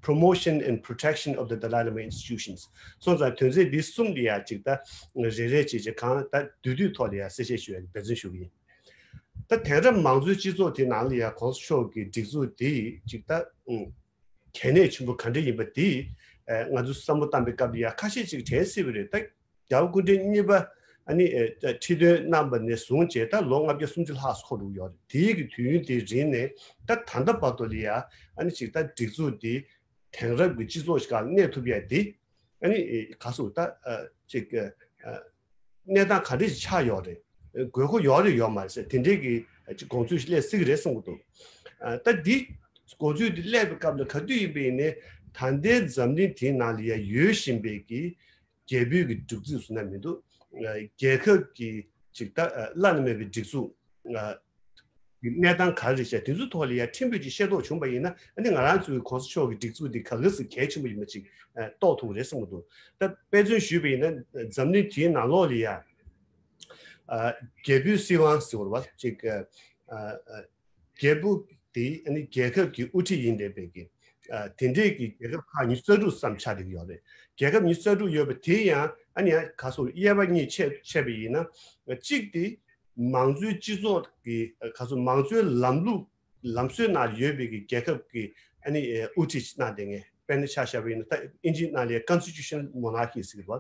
Promotion and protection of the Dalai Lama institutions. སོང་ཙང་དོན་ཚན་འདི་གསུམ་འདི་ཡ་གཅིག་ད་རེ་རེ་བྱས་བྱས་གང་ད་བསྡུས་བསྡུས་ཐོག་ལ་ཡ་གསལ་བཤད་ཞུ་ཡ་འབད་བརྩོན་ཞུ་གི་ཡིན། ད་དེང་རབས་མང་གཙོའི་སྤྱི་ཚོགས་དེ་ནང་ལ་ཡ་གོང་ས་མཆོག་གི་སྒྲིག་འཛུགས་དེ་ཅིག་ད་གལ་གནད་ཆེན་པོ་ག་འདྲ་ཡིན་པ་དེ་ང་ཚོ་བསམ་བློ་བཏང་པའི་སྐབས་ལ་ཡ་ཁ་ཤས་ཅིག་དྲན་སྲིད་པ་རེད། ད་རྒྱལ་བ་སྐུ་ཕྲེང་གཉིས་པ་ཨ་ནི་ཁྲི་འདོན་གནང་པ་ནས་བཟུང་བྱས་ད་ལོ་ལྔ་བརྒྱ་སུམ་ཅུ་ལྷག་འཁོར་འགྲོ་ཡོད་རེད། དེའི་གི་དུས་ཡུན་དེའི་རིང་ནས་ད་ད་ལྟ་བར་དུ་ལ་ཡ་ཨ་ནི་ཅིག་ད་སྒྲིག་འཛུགས་དེ་དེང་རབས་ཀྱི་སྤྱི་ཚོགས་ཤིག་ག་གནས་ཐུབ་ཡ་དེ་ཨ་ནི་ག་སོ་ད་ཅིག་གནས་སྟངས་ག་འདྲ་ཞིག་ཆགས་ཡོད་རེད། དགོས་མཁོ་ཡོད་རེད་ཡོད་མ་རེད་ཟེར་དེ་འདྲའི་གི་དགོངས་ཚུལ་ཞིག་སླེབས་སྲིད་ཀྱི་རེད་གསུང་གི་འདུག་ད་འདི་དགོངས་ཚུལ་འདི་སླེབས་པའི་སྐབས་ལ་ག་དུས་ཡིན་པ་ཡིན་ནའི་ད་ལྟའི་འཛམ་གླིང་དེའི་ནང་ལ་ཡ་ཡོད་བཞིན་པའི་གི་རྒྱལ་པོའི་གི་སྒྲིག་འཛུགས་ཟེར་ན་མི་འདུག་རྒྱལ་ཁབ་ཀྱི་ཅིག་ད་བླ་ན་མེད་པའི་སྒྲིག་འཛུགས་གནས་སྟངས་ག་རེ་རེད་ཤག་དེ་ཚོའི་ཐོག་ལ་ཡ་ཕྲན་བུ་ཅིག་ཤེས་རྟོགས་བྱུང་པ་ཡིན་ན་ཨ་ནི་ང་རང་ཚོའི་གོང་ས་མཆོག་གི་སྒྲིག་འཛུགས་འདི་ག་ག་ཟེ་གལ་ཆེན་པོ་ཡིན་པ་ཅིག་རྟོགས་ཐུབ་ཀྱི་རེད་བསམ་གྱི་འདུག་ད་དཔེ་མཚོན་ཞུས་པ་ཡིན་ན་འཛམ་གླིང་དེའི་ནང་ལོགས་ལ་ཡ་རྒྱལ་པོའི་སྲིད་དབང་ཟེར་བ་ཅིག་རྒྱལ་པོ་དེ་ཨ་ནི་རྒྱལ་ཁབ་ཀྱི་དབུ་ཁྲིད་ཡིན་བསྡད་པའི་གི་དེ་འདྲས་ཀྱི་རྒྱལ་ཁབ་ཁག་ཉི་ཤུ་རྩ་དྲུག་ཙམ་ཆགས་བསྡད་ཀྱི་ཡོད་རེད། རྒྱལ་ཁབ་ཉི་ཤུ་རྩ་དྲུག་ཡོད་པ་དེ་ཡང་ཨ་ནི་ཡང་ག་སོ་དབྱེ་བ་གཉིས་ཕྱེ་ཕྱེ་བ་ཡིན་ན་གཅིག་དེ་མང་གཙོའི་སྤྱི་ཚོགས་ཀྱི་ག་སོ་མང་གཙོའི་ལམ་ལུགས་ལམ་སྲོལ་ནང་ཡོད་པའི་གི་རྒྱལ་ཁབ་ཀྱི་ཨ་ནི་དབུ་ཁྲིད་གནང་བསྡད་མཁན་དཔེར་ན་ཆ་བཞག་པ་ཡིན་ན་ད་ཨིན་ཇིའི་ནང་ལ་constitutional monarchy ཟེར་གྱི་རེད་བ།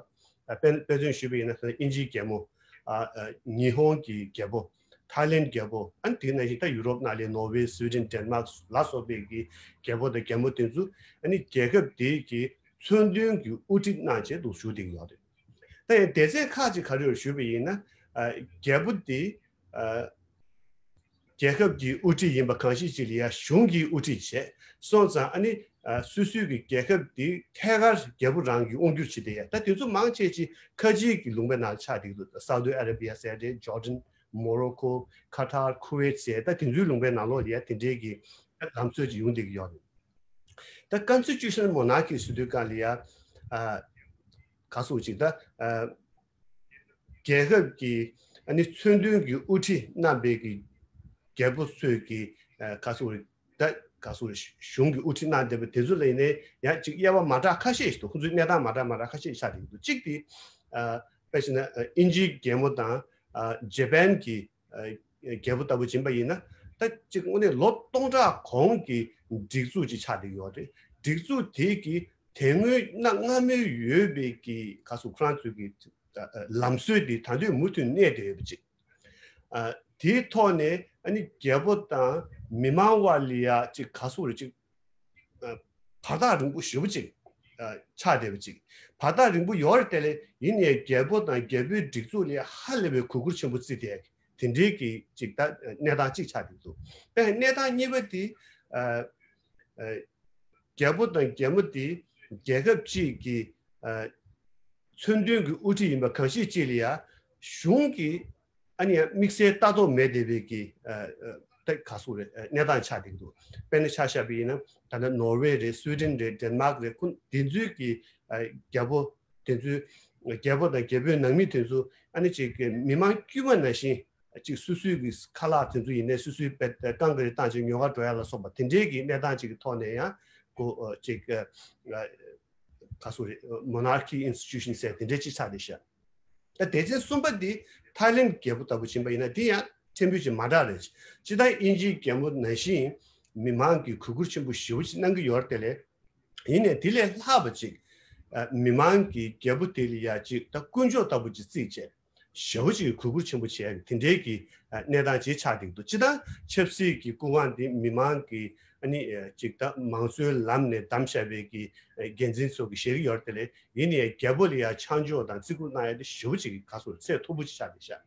དཔེ་དཔེ་མཚོན་ཞུས་པ་ཡིན་ན་ད་ཨིན་ཇིའི་རྒྱལ་མོ། ཨ་ཨ་ཉི་ཧོང་གི་རྒྱལ་པོ། ཐའི་ལེན་རྒྱལ་པོ། ཨ་ནི་དེ་ནང་བཞིན་ད་ཡུ་རོབ་ནང་ལ་ནོར་ཝེ། སུའི་ཌེན། ཌེན་མཱག་ལ་སོགས་པའི་གི་རྒྱལ་པོ་དང་རྒྱལ་མོ་དེ་ཚོ་ཨ་ནི་རྒྱལ་ཁབ་དེའི་གི་མཚོན་དོན་གྱི་དབུ་ཁྲིད་གནང་བྱས་འདུག་བཞུགས་བསྡད་ཀྱི་ཡོད་རེད། ད་ཡང་སྡེ་ཚན་ཁག་ཅིག་ག་རེ་ཡོད་ཞུས་པ་ཡིན་ན། ཨ་རྒྱལ་པོ་དེ་ཨ་རྒྱལ་ཁབ་ཀྱི་དབུ་ཁྲིད་ཡིན་པ་གང་ཞིག་ཅིག་ལ་ཡ་གཞུང་གི་དབུ་ཁྲིད་བྱས་སོང་ཙང་ཨ་ནི་ཨ་སོ་སོའི་གི་རྒྱལ་ཁབ་དེ་ཐད་ཀར་རྒྱལ་པོ་རང་གིས་དབང་བསྒྱུར་བྱེད་བསྡད་ཡ། ད་དེ་ཚོ་མང་ཆེ་ཅིག་ཁ་ཆེའི་གི་ལུང་པའི་ནང་ཆགས་བསྡད་ཀྱི་འདུག་སའུ་ཏི་ཨ་ར་བི་ཡ་ཟེར་རེད། ཇོར་ཌན། མོ་རོ་ཀོ། ཁ་ཐར། ཁུ་ཝེད་ཟེར་ད་དེ་ཚོའི་ལུང་པའི་ནང་ལོགས་ལ་ཡ་དེ་འདྲའི་གི་ལམ་སྲོལ་ཅིག་ཡོང་བསྡད་ཀྱི་ཡོད་རེད། ད་ཀོན་སི་ཊི་ཊུ་ཤན་མོ་ནར་ཀི་ཟེར་དུས་སྒང་ལ་ཡ་ཨ་ག་སོགས་ཅིག་ད་ཨ་རྒྱལ་ཁབ་ཀྱི་ཨ་ནི་མཚོན་དོན་གྱི་དབུ་ཁྲིད་གནང་པའི་གི་རྒྱལ་པོ་ཚོས་ཀྱི་ཨ་ག་སོགས་རེད། ད་ག་སོགས་རེད། གཞུང་གི་དབུ་ཁྲིད་གནང་བསྡད་པ་དེ་ཚོ་ལ་ཡིན་ནའི་ཡང་ཅིག་དབྱེ་བ་མ་འདྲ་ཁ་ཤས་ཤིག་འདུག་ཁོང་ཚོའི་གནས་སྟངས་མ་འདྲ་མ་འདྲ་ཁ་ཤས་ཤིག་ཆགས་བསྡད་ཀྱི་འདུག་གཅིག་དེ་ཨ་དཔེ་བྱས་ན་ཨ་དབྱིན་ཇིའི་རྒྱལ་མོ་དང་ཨ་ཇ་པན་གྱི་ཨ་རྒྱལ་པོ་ལྟ་བུ་ཕྱིན་པ་ཡིན་ན། ད་ཅིག་དངོས་གནས་ལོ་སྟོང་ཕྲག་གོང་གི་སྒྲིག་འཛུགས་ཅིག་ཆགས་བསྡད་ཡོད་རེད། སྒྲིག་འཛུགས་དེ་གི་དེ་སྔོན་གནའ་སྔ་མོའི་ཡོད་པའི་གི་ག་སོགས་ཁོ་རང་ཚོའི་གི་ཨ་ཨ་ལམ་སྲོལ་དེ་ད་དུང་མུ་མཐུད་གནས་བསྡད་ཡོད་པ་ཅིག་ཨ་དེའི་ཐོག་ནས་ཨ་ནི་རྒྱལ་པོ་དང་མི་མང་དབར་ལ་ཡ་ཅིག་ག་སོགས་རེད་ཅིག་ཨ་བར་ཐག་རིང་པོ་ཞེ་པོ་ཅིག་ཨ་ཆགས་བསྡད་པ་ཅིག་བར་ཐག་རིང་པོ་ཡོད་རེད་དེ་ལས་ཡིན་ནའི་རྒྱལ་པོ་དང་རྒྱལ་པོའི་སྒྲིག་འཛུགས་ལ་ཧ་ལས་པའི་གུས་བཀུར་ཆེན་པོ་བརྩི་བསྡད་དེ་འདྲའི་གི་ཅིག་ད་གནས་སྟངས་གཅིག་ཆགས་བསྡད་འདུག་དཔེར་ན་གནས་སྟངས་གཉིས་པ་དེ་ཨ་ཨ་རྒྱལ་པོ་དང་རྒྱལ་མོ་དེ་རྒྱལ་ཁབ་གཅིག་གི་ཨ་མཚོན་དོན་གྱི་དབུ་ཁྲིད་ཡིན་པ་གང་ཞིག་ཅིག་ལ་ཡ་གཞུང་གི་ཨ་ནི་ཡང་དམིགས་བསལ་ལྟ་རྟོག་མེད་བསྡད་པའི་གི་ཨ་ཨ་ད་ག་སོགས་རེད། ཨ་གནས་སྟངས་ཆགས་བསྡད་འདུག་དཔེར་ན་ཆ་བཞག་པ་ཡིན་ན་ད་ལྟ་ནོར་ཝེ་རེད། སུའི་ཌེན་རེད། ཌེན་མཱག་རེད། ཁོ་དེ་ཚོའི་གི་ཨ་རྒྱལ་པོ་དེ་ཚོའི་རྒྱལ་པོ་དང་རྒྱལ་པོའི་ནང་མི་དེ་ཚོ་ཨ་ནི་ཅིག་གི་མི་མང་དཀྱུས་མ་ནང་བཞིན་ཅིག་སོ་སོའི་གི་ཁ་ལག་དེ་ཚོ་ཡིན་ནའི་སོ་སོའི་པད་རྐང་གི་རེ་བཏང་ཅིག་ཉོ་ག་འགྲོ་ཡ་ལ་སོགས་པ་དེ་འདྲའི་གི་གནས་སྟངས་ཅིག་གི་ཐོག་ནས་ཡང་ཁོ་ཅིག་ག་སོགས་རེད། མོ་ནར་ཀི་ཨིན་སི་ཊི་ཊུ་ཤན་ཟེར་དེ་འདྲའི་ཅིག་ཆགས་བསྡད་ཤག་ད་སྡེ་ཚན་གསུམ་པ་འདི་ཐའི་ལེན་རྒྱལ་པོ་ལྟ་བུ་ཕྱིན་པ་ཡིན་ན་འདི་ཡང་ཕྲན་བུ་ཅིག་མ་འདྲ་རེད། སྤྱིར་བཏང་དབྱིན་ཇིའི་རྒྱལ་མོ་ནང་བཞིན་མི་མང་གིས་གུས་བཀུར་ཆེན་པོ་ཞེ་པོ་ཅིག་གནང་གི་ཡོད་རེད་དེ་ལས། ཡིན་ནའི་དེ་ལས་ལྷག་པ་ཅིག་ཨ་མི་མང་གིས་རྒྱལ་པོ་དེ་ལ་ཡ་ཅིག་ད་དཀོན་མཆོག་ལྟ་བུ་ཅིག་བརྩིས་བྱས་ཞེ་པོ་ཅིག་གུས་བཀུར་ཆེན་པོ་བྱས་ཡ་དེ་འདྲའི་གི་ཨ་གནས་སྟངས་ཅིག་ཆགས་བསྡད་འདུག་སྤྱིར་བཏང་ཆབ་སྲིད་ཀྱི་སྐུ་དབང་དེ་མི་མང་གིས་ཨ་ནི་ཨ་ཅིག་ད་མང་གཙོའི་ལམ་ནས་བདམས་བཞག་པའི་གི་ཨ་འགན་འཛིན་ཚོ་གིས་བཞེས་ཀྱི་ཡོད་རེད་དེ་ལས། ཡིན་ནའི་རྒྱལ་པོ་ལ་ཡ་ཆ་འཇོག་དང་བརྩི་བཀུར་གནང་ཡ་དེ་ཞེ་པོ་ཅིག་གི་ག་སོགས་ཚད་མཐོ་པོ་ཅིག་ཆགས་བསྡད་ཤག་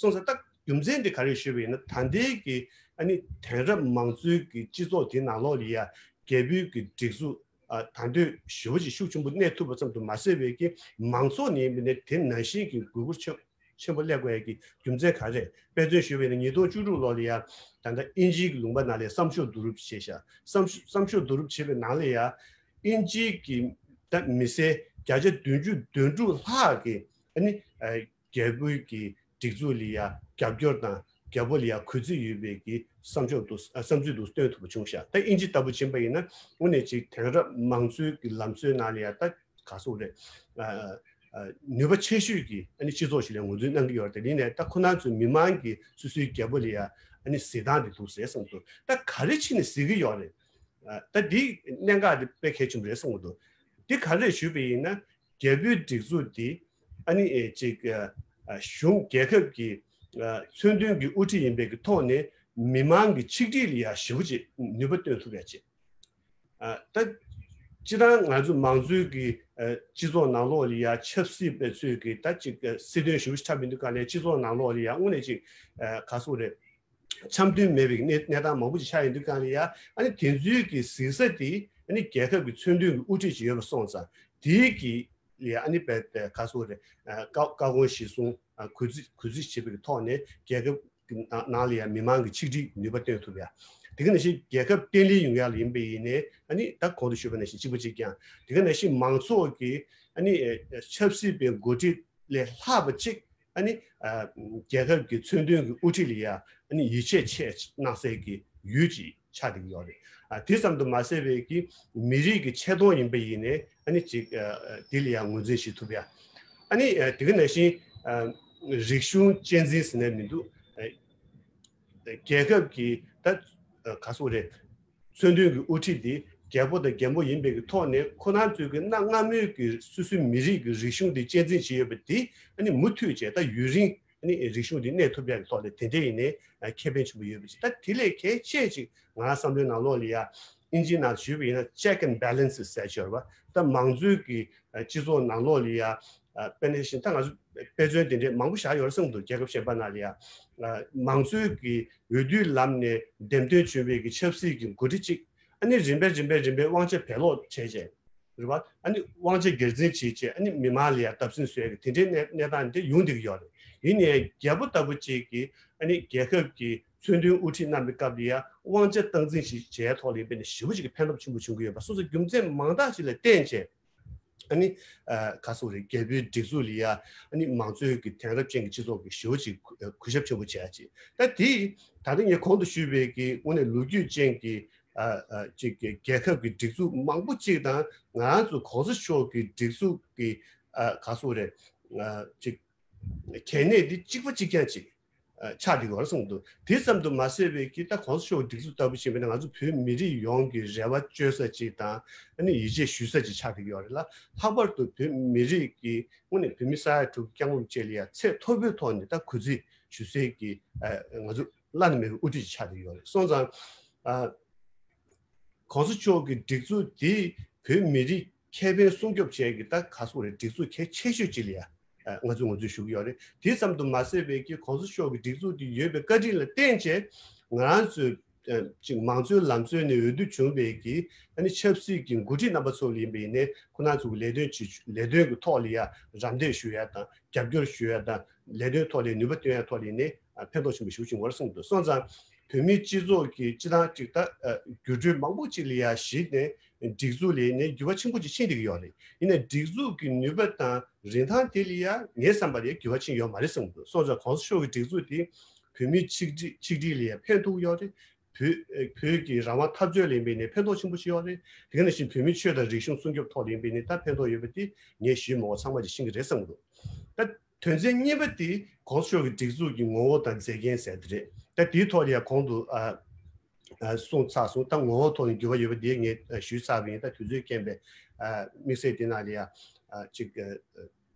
སོང་ཙང་ད་རྒྱུ་མཚན་དེ་ག་རེ་ཞུས་པ་ཡིན་ན་ད་ལྟའི་གི་ཨ་ནི་དེང་རབས་མང་གཙོའི་གི་སྤྱི་ཚོགས་དེ་ནང་ལོགས་ལ་ཡ་རྒྱལ་པོའི་གི་སྒྲིག་འཛུགས་ཨ་ད་འདོད་ཞེ་པོ་ཅིག་ཤུགས་ཆེན་པོ་གནས་ཐུབ་པ་ཙམ་དུ་མ་ཟད་པའི་གི་མང་ཚོགས་ནས་ཡིན་པ་ནས་དེ་ནང་བཞིན་གྱི་གུས་བཀུར་ཆེ་ཆེན་པོ་སླེབས་དགོས་ཡ་གི་རྒྱུ་མཚན་ག་རེ། དཔེ་མཚོན་ཞུས་པ་ཡིན་ན་ཉིས་སྟོང་བཅུ་དྲུག་ལོ་ལ་ཡ་ད་ལྟ་དབྱིན་ཇིའི་གི་ལུང་པ་ནང་ལ་ཡ་བསམ་ཤོག་བསྡུ་རུབ་བྱས་ཤག་བསམ་ཤོག་བསམ་ཤོག་བསྡུ་རུབ་བྱས་པའི་ནང་ལ་ཡ་དབྱིན་ཇིའི་གི་ད་མི་སེར་བརྒྱ་ཆ་བདུན་ཅུ་དོན་དྲུག་ལྷག་གི་ཨ་ནི་ཨ་རྒྱལ་པོའི་གི་སྒྲིག་འཛུགས་ལ་ཡ་རྒྱབ་སྐྱོར་དང་རྒྱལ་པོ་ལ་ཡ་གུས་བརྩི་ཡོད་པའི་གི་བསམ་ཕྱོགས་འདུག་ཨ་བསམ་ཚུལ་འདུག་སྟོན་ཐུབ་པ་བྱུང་ཤག་ད་དབྱིན་ཇི་ལྟ་བུ་ཕྱིན་པ་ཡིན་ན་དངོས་གནས་ཅིག་དེང་རབས་མང་གཙོའི་གི་ལམ་སྲོལ་ནང་ལ་ཡ་ད་ག་སོགས་རེད། ཨ་ཨ་ནུས་པ་ཆེ་ཤོས་ཀྱི་ཨ་ནི་སྤྱི་ཚོགས་ཤིག་ལ་ངོས་འཛིན་གནང་གི་ཡོད་རེད་དེ། ཡིན་ནའི་ད་ཁོ་རང་ཚོའི་མི་མང་གིས་སོ་སོའི་རྒྱལ་པོ་ལ་ཡ་ཨ་ནི་གཟིགས་སྟངས་དེ་འདུག་ཟེར་བསམ་འདུག་ད་ག་རེ་བྱས་ནས་གཟིགས་ཀྱི་ཡོད་རེད། ཨ་ད་འདི་གནད་འགག་འདི་དཔེ་གལ་ཆེན་པོ་རེད་བསམ་གྱི་འདུག་འདི་ག་རེ་ཞུས་པ་ཡིན་ན་རྒྱལ་པོའི་སྒྲིག་འཛུགས་འདི་ཨ་ནི་ཨེ་ཅིག་ཨ་ཨ་གཞུང་རྒྱལ་ཁབ་ཀྱི་ཨ་མཚོན་དོན་གྱི་དབུ་ཁྲིད་ཡིན་པའི་གི་ཐོག་ནས་མི་མང་གི་ཆིག་སྒྲིལ་ལ་ཡ་ཞེ་པོ་ཅིག་ནུས་པ་བཏོན་ཐུབ་ཡ་ཅིག་ཨ་ད་སྤྱིར་བཏང་ང་ཚོ་མང་གཙོའི་གི་ཨ་སྤྱི་ཚོགས་ནང་ལོགས་ལ་ཡ་ཆབ་སྲིད་པའི་ཚོས་ཀྱི་ད་ཅིག་ཨ་སྲིད་དོན་ཞེ་པོ་ཅིག་འཁྲབ་མི་འདུག་ག་ལས་སྤྱི་ཚོགས་ནང་ལོགས་ལ་ཡ་དངོས་གནས་ཅིག་ཨ་ག་སོགས་རེད། འཆམ་མཐུན་མེད་པའི་གནས་གནས་སྟངས་མང་པོ་ཅིག་ཆགས་ཡོང་དུས་སྒང་ལ་ཡ་ཨ་ནི་དེ་ཚོའི་གི་གཟིགས་ས་དེ་ཨ་ནི་རྒྱལ་ཁབ་ཀྱི་མཚོན་དོན་གྱི་དབུ་ཁྲིད་ཅིག་ཡོད་པ་སོང་ཙང་དེའི་གི་ལ་ཡ་ཨ་ནི་བས་ག་སོགས་རེད། ཨ་བཀའ་བཀའ་དགོངས་གཞིར་བཟུང་ཨ་གུས་བརྩི་གུས་བརྩི་བྱེད་པའི་ཐོག་ནས་རྒྱལ་ཁབ་ཀྱི་ནང་ནང་ལ་ཡ་མི་མང་གི་ཆིག་སྒྲིལ་ནུས་པ་བཏོན་ཐུབ་ཡ། དེ་ག་ནང་བཞིན་རྒྱལ་ཁབ་བརྟན་ལྷིང་ཡོང་ཡ་ལ་ཡིན་པ་ཡིན་ནའི་ཨ་ནི་ད་གོང་དུ་ཞུས་པ་ནང་བཞིན་གཅིག་པ་གཅིག་རྐྱང་། དེ་ག་ནང་བཞིན་མང་ཚོགས་ཀྱི་ཨ་ནི་ཨ་ཆབ་སྲིད་པའི་འགོ་ཁྲིད་ལས་ལྷག་པ་ཅིག་ཨ་ནི་ཨ་རྒྱལ་ཁབ་ཀྱི་མཚོན་དོན་གྱི་དབུ་ཁྲིད་ལ་ཡ་ཨ་ནི་ཡིད་ཆེས་ཆེ་གནང་སའི་གི་ཡུལ་ཅིག་ཆགས་བསྡད་ཀྱི་ཡོད་རེད། ཨ་དེ་ཙམ་དུ་མ་ཟད་པའི་གི་མི་རིགས་ཀྱི་ཆེ་མཐོང་ཡིན་པ་ཡིན་ནའི་ཨ་ནི་ཅིག་ཨ་ཨ་དེ་ལ་ཡ་ངོས་འཛིན་བྱེད་ཐུབ་ཡ། ཨ་ནི་ཨ་དེ་ག་ནང་བཞིན་ཨ་རིག་གཞུང་གཅེས་འཛིན་ཟེར་ནས་མི་འདུག་ཨ་རྒྱལ་ཁབ་ཀྱི་ད་ཨ་ག་སོགས་རེད། མཚོན་དོན་གྱི་དབུ་ཁྲིད་དེ་རྒྱལ་པོ་དང་རྒྱལ་མོ་ཡིན་པའི་གི་ཐོག་ནས་ཁོ་རང་ཚོའི་གི་གནའ་སྔ་མོའི་གི་སོ་སོའི་མི་རིགས་ཀྱི་རིག་གཞུང་དེ་གཅེས་འཛིན་བྱས་ཡོད་པ་དེ་ཨ་ནི་མུ་མཐུད་བྱས་ད་ཡུན་རིང་ཨ་ནི་རིག་གཞུང་དེ་གནས་ཐུབ་ཡག་གི་ཐོག་ལ་དེ་འདྲ་ཡིན་ནའི་ཨ་ཁེ་ཕན་ཆེན་པོ་ཡོད་པ་ཅིག་ད་དེ་ལས་གལ་ཆེ་ཅིག་ང་རང་བསམ་བློའི་ནང་ལོགས་ལ་ཡ་ཨིན་ཇིའི་ནང་ཞུས་པ་ཡིན་ན་check and balance ཟེར་ཡོད་རེད་བ། ད་མང་གཙོའི་གི་ཨ་སྤྱི་ཚོགས་ནང་ལོགས་ལ་ཡ་ཨ་དཔེར་ན་བཞིན་ད་ང་ཚོ་དཔེ་མཚོན་དེ་འདྲའི་མང་པོ་བཞག་ཡོད་རེད་བསམ་གྱི་འདུག་རྒྱལ་ཁབ་གཞན་པ་ནང་ལ་ཡ་ཨ་མང་གཙོའི་གི་འོས་བསྡུའི་ལམ་ནས་འདེམས་ཐོན་བྱུང་བའི་གི་ཆབ་སྲིད་ཀྱི་འགོ་ཁྲིད་ཅིག་ཨ་ནི་རིམ་པས་རིམ་པས་རིམ་པས་དབང་ཆ་བེད་ལོག་བྱས་རྗེས། རེད་བ། ཨ་ནི་དབང་ཆ་སྒེར་འཛིན་བྱེད་བྱས་ཨ་ནི་མི་མང་ལ་ཡང་བརྡབ་གསིག་བཟོ་ཡ་གི་དེ་འདྲའི་གནས་གནས་སྟངས་འདི་ཡོང་བསྡད་ཀྱི་ཡོད་རེད། ཡིན་ནའི་རྒྱལ་པོ་ལྟ་བུ་ཅིག་གིས་ཨ་ནི་རྒྱལ་ཁབ་ཀྱི་མཚོན་དོན་དབུ་ཁྲིད་གནང་བའི་སྐབས་ལ་ཡང་དབང་ཆ་སྟངས་འཛིན་ཞིག་བྱས་ཐོག་ལ་ཡིན་པས་ན་ཞེ་པོ་ཅིག་གི་ཕན་ཐོགས་ཆེན་པོ་བྱུང་གི་ཡོད་པ་སོ་སོ་རྒྱུ་མཚན་མང་དག་ཅིག་ལ་བརྟེན་བྱས། ཨ་ནི་ཨ་ག་སོགས་རེད། རྒྱལ་པོའི་སྒྲིག་འཛུགས་ལ་ཡ་ཨ་ནི་མང་གཙོའི་གི་དེང་རབས་ཅན་གྱི་སྤྱི་ཚོགས་ཀྱི་ཞེ་པོ་ཅིག་གུ་གུས་ཞབས་ཆེན་པོ་བྱས་ཡ་ཅིག་ད་དེ་ད་ལྟ་ངས་གོང་དུ་ཞུས་པའི་གི་དངོས་གནས་ལོ་རྒྱུས་ཅན་གྱི་ཨ་ཨ་ཅིག་གི་རྒྱལ་ཁབ་ཀྱི་སྒྲིག་འཛུགས་མང་པོ་ཅིག་དང་ང་རང་ཚོ་གོང་ས་མཆོག་གི་སྒྲིག་འཛུགས་ཀྱི་ཨ་ག་སོགས་རེད། ཨ་ཅིག་གལ་གནད་འདི་གཅིག་པ་གཅིག་རྐྱང་ཅིག་ཆགས་བསྡད་ཡོད་རེད་གསུངས་འདུག་དེ་ཙམ་དུ་མ་ཟད་པའི་གི་ད་གོང་ས་མཆོག་སྒྲིག་འཛུགས་ལྟ་བུ་བྱས་པ་ཡིན་ན་ང་ཚོ་བོད་མི་རིགས་ཡོངས་ཀྱི་རེ་བ་བཅོལ་ས་ཅིག་དང་ཨ་ནི་ཡིད་ཆེས་ཞུ་ས་ཅིག་ཆགས་བསྡད་ཡོད་རེད་ལ། ལྷག་པར་དུ་བོད་མི་རིགས་ཀྱི་དངོས་གནས་བོད་མི་ས་ཡ་དྲུག་སྐྱབས་མགོན་བཅས་ལ་ཡ་ཚད་མཐོ་པོའི་ཐོག་ནས་ད་གུས་བརྩི་ཞུ་སའི་གི་ང་ཚོ་བླ་ན་མེད་པའི་དབུ་ཁྲིད་ཅིག་ཆགས་བསྡད་ཡོད་རེད། སོང་ཙང་། གོང་ས་མཆོག་གི་སྒྲིག་འཛུགས་འདིས་བོད་མི་རིགས་ཁེ་ཕན་སྲུང་སྐྱོབ་བྱེད་ཀྱི་ད་ག་སོགས་རེད། སྒྲིག་འཛུགས་གལ་ཆེ་ཤོས་ཅིག་ལ་ཡ་ང་ཚོས་ངོས་འཛིན་ཞུ་གི་ཡོད་རེད། དེ་ཙམ་དུ་མ་ཟད་པའི་གི་གོང་ས་མཆོག་གི་སྒྲིག་འཛུགས་འདི་ཡོད་པའི་བཀའ་དྲིན་ལ་བརྟེན་བྱས་ང་རང་ཚོས་ཅིག་མང་གཙོའི་ལམ་སྲོལ་ནས་འོས་བསྡུ་བྱུང་བའི་གི་ཨ་ནི་ཆབ་སྲིད་ཀྱི་འགོ་ཁྲིད་རྣམ་པ་ཚོ་ལ་ཡིན་པ་ཡིན་ནའི་ཁོ་རང་ཚོ་གི་ལས་དོན་བྱེད་ལས་དོན་གྱི་ཐོག་ལ་ཡ་རམ་འདེགས་ཞུ་ཡ་དང་རྒྱབ་སྐྱོར་ཞུ་ཡ་དང་ལས་དོན་ཐོག་ལ་ནུས་པ་བཏོན་ཡ་ཐོག་ལ་ཡིན་ནའི་ཕན་ཐོགས་ཆེན་པོ་ཞེ་པོ་ཅིག་ཡོང་བར་གསུངས་འདུག་སོང་ཙང་། བོད་མིའི་སྤྱི་ཚོགས་ཀྱི་སྤྱི་བཏང་གཅིག་ད་ཨ་འགྱུར་འགྲོས་མང་པོ་ཅིག་ལ་ཡ་གཞིགས་ནས་སྒྲིག་འཛུགས་ལ་ནས་འགྱུར་བ་ཆེན་པོ་ཅིག་ཕྱིན་བསྡད་ཀྱི་ཡོད་རེད། ཡིན་ནའི་སྒྲིག་འཛུགས་ཀྱི་ནུས་པ་དང་རིན་ཐང་དེ་ལ་ཡ་ངའི་བསམ་པ་ལ་ཡ་འགྱུར་བ་ཕྱིན་ཡོད་མ་རེད་བསམ་གྱི་འདུག་སོང་ཙང་གོང་ས་མཆོག་གི་སྒྲིག་འཛུགས་དེ་བོད་མིའི་ཆིག་སྒྲིལ་ཆིག་སྒྲིལ་ལ་ཡ་ཕན་ཐོགས་ཡོད་རེད། བོད་བོད་ཀྱི་རང་དབང་འཐབ་རྩོད་ལ་ཡིན་པའི་ནས་ཕན་ཐོགས་ཆེན་པོ་ཞིག་ཡོད་རེད། དེ་ག་ནང་བཞིན་བོད་མིའི་ཆོས་དང་རིག་གཞུང་སྲུང་སྐྱོབ་ཐོག་ལ་ཡིན་པའི་ནས་ད་ཕན་ཐོགས་ཡོད་པ་དེ་ངས་ཞུས་མ་དགོས་ཚང་མ་ཅིག་ཤེས་ཀྱི་རེད་བསམ་གྱི་འདུག་ད། དོན་ཚན་གཉིས་པ་དེ་གོང་ས་མཆོག་གི་སྒྲིག་འཛུགས་ཀྱི་ངོ་བོ་དང་མཛད་འགན་ཟེར་དེ་རེད། ད་དེའི་ཐོག་ལ་ཡང་གོང་དུ་ཨ་ཨ་གསུངས་ཚར་སོང་། ད་ངོ་བོ་ཐོག་ནས་འགྱུར་བ་ཡོད་པ་དེ་ངས་ཨ་ཞུས་ཚར་བ་ཡིན། ད་དུས་ཚོད་རྐྱེན་པས་ཨ་དམིགས་བསལ་དེ་ནང་ལ་ཡང་ཨ་ཅིག་ཨ་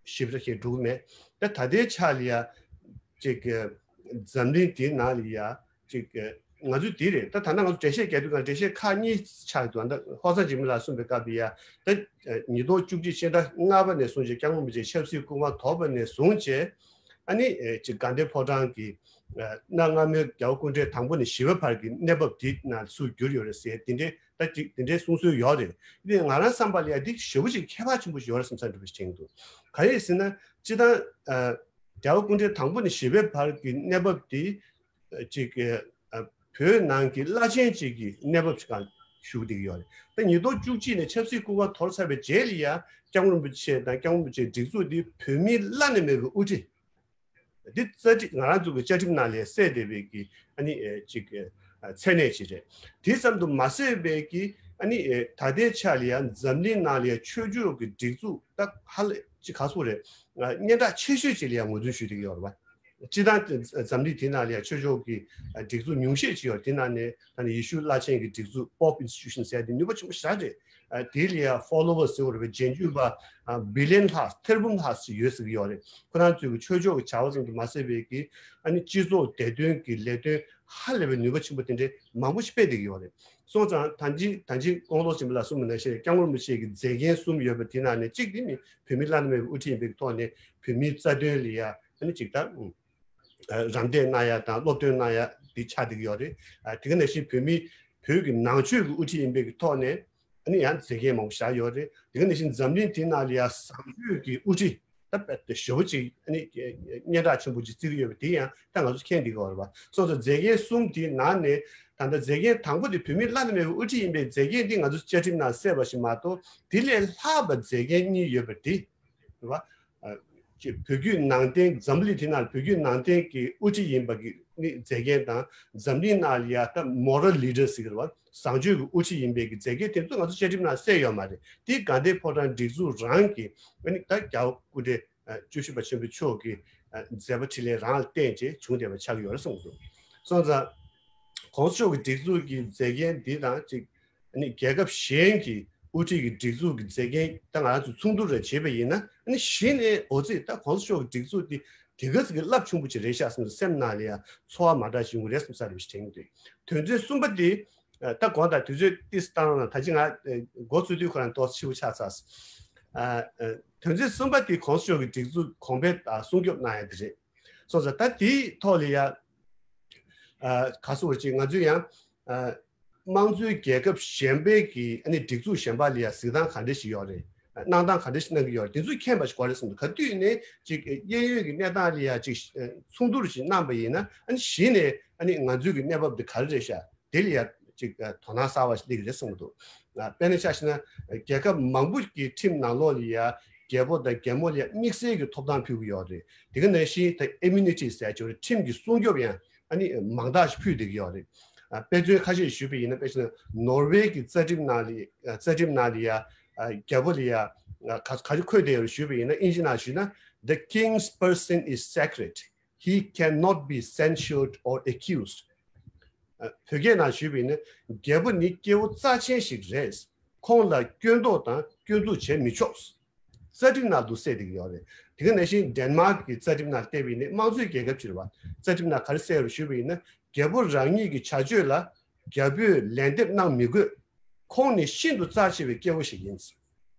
ཞིབ་ཕྲ་ཞིག་འགྲོ་གི་མེད། ད་ད་ལྟའི་ཆ་ལ་ཡང་ཅིག་ཨ་འཛམ་གླིང་དེའི་ནང་ལ་ཡང་ཅིག་ཨ་ང་ཚོས་དེ་རེད། ད་ད་ལྟ་ང་ཚོ་འགྲེལ་བཤད་རྒྱག་དུས་གང་འགྲེལ་བཤད་ཁག་གཉིས་ཆགས་འདུག་ད་ཧོར་གཙང་འཇིགས་མེད་ལགས་གསུངས་པའི་སྐབས་ལ་ཡ་ད་ཉིས་སྟོང་བཅུ་གཅིག་སྤྱི་ཟླ་ལྔ་པ་ནས་བཟུང་བྱས་སྐྱབས་མགོན་རིན་པོ་ཆེ་ཆབ་སྲིད་སྐུ་དབང་དོར་བ་ནས་བཟུང་བྱས་ཨ་ནི་ཅིག་དགའ་ལྡན་ཕོ་བྲང་གི་གནའ་སྔ་མོའི་རྒྱལ་བ་སྐུ་ཕྲེང་དང་པོ་ནས་བཞི་པ་བར་གྱི་གནས་བབ་དེ་ནང་སུ་གྱུར་ཡོད་རེད་ཟེར་དེ་འདྲའི་ད་ཅིག་དེ་འདྲའི་གསུང་སྲོལ་ཡོད་རེད། དེ་ང་རང་བསམ་པ་ལ་ཡ་འདི་ཞེ་པོ་ཅིག་ཁྱད་པར་ཆེན་པོ་ཞིག་ཡོད་རེད་བསམ་ས་འདྲ་པོ་ཞིག་དྲན་གྱི་འདུག་ག་རེ་ཟེར་ན་སྤྱི་བཏང་རྒྱལ་བ་སྐུ་ཕྲེང་དང་པོ་ནས་བཞི་པའི་བར་གྱི་གནས་བབ་དེ། ཅིག་བོད་ནང་གི་བླ་ཆེན་ཅིག་གི་གནས་བབ་ཅིག་སྒང་བཞུགས་བསྡད་ཀྱི་ཡོད་རེད། ད་ཉིས་སྟོང་བཅུ་གཅིག་ནས་ཆབ་སྲིད་སྐུ་དབང་དོར་ཚར་བའི་རྗེས་ལ་ཡང་སྐྱབས་མགོན་རིན་པོ་ཆེ་དང་སྐྱབས་མགོན་རིན་པོ་ཆེའི་སྒྲིག་འཛུགས་འདི་བོད་མིའི་བླ་ན་མེད་པའི་དབུ་ཁྲིད་འདི་རྩ་ཁྲིམས་ང་རང་ཚོ་གི་བཅའ་ཁྲིམས་ནང་ལ་གསལ་བསྡད་པའི་གི་ཨ་ནི་ཅིག་མཚན་གནས་ཅིག་རེད། དེ་ཙམ་དུ་མ་ཟད་པའི་གི་ཨ་ནི་ད་ལྟའི་ཆ་ལ་ཡང་འཛམ་གླིང་ནང་ལ་ཡང་ཆོས་ཕྱོགས་ཀྱི་སྒྲིག་འཛུགས་ད་ཧ་ལས་ཅིག་ག་ཚོད་རེད། སྙན་གྲགས་ཆེ་ཤོས་ཅིག་ལ་ཡང་ངོས་འཛིན་ཞུས་བསྡད་ཀྱི་ཡོད་རེད་བ། སྤྱིར་བཏང་འཛམ་གླིང་དེ་ནང་ལ་ཡང་ཆོས་ཕྱོགས་ཀྱི་སྒྲིག་འཛུགས་ཉུང་ཤས་ཅིག་ཡོད་དེ་ནང་ནས་ད་ནི་ཡེ་ཤུ་བླ་ཆེན་གྱི་སྒྲིག་འཛུགས་Pope Institution ཟེར་དེ་ནུས་པ་ཆེན་པོ་ཞེ་དྲག་རེད། དེ་ལ་ཡང་followers ཟེར་བ་རེད་བ། རྗེས་འཇུག་པ་billion ལྷག་ཐེར་འབུམ་ལྷག་ཅིག་ཡོད་ཟེར་གྱི་ཡོད་རེད། ཁོ་རང་ཚོའི་གི་ཆོས་ཕྱོགས་ཀྱི་བྱ་བ་ཙམ་དུ་མ་ཟད་པའི་གི་ཨ་ནི་སྤྱི་ཚོགས་བདེ་དོན་གྱི་ལས་དོན་ཧ་ལས་པའི་ནུས་པ་ཆེན་པོ་དེ་འདྲའི་མང་པོ་ཞིག་སྤེལ་བསྡད་ཀྱི་ཡོད་རེད། སོང་ཙང་ད་ཅི་ད་ཅི་ཀོང་ལོ་ཆེན་པོ་ལ་གསུངས་པ་ནང་བཞིན་སྐྱབས་མགོན་རིན་པོ་ཆེ་གི་མཛད་འགན་གསུམ་ཡོད་པ་དེ་ནང་ནས་གཅིག་དེ་ནི་བོད་མི་བླ་ན་མེད་པའི་དབུ་ཁྲིད་ཡིན་པའི་ཐོག་ནས་བོད་མིའི་རྩ་དོན་ལ་ཡ་ཨ་ནི་ཅིག་ད་རམ་འདེགས་གནང་ཡ་དང་སློབ་སྟོན་གནང་ཡ་དེ་ཆགས་བསྡད་ཀྱི་ཡོད་རེད། དེ་ག་ནང་བཞིན་བོད་མི་བོད་ཀྱི་ནང་ཆོས་ཀྱི་དབུ་ཁྲིད་ཡིན་པའི་ཐོག་ནས་ཨ་ནི་ཡང་མཛད་འགན་མང་པོ་བཞག་ཡོད་རེད། དེ་ག་ནང་བཞིན་འཛམ་གླིང་དེ་ནང་ལ་ཡ་བཟང་སྤྱོད་ཀྱི་དབུ་ཁྲིད་ད་དཔེ་ཞེ་པོ་ཅིག་ཨ་ནི་སྙན་གྲགས་ཆེན་པོ་ཅིག་བརྩི་གི་ཡོད་པ་དེ་ཡང་ད་ང་ཚོ་མཁྱེན་བསྡད་ཀྱི་ཡོད་རེད་བ། སོང་ཙང་མཛད་འགན་གསུམ་དེའི་ནང་ནས་ད་ལྟ་མཛད་འགན་དང་པོ་དེ་བོད་མི་བླ་ན་མེད་པའི་དབུ་ཁྲིད་ཡིན་པའི་མཛད་འགན་འདི་ང་ཚོ་བཅའ་ཁྲིམས་ནང་གསལ་བ་ཞིག་མ་གཏོགས་དེ་ལས་ལྷག་པ་མཛད་འགན་གཉིས་ཡོད་པ་དེ་རེད་བ། ཅེས་བོད་བརྒྱུད་ནང་བསྟན་འཛམ་བུ་གླིང་དེ་ནང་བོད་བརྒྱུད་ནང་བསྟན་གྱི་དབུ་ཁྲིད་ཡིན་པ་གི་ནི་མཛད་འགན་དང་འཛམ་གླིང་ནང་ལ་ཡ་ད་moral leader ཟེར་གི་རེད་བ། བཟང་སྤྱོད་ཀྱི་དབུ་ཁྲིད་ཡིན་པའི་གི་མཛད་འགན་དེ་ཚོ་ང་ཚོ་བཅའ་ཁྲིམས་ནང་གསལ་ཡོད་མ་རེད། དེ་དགའ་ལྡན་ཕོ་བྲང་སྒྲིག་འཛུགས་རང་གི་ཨ་ནི་ད་རྒྱལ་བ་སྐུ་ཕྲེང་བཅུ་བཞི་པ་ཆེན་པོ་མཆོག་གི་མཛད་པ་འཕྲིན་ལས་རང་ལ་བརྟེན་བྱས་བྱུང་བསྡད་པ་ཆགས་ཀྱི་ཡོད་རེད་གསུངས་འདུག་སོང་ཙང་གོང་ས་མཆོག་གི་སྒྲིག་འཛུགས་ཀྱི་མཛད་འགན་འདི་དང་གཅིག་ཨ་ནི་རྒྱལ་ཁབ་གཞན་གྱི་དབུ་ཁྲིད་ཀྱི་སྒྲིག་འཛུགས་ཀྱི་མཛད་འགན་ད་ང་རང་ཚོ་མཚུངས་བསྡུར་རེ་བྱེད་པ་ཡིན་ན་ཨ་ནི་གཞི་ནས་འོ་ཙི་ད་གོང་ས་མཆོག་གི་སྒྲིག་འཛུགས་འདི་དེ་ག་ཙམ་གྱི་རླབས་ཆེན་པོ་ཅིག་རེད་ཤག་བསམ་སེམས་ནང་ལ་ཡང་ཚོར་བ་མ་འདྲ་ཞིག་ཡོང་གི་རེད་བསམ་ས་རེ་བ་ཞིག་དྲན་གྱི་འདུག་དོན་ཚན་གསུམ་པ་འདི་ད་གོང་དང་དུས་ཚོད་ཏིས་བཏང་ན་ད་ཅི་ང་འགོ་ཚུགས་དུས་ཁོ་རང་ཏོག་ཙམ་ཕྱི་པོ་ཆགས་ཚར། དོན་ཚན་གསུམ་པ་འདི་གོང་ས་མཆོག་གི་སྒྲིག་འཛུགས་གོང་འཕེལ་དང་སྲུང་སྐྱོབ་གནང་ཡ་འདི་རེད། སོང་ཙང་ད་དེའི་ཐོག་ལ་ཡ་ག་སོགས་ཅིག་ང་ཚོས་ཡང་། དམངས་གཙོའི་རྒྱལ་ཁབ་གཞན་པའི་གི་ཨ་ནི་སྒྲིག་འཛུགས་གཞན་པ་ལ་ཡང་གཟིགས་སྟངས་ག་འདྲ་ཞིག་ཡོད་རེད། གནང་སྟངས་ག་འདྲ་ཞིག་གནང་གི་ཡོད་རེད། དེ་ཚོ་མཁྱེན་པ་ཞིག་དགོས་རེད་བསམ་འདུག་ག་དུས་ནས་ཅིག་གཡས་གཡོན་གྱི་གནས་སྟངས་ལ་ཡང་ཅིག་མཚུངས་བསྡུར་ཞིག་གནང་པ་ཡིན་ན། ཨ་ནི་གཞི་ནས་ཨ་ནི་ང་ཚོའི་གི་གནས་བབ་འདི་ག་རེ་རེད་ཤག་དེ་ལ་ཡང་ཅིག་དོ་སྣང་གསར་བ་ཞིག་སླེབས་ཀྱི་རེད་བསམ་གྱི་འདུག་དཔེར་ན་ཆ་བཞག་ན། རྒྱལ་ཁབ་མང་པོ་གི་ཁྲིམས་ནང་ལོགས་ལ་ཡང་རྒྱལ་པོ་དང་རྒྱལ་མོ་ལ་ཡང་དམིགས་བསལ་གྱི་ཐོབ་ཐང་ཕུལ་གྱི་ཡོད་རེད། དེ་ག་ནང་བཞིན་ད་ཨིམ་མུ་ནི་ཊི་ཟེར་ཡ་ཅིག་ཡོད་རེད། ཁྲིམས་ཀྱི་སྲུང་སྐྱོབ་ཡང་ཨ་ནི་མང་དག་ཞིག་ཕུལ་བསྡད་ཀྱི་ཡོད་རེད། ཨ། དཔེ་མཚོན་ཁ་ཤས་ཞུས་པ་ཡིན་ན། དཔེ་བཞག་ན་ནོར་ཝེ་གི་རྩ་ཁྲིམས་ནང་ལ། རྩ་ཁྲིམས་ནང་ལ་ཡ། ཨ། རྒྱལ་པོ་ལ་ཡ། ཨ། ག་ག་རེ་འཁོད་བསྡད་ཡོད་རེད་ཞུས་པ་ཡིན་ན། ཨིན་ཇི་ནང་ཞུས་ན། The king's person is sacred. He cannot be censured or accused. ཨ། བོད་སྐད་ནང་ཞུས་པ་ཡིན་ན། རྒྱལ་པོ་ནི་སྐྱེ་བོ་རྩ་ཆེན་ཞིག་རེད། ཁོང་ལ་སྐྱོན་འདོགས་དང་སྐྱོན་འཛུགས་བྱེད་མི་ཆོག་རྩ་ཁྲིམས་ནང་དུ་གསལ་བསྡད་ཀྱི་ཡོད་རེད། དེ་ག་ནང་བཞིན་ཌེན་མཱག་གི་རྩ་ཁྲིམས་ནང་བལྟས་པ་ཡིན་ན། དམངས་གཙོའི་རྒྱལ་ཁབ་ཅིག་རེད་བ། རྩ་ཁྲིམས་ནང་ག་རེ་གསལ་ཡོད་རེད་ཞུས་པ་ཡིན་ན། རྒྱལ་པོ་རང་ཉིད་ཀྱི་བྱ་སྤྱོད་ལ་རྒྱལ་པོས་ལན་འདེབས་གནང་མི་དགོས། ཁོང་ནི་ཤིན་ཏུ་རྩ་ཆེ་བའི་སྐྱེ་བོ་ཞིག་ཡིན།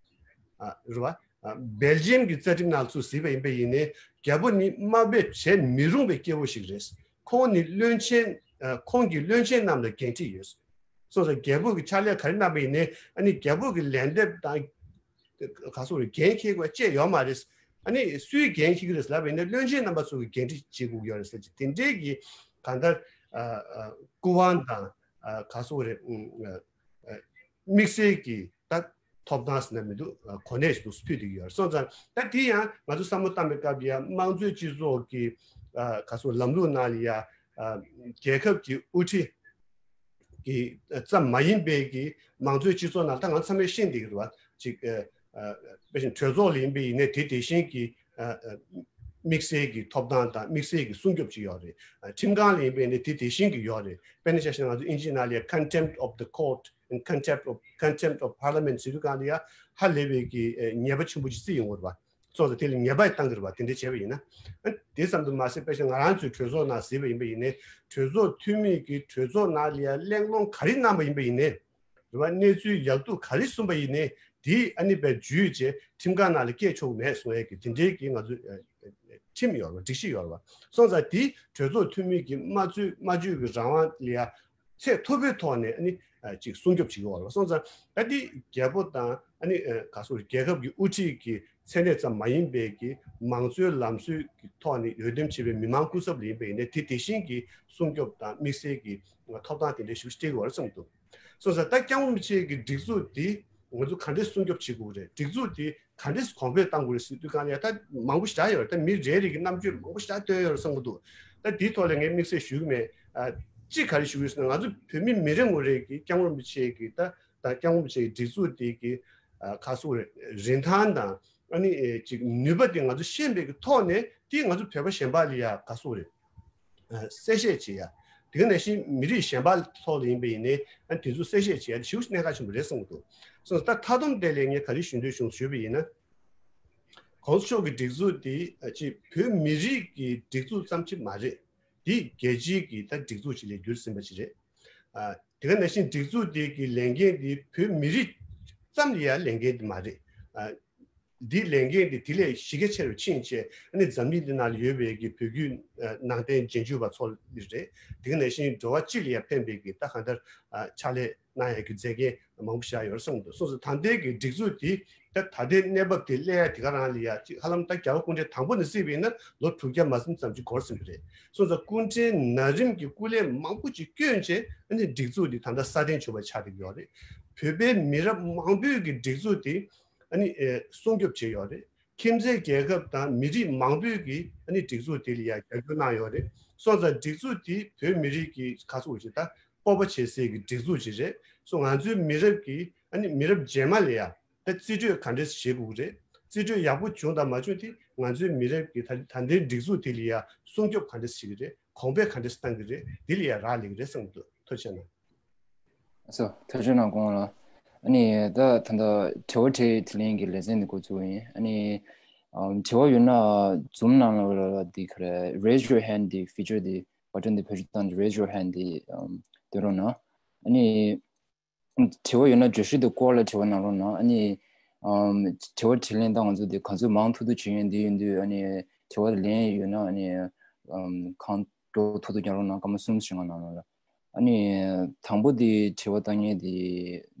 ཨ། རེད་བ། ཨ། སྦེལ་ཇི་ཡམ་གྱི་རྩ་ཁྲིམས་ནང་ཚུར་གཟིགས་པ་ཡིན་པ་ཡིན་ནའི། རྒྱལ་པོ་ནི་དམའ་འབེབས་བྱེད་མི་རུང་བའི་སྐྱེ་བོ་ཞིག་རེད། ཁོང་ནི་བློན་ཆེན། ཨ། ཁོང་གིས་བློན་ཆེན་རྣམས་ལ་འགན་འཁྲི་ཡོད། སོང་ཙང་རྒྱལ་པོ་གི་ཕྱག་ལས་ག་རེ་གནང་པ་ཡིན་ནའི། ཨ་ནི་རྒྱལ་པོ་གི་ལན་འདེབས་དང་ག་སོགས་རེད། འགན་འཁྱེར་དགོས་བཅས་ཡོད་མ་རེད། ཨ་ནི་སུའི་འགན་འཁྱེར་གྱི་རེད་ལབ་པ་ཡིན་ན། བློན་ཆེན་རྣམ་པ་ཚོ་གི་འགན་འཁྲི་བྱེད་དགོས་ཀྱི་ཡོད་རེད་ཟེར་གྱི། དེ་འདྲའི་གི་གང་ལྟར། ཨ། ཨ། སྐུ་དབང་དང་། ཨ། ག་སོགས་རེད། ཨ། ཨ། དམིགས་བསལ་གྱི་ད་ཐོབ་ཐང་ཟེར་ན་མི་འདུག་ཨ། གོ་གནས་ཤིག་ཏུ་ཕུལ་བསྡད་ཀྱི་ཡོད་རེད། སོང་ཙང་ད་དེ་ཡང་ང་ཚོ་བསམ་བློ་བཏང་པའི་སྐབས་ཡ། དམངས་གཙོའི་སྤྱི་ཚོགས་ཀྱི། ཨ། ག་སོགས་ལམ་ལུགས་ནང་ལ་ཡ། ཨ། རྒྱལ་ཁབ་ཀྱི་དབུ་ཁྲིད་ཀྱི་ཙམ་མ་ཡིན་པའི་གི་དམངས་གཙོའི་སྤྱི་ཚོགས་ནང་ད་ང་ཚང་མས་ཤེས་བསྡད་ཀྱི་རེད་བ། ཅིག་ཨ། ཨ། དཔེ་བཞིན་གྲོས་ཚོགས་ལ་ཡིན་པ་ཡིན་ནའི་དེ་དེ་བཞིན་གྱི། ཨ། ཨ། དམིགས་བསལ་གྱི་ཐོབ་ཐང་དང་དམིགས་བསལ་གྱི་སྲུང་སྐྱོབ་ཅིག་ཡོད་རེད། ཨ། ཁྲིམས་ཁང་ལ་ཡིན་པ་ཡིན་ནའི་དེ་དེ་བཞིན་གྱི་ཡོད་རེད། དཔེར་ན་ཆ་བཞག་ན་ང་ཚོ་ཨིན་ཇི་ནང་ལ་contempt of the court and contempt of, contempt of parliament ཟེར་དུས་སྒང་ལ་ཡ། ཧ་ལས་པའི་གི། ཨ། ཉེས་པ་ཆེན་པོ་ཅིག་བརྩི་ཡོང་གི་རེད་བ། སོང་ཙང་དེ་ལ་ཉེས་པ་བཏང་གི་རེད་བ། དེ་འདྲ་བྱས་པ་ཡིན་ན། ཨ། དེ་ཙམ་དུ་མ་ཟད། དཔེ་བཞིན་ང་རང་ཚོའི་གྲོས་ཚོགས་ནང་གཟིགས་པ་ཡིན་པ་ཡིན་ནའི། གྲོས་ཚོགས་འཐུས་མི་གིས་གྲོས་ཚོགས་ནང་ལ་ཡ་གླེང་སློང་ག་རེ་གནང་པ་ཡིན་པ་ཡིན་ནའི། རེད་བ། གནས་ཚུལ་ཡག་སྡུག་ག་རེ་གསུངས་པ་ཡིན་ནའི། དེ་ཨ་ནི་དཔེ་བརྒྱུད་བྱས་ཁྲིམས་ཁང་ནང་ལ་སྐྱེལ་ཆོག་གི་མེད་གསུང་ཡས་ཀྱི་དེ་འདྲའི་གི་ང་ཚོ། ཨ། ཁྲིམས་ཡོད་རེད་བ། སྒྲིག་གཞི་ཡོད་རེད་བ། སོང་ཙང་དེ་གྲོས་ཚོགས་འཐུས་མི་གི་སྨྲ་བརྗོད། སྨྲ་བརྗོད་ཀྱི་རང་དབང་ལ་ཡ་ཚད་མཐོ་པོའི་ཐོག་ནས་ཨ་ནི། ཨ། ཅིག་སྲུང་སྐྱོབ་བྱེད་ཀྱི་ཡོད་རེད་བ། སོང་ཙང་ད་དེ་རྒྱལ་པོ་དང་། ཨ་ནི། ཨ། ག་སོགས་རྒྱལ་ཁབ་ཀྱི་དབུ་ཁྲིད་ཀྱི་མཚན་གནས་ཙམ་མ་ཡིན་པའི་གི་མང་གཙོའི་ལམ་སྲོལ་གྱི་ཐོག་ནས་འོས་འདེམས་བྱས་པའི་མི་མང་སྐུ་ཚབ་ལ་ཡིན་པ་ཡིན་ནའི་དེ་དེ་བཞིན་གྱི་སྲུང་སྐྱོབ་དང་དམིགས་བསལ་གྱི་ཐོབ་ཐང་དེ་འདྲའི་ཞུ་སྤྲད་ཀྱི་ཡོད་རེད་བསམ་འདུག་སོང་ཙང་ད་སྐྱབས་མགོན་རིན་པོ་ཆེ་གི་སྒྲིག་འཛུགས་འདི་ང་ཚོ་ག་འདྲས་སྲུང་སྐྱོབ་བྱེད་དགོས་རེད། སྒྲིག་འཛུགས་འདི་ག་འདྲས་གོང་འཕེལ་གཏང་དགོས་རེད་ཟེར་དུས་སྒང་ལ་ཡ། ད་མང་པོ་ཞེ་དྲག་ཡོད་རེད། ད་མི་རེ་རེ་གི་རྣམ་དཔྱོད་མང་པོ་ཞེ་དྲག་བཏོན་ཡོད་རེད་བསམ་གྱི་འདུག་ད་འདིའི་ཐོག་ལ་ངས་དམིགས་བསལ་ཞུ་གི་མེད། ཨ། གཅིག་ག་རེ་ཞུ་གི་ཡོད་ཟེར་ན། ང་ཚོ་བོད་མི་མི་རེ་ངོ་རེ་གིས་སྐྱབས་མགོན་རིན་པོ་ཆེ་གི། ད་ད་སྐྱབས་མགོན་རིན་པོ་ཆེ་གི་སྒྲིག་འཛུགས་འདི་གི། ཨ། ག་སོགས་རེད། རིན་ཐང་དང་། ཨ་ནི། ཨེ། ཅིག་ནུས་པ་དེ་ང་ཚོ་ཤེས་པའི་གི་ཐོག་ནས་དེ་ང་ཚོ་བོད་པ་གཞན་པ་ལ་ཡ། ག་སོགས་རེད། ཨ། གསལ་བཤད་བྱེད་ཡ། དེ་ག་ནང་བཞིན་མི་རིགས་གཞན་པ་ཐོག་ལ་ཡིན་པ་ཡིན་ནའི། ཨ། དེ་ཚོ་གསལ་བཤད་བྱེད་ཡ་དེ་ཞེ་པོ་གནད་འགག་ཆེན་པོ་རེད་བསམ་གྱི་འདུག་སོང་ཙང་ད་མཐའ་སྡོམ་དེ་ལ་ངས་ག་རེ་ཞུ་འདོད་བྱུང་ཞུས་པ་ཡིན་ན། གོང་ས་མཆོག་གི་སྒྲིག་འཛུགས་དེ། ཨ། ཅིག་བོད་མི་རིགས་ཀྱི་སྒྲིག་འཛུགས་ཙམ་ཅིག་མ་རེད། དེ་རྒྱལ་སྤྱིའི་གི་ད་སྒྲིག་འཛུགས་ཅིག་ལ་འགྱུར་ཟིན་པ་ཅིག་རེད། ཨ། དེ་ག་ནང་བཞིན་སྒྲིག་འཛུགས་དེ་གི་ལས་འགན་དེ་བོད་མི་རིགས་ཙམ་ལ་ཡ་ལས་འགན་དེ་མ་རེད། ཨ། འདི་ལས་འགན་དེ་དེ་ལས་གཞི་རྒྱ་ཆེ་རུ་ཕྱིན་བྱས། ཨ་ནི་འཛམ་གླིང་འདི་ནང་ལ་ཡོད་པའི་གི་བོད་བརྒྱུད། ཨ། ནང་བསྟན་རྗེས་འཇུག་པ་ཚོ་རེད། དེ་ག་ནང་བཞིན་འགྲོ་བ་སྤྱི་ལ་ཡང་ཕན་པའི་གི་ད་གང་ལྟར། ཨ། ཕྱག་ལས་གནང་ཡ་གི་མཛད་འགན་མང་པོ་བཞག་ཡོད་རེད་བསམ་གྱི་འདུག་སོང་ཙང་ད་ལྟའི་གི་སྒྲིག་འཛུགས་འདི་ད་ད་ལྟའི་གནས་བབ་དེ་སླེབས་ཡ་དེ་ག་རང་ལ་ཡ། ཅིག་ཧ་ལམ་ད་རྒྱལ་བ་སྐུ་ཕྲེང་དང་པོ་ནས་བརྩིས་པ་ཡིན་ན་ལོ་དྲུག་བརྒྱ་མ་ཟིན་ཙམ་ཅིག་འགོར་ཟིན་པ་རེད། སོང་ཙང་སྐུ་ཕྲེང་ན་རིམ་གྱི་སྐུ་ལས་མང་པོ་ཅིག་བསྐྱོན་བྱས། ཨ་ནི་སྒྲིག་འཛུགས་འདི་ད་ལྟ་སྲ་བརྟན་བྱུང་བ་ཆགས་བསྡད་ཡོད་རེད། བོད་པའི་མི་རབས་མང་པོའི་གི་སྒྲིག་འཛུགས་དེ་ཨ་ནི། ཨེ། སྲུང་སྐྱོབ་བྱས་ཡོད་རེད། ཁྱིམ་མཚེས་རྒྱལ་ཁབ་དང་མི་རིགས་མང་པོས་ཀྱིས་ཨ་ནི་སྒྲིག་འཛུགས་དེ་ལ་ཡ་རྒྱབ་སྐྱོར་གནང་ཡོད་རེད། སོང་ཙང་སྒྲིག་འཛུགས་དེ་བོད་མི་རིགས་ཀྱི་ག་ཚོད་ཅིག་ད་སྤོབས་པ་བྱེད་སའི་གི་སྒྲིག་འཛུགས་ཅིག་རེད། སོ་ང་ཚོའི་མི་རབས་ཀྱིས་ཨ་ནི་མི་རབས་རྗེས་མ་ལ་ཡ་ད་རྩིས་སྤྲོད་ག་འདྲས་བྱེད་དགོས་ཀྱི་རེད། རྩིས་སྤྲོད་ཡག་པོ་བྱུང་དང་མ་བྱུང་དེ་ང་ཚོའི་མི་རབས་ཀྱིས་ད་ད་ལྟའི་སྒྲིག་འཛུགས་དེ་ལ་ཡ་སྲུང་སྐྱོབ་ག་འདྲས་བྱེད་ཀྱི་རེད། གོང་འཕེལ་ག་འདྲས་གཏང་གི་རེད། དེ་ལ་ཡ་རག་ལས་ཀྱི་རེད་བསམ་གྱི་འདུག་ཐུགས་རྗེ་གནང་། ཨ་སོ། ཐུགས་རྗེ་གནང་། དགོངས་ལ། ཨ་ནི་ད་ད་ལྟ་དྲི་བ་དྲིས་དྲིས་ལན་གྱི་ལེ་ཚན་འདི་འགོ་བཙུགས་ཡིན། ཨ་ནི་ཨམ་དྲི་བ་ཡོད་ན་Zoom་ནང་ལ་འདི་ག་རེ། Raise your hand་འདི་feature་འདི་button་འདི་བེད་སྤྱོད་བཏང་། Raise your hand་འདི་ཨམ་འདོན་རོགས་གནང་། ཨ་ནི་དྲི་བ་ཡོད་ན་བརྗོད་གཞི་འདི་སྐོར་ལ་དྲི་བ་གནང་རོགས་གནང་། ཨ་ནི་ཨམ་དྲི་བ་དྲིས་ལན་ད་ང་ཚོ་འདི་ག་ཚོད་མང་ཐུབ་ཐུབ་བྱེད་ཡོད། འདི་ཡོད་དུས་ཨ་ནི་དྲི་བ་ལན་ཡོད་ན་ཨ་ནི་ཨམ་གང་འགྲོ་ཐུབ་ཐུབ་རྒྱག་རོགས་གནང་། སྐར་མ་གསུམ་བཞི་ལྔ་ནང་ལ། ཨ་ནི་དང་པོ་དེ་དྲི་བ་བཏང་མཁན་དེ་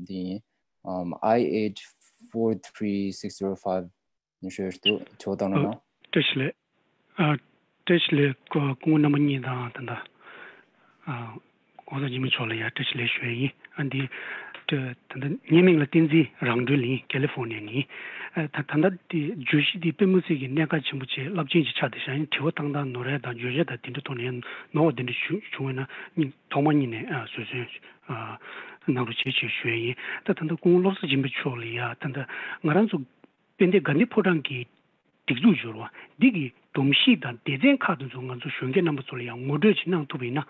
དེ་ཡིན། ཨམ། I eight four three six zero five ནས་ཞུས་འདུག་དྲི་བ་བཏང་རོགས་གནང་། བཀྲ་ཤིས་བདེ་ལེགས། ཨ། བཀྲ་ཤིས་བདེ་ལེགས། སྐུ་ངོ་རྣམ་པ་གཉིས་དང་ད་ལྟ་ཨ། ༸གོང་ས་༸སྐྱབས་མགོན་ཆེན་པོ་མཆོག་ལ་ཡང་བཀྲ་ཤིས་བདེ་ལེགས་ཞུ་ཡ་ཡིན། ཨ། འདི་ད་ལྟ་ངའི་མིང་ལ་བསྟན་འཛིན་རང་གྲོལ་ཡིན། ཀེ་ལི་ཧྥོར་ནི་ཡ་ནས་ཡིན། ཨ། ད་ད་ལྟ་དེ་བརྗོད་གཞི་འདི་དཔེ་མི་སྲིད་ཀྱི་གནད་འགག་ཆེན་པོ་བྱས་རླབས་ཆེན་ཞིག་ཆགས་བསྡད་ཤག་ཡང་དྲི་བ་བཏང་སྟངས་ནོར་ཡ་དང་བརྗོད་བྱ་དང་དེ་འདྲ་ཐོག་ནས་ཡང་ནོར་བ་དེ་འདྲ་བྱུང་བྱུང་བས་ན་སྙིང་ཐོག་མ་ཉིད་ནས་ཨ། བཟོད་བསྲན་ཨ། གནང་རོགས་བྱེད་ཅེས་ཞུ་ཡ་ཡིན། ད་ད་ལྟ་སྐུ་ངོ་བློ་བཟང་སྦྱིན་པ་མཆོག་ལ་ཡ་ད་ལྟ་ང་རང་ཚོ་དཔལ་ལྡན་དགའ་ལྡན་ཕོ་བྲང་གི་སྒྲིག་འཛུགས་འབྱོར་བ་འདི་གི་སྒྲོམ་གཞི་དང་སྡེ་ཚན་ཁག་དེ་ཚོ་ང་ཚོ་གཞོན་སྐྱེས་རྣམ་པ་ཚོ་ལ་ཡང་ངོ་སྤྲོད་ཅིག་གནང་ཐུབ་པ་ཡིན་ན།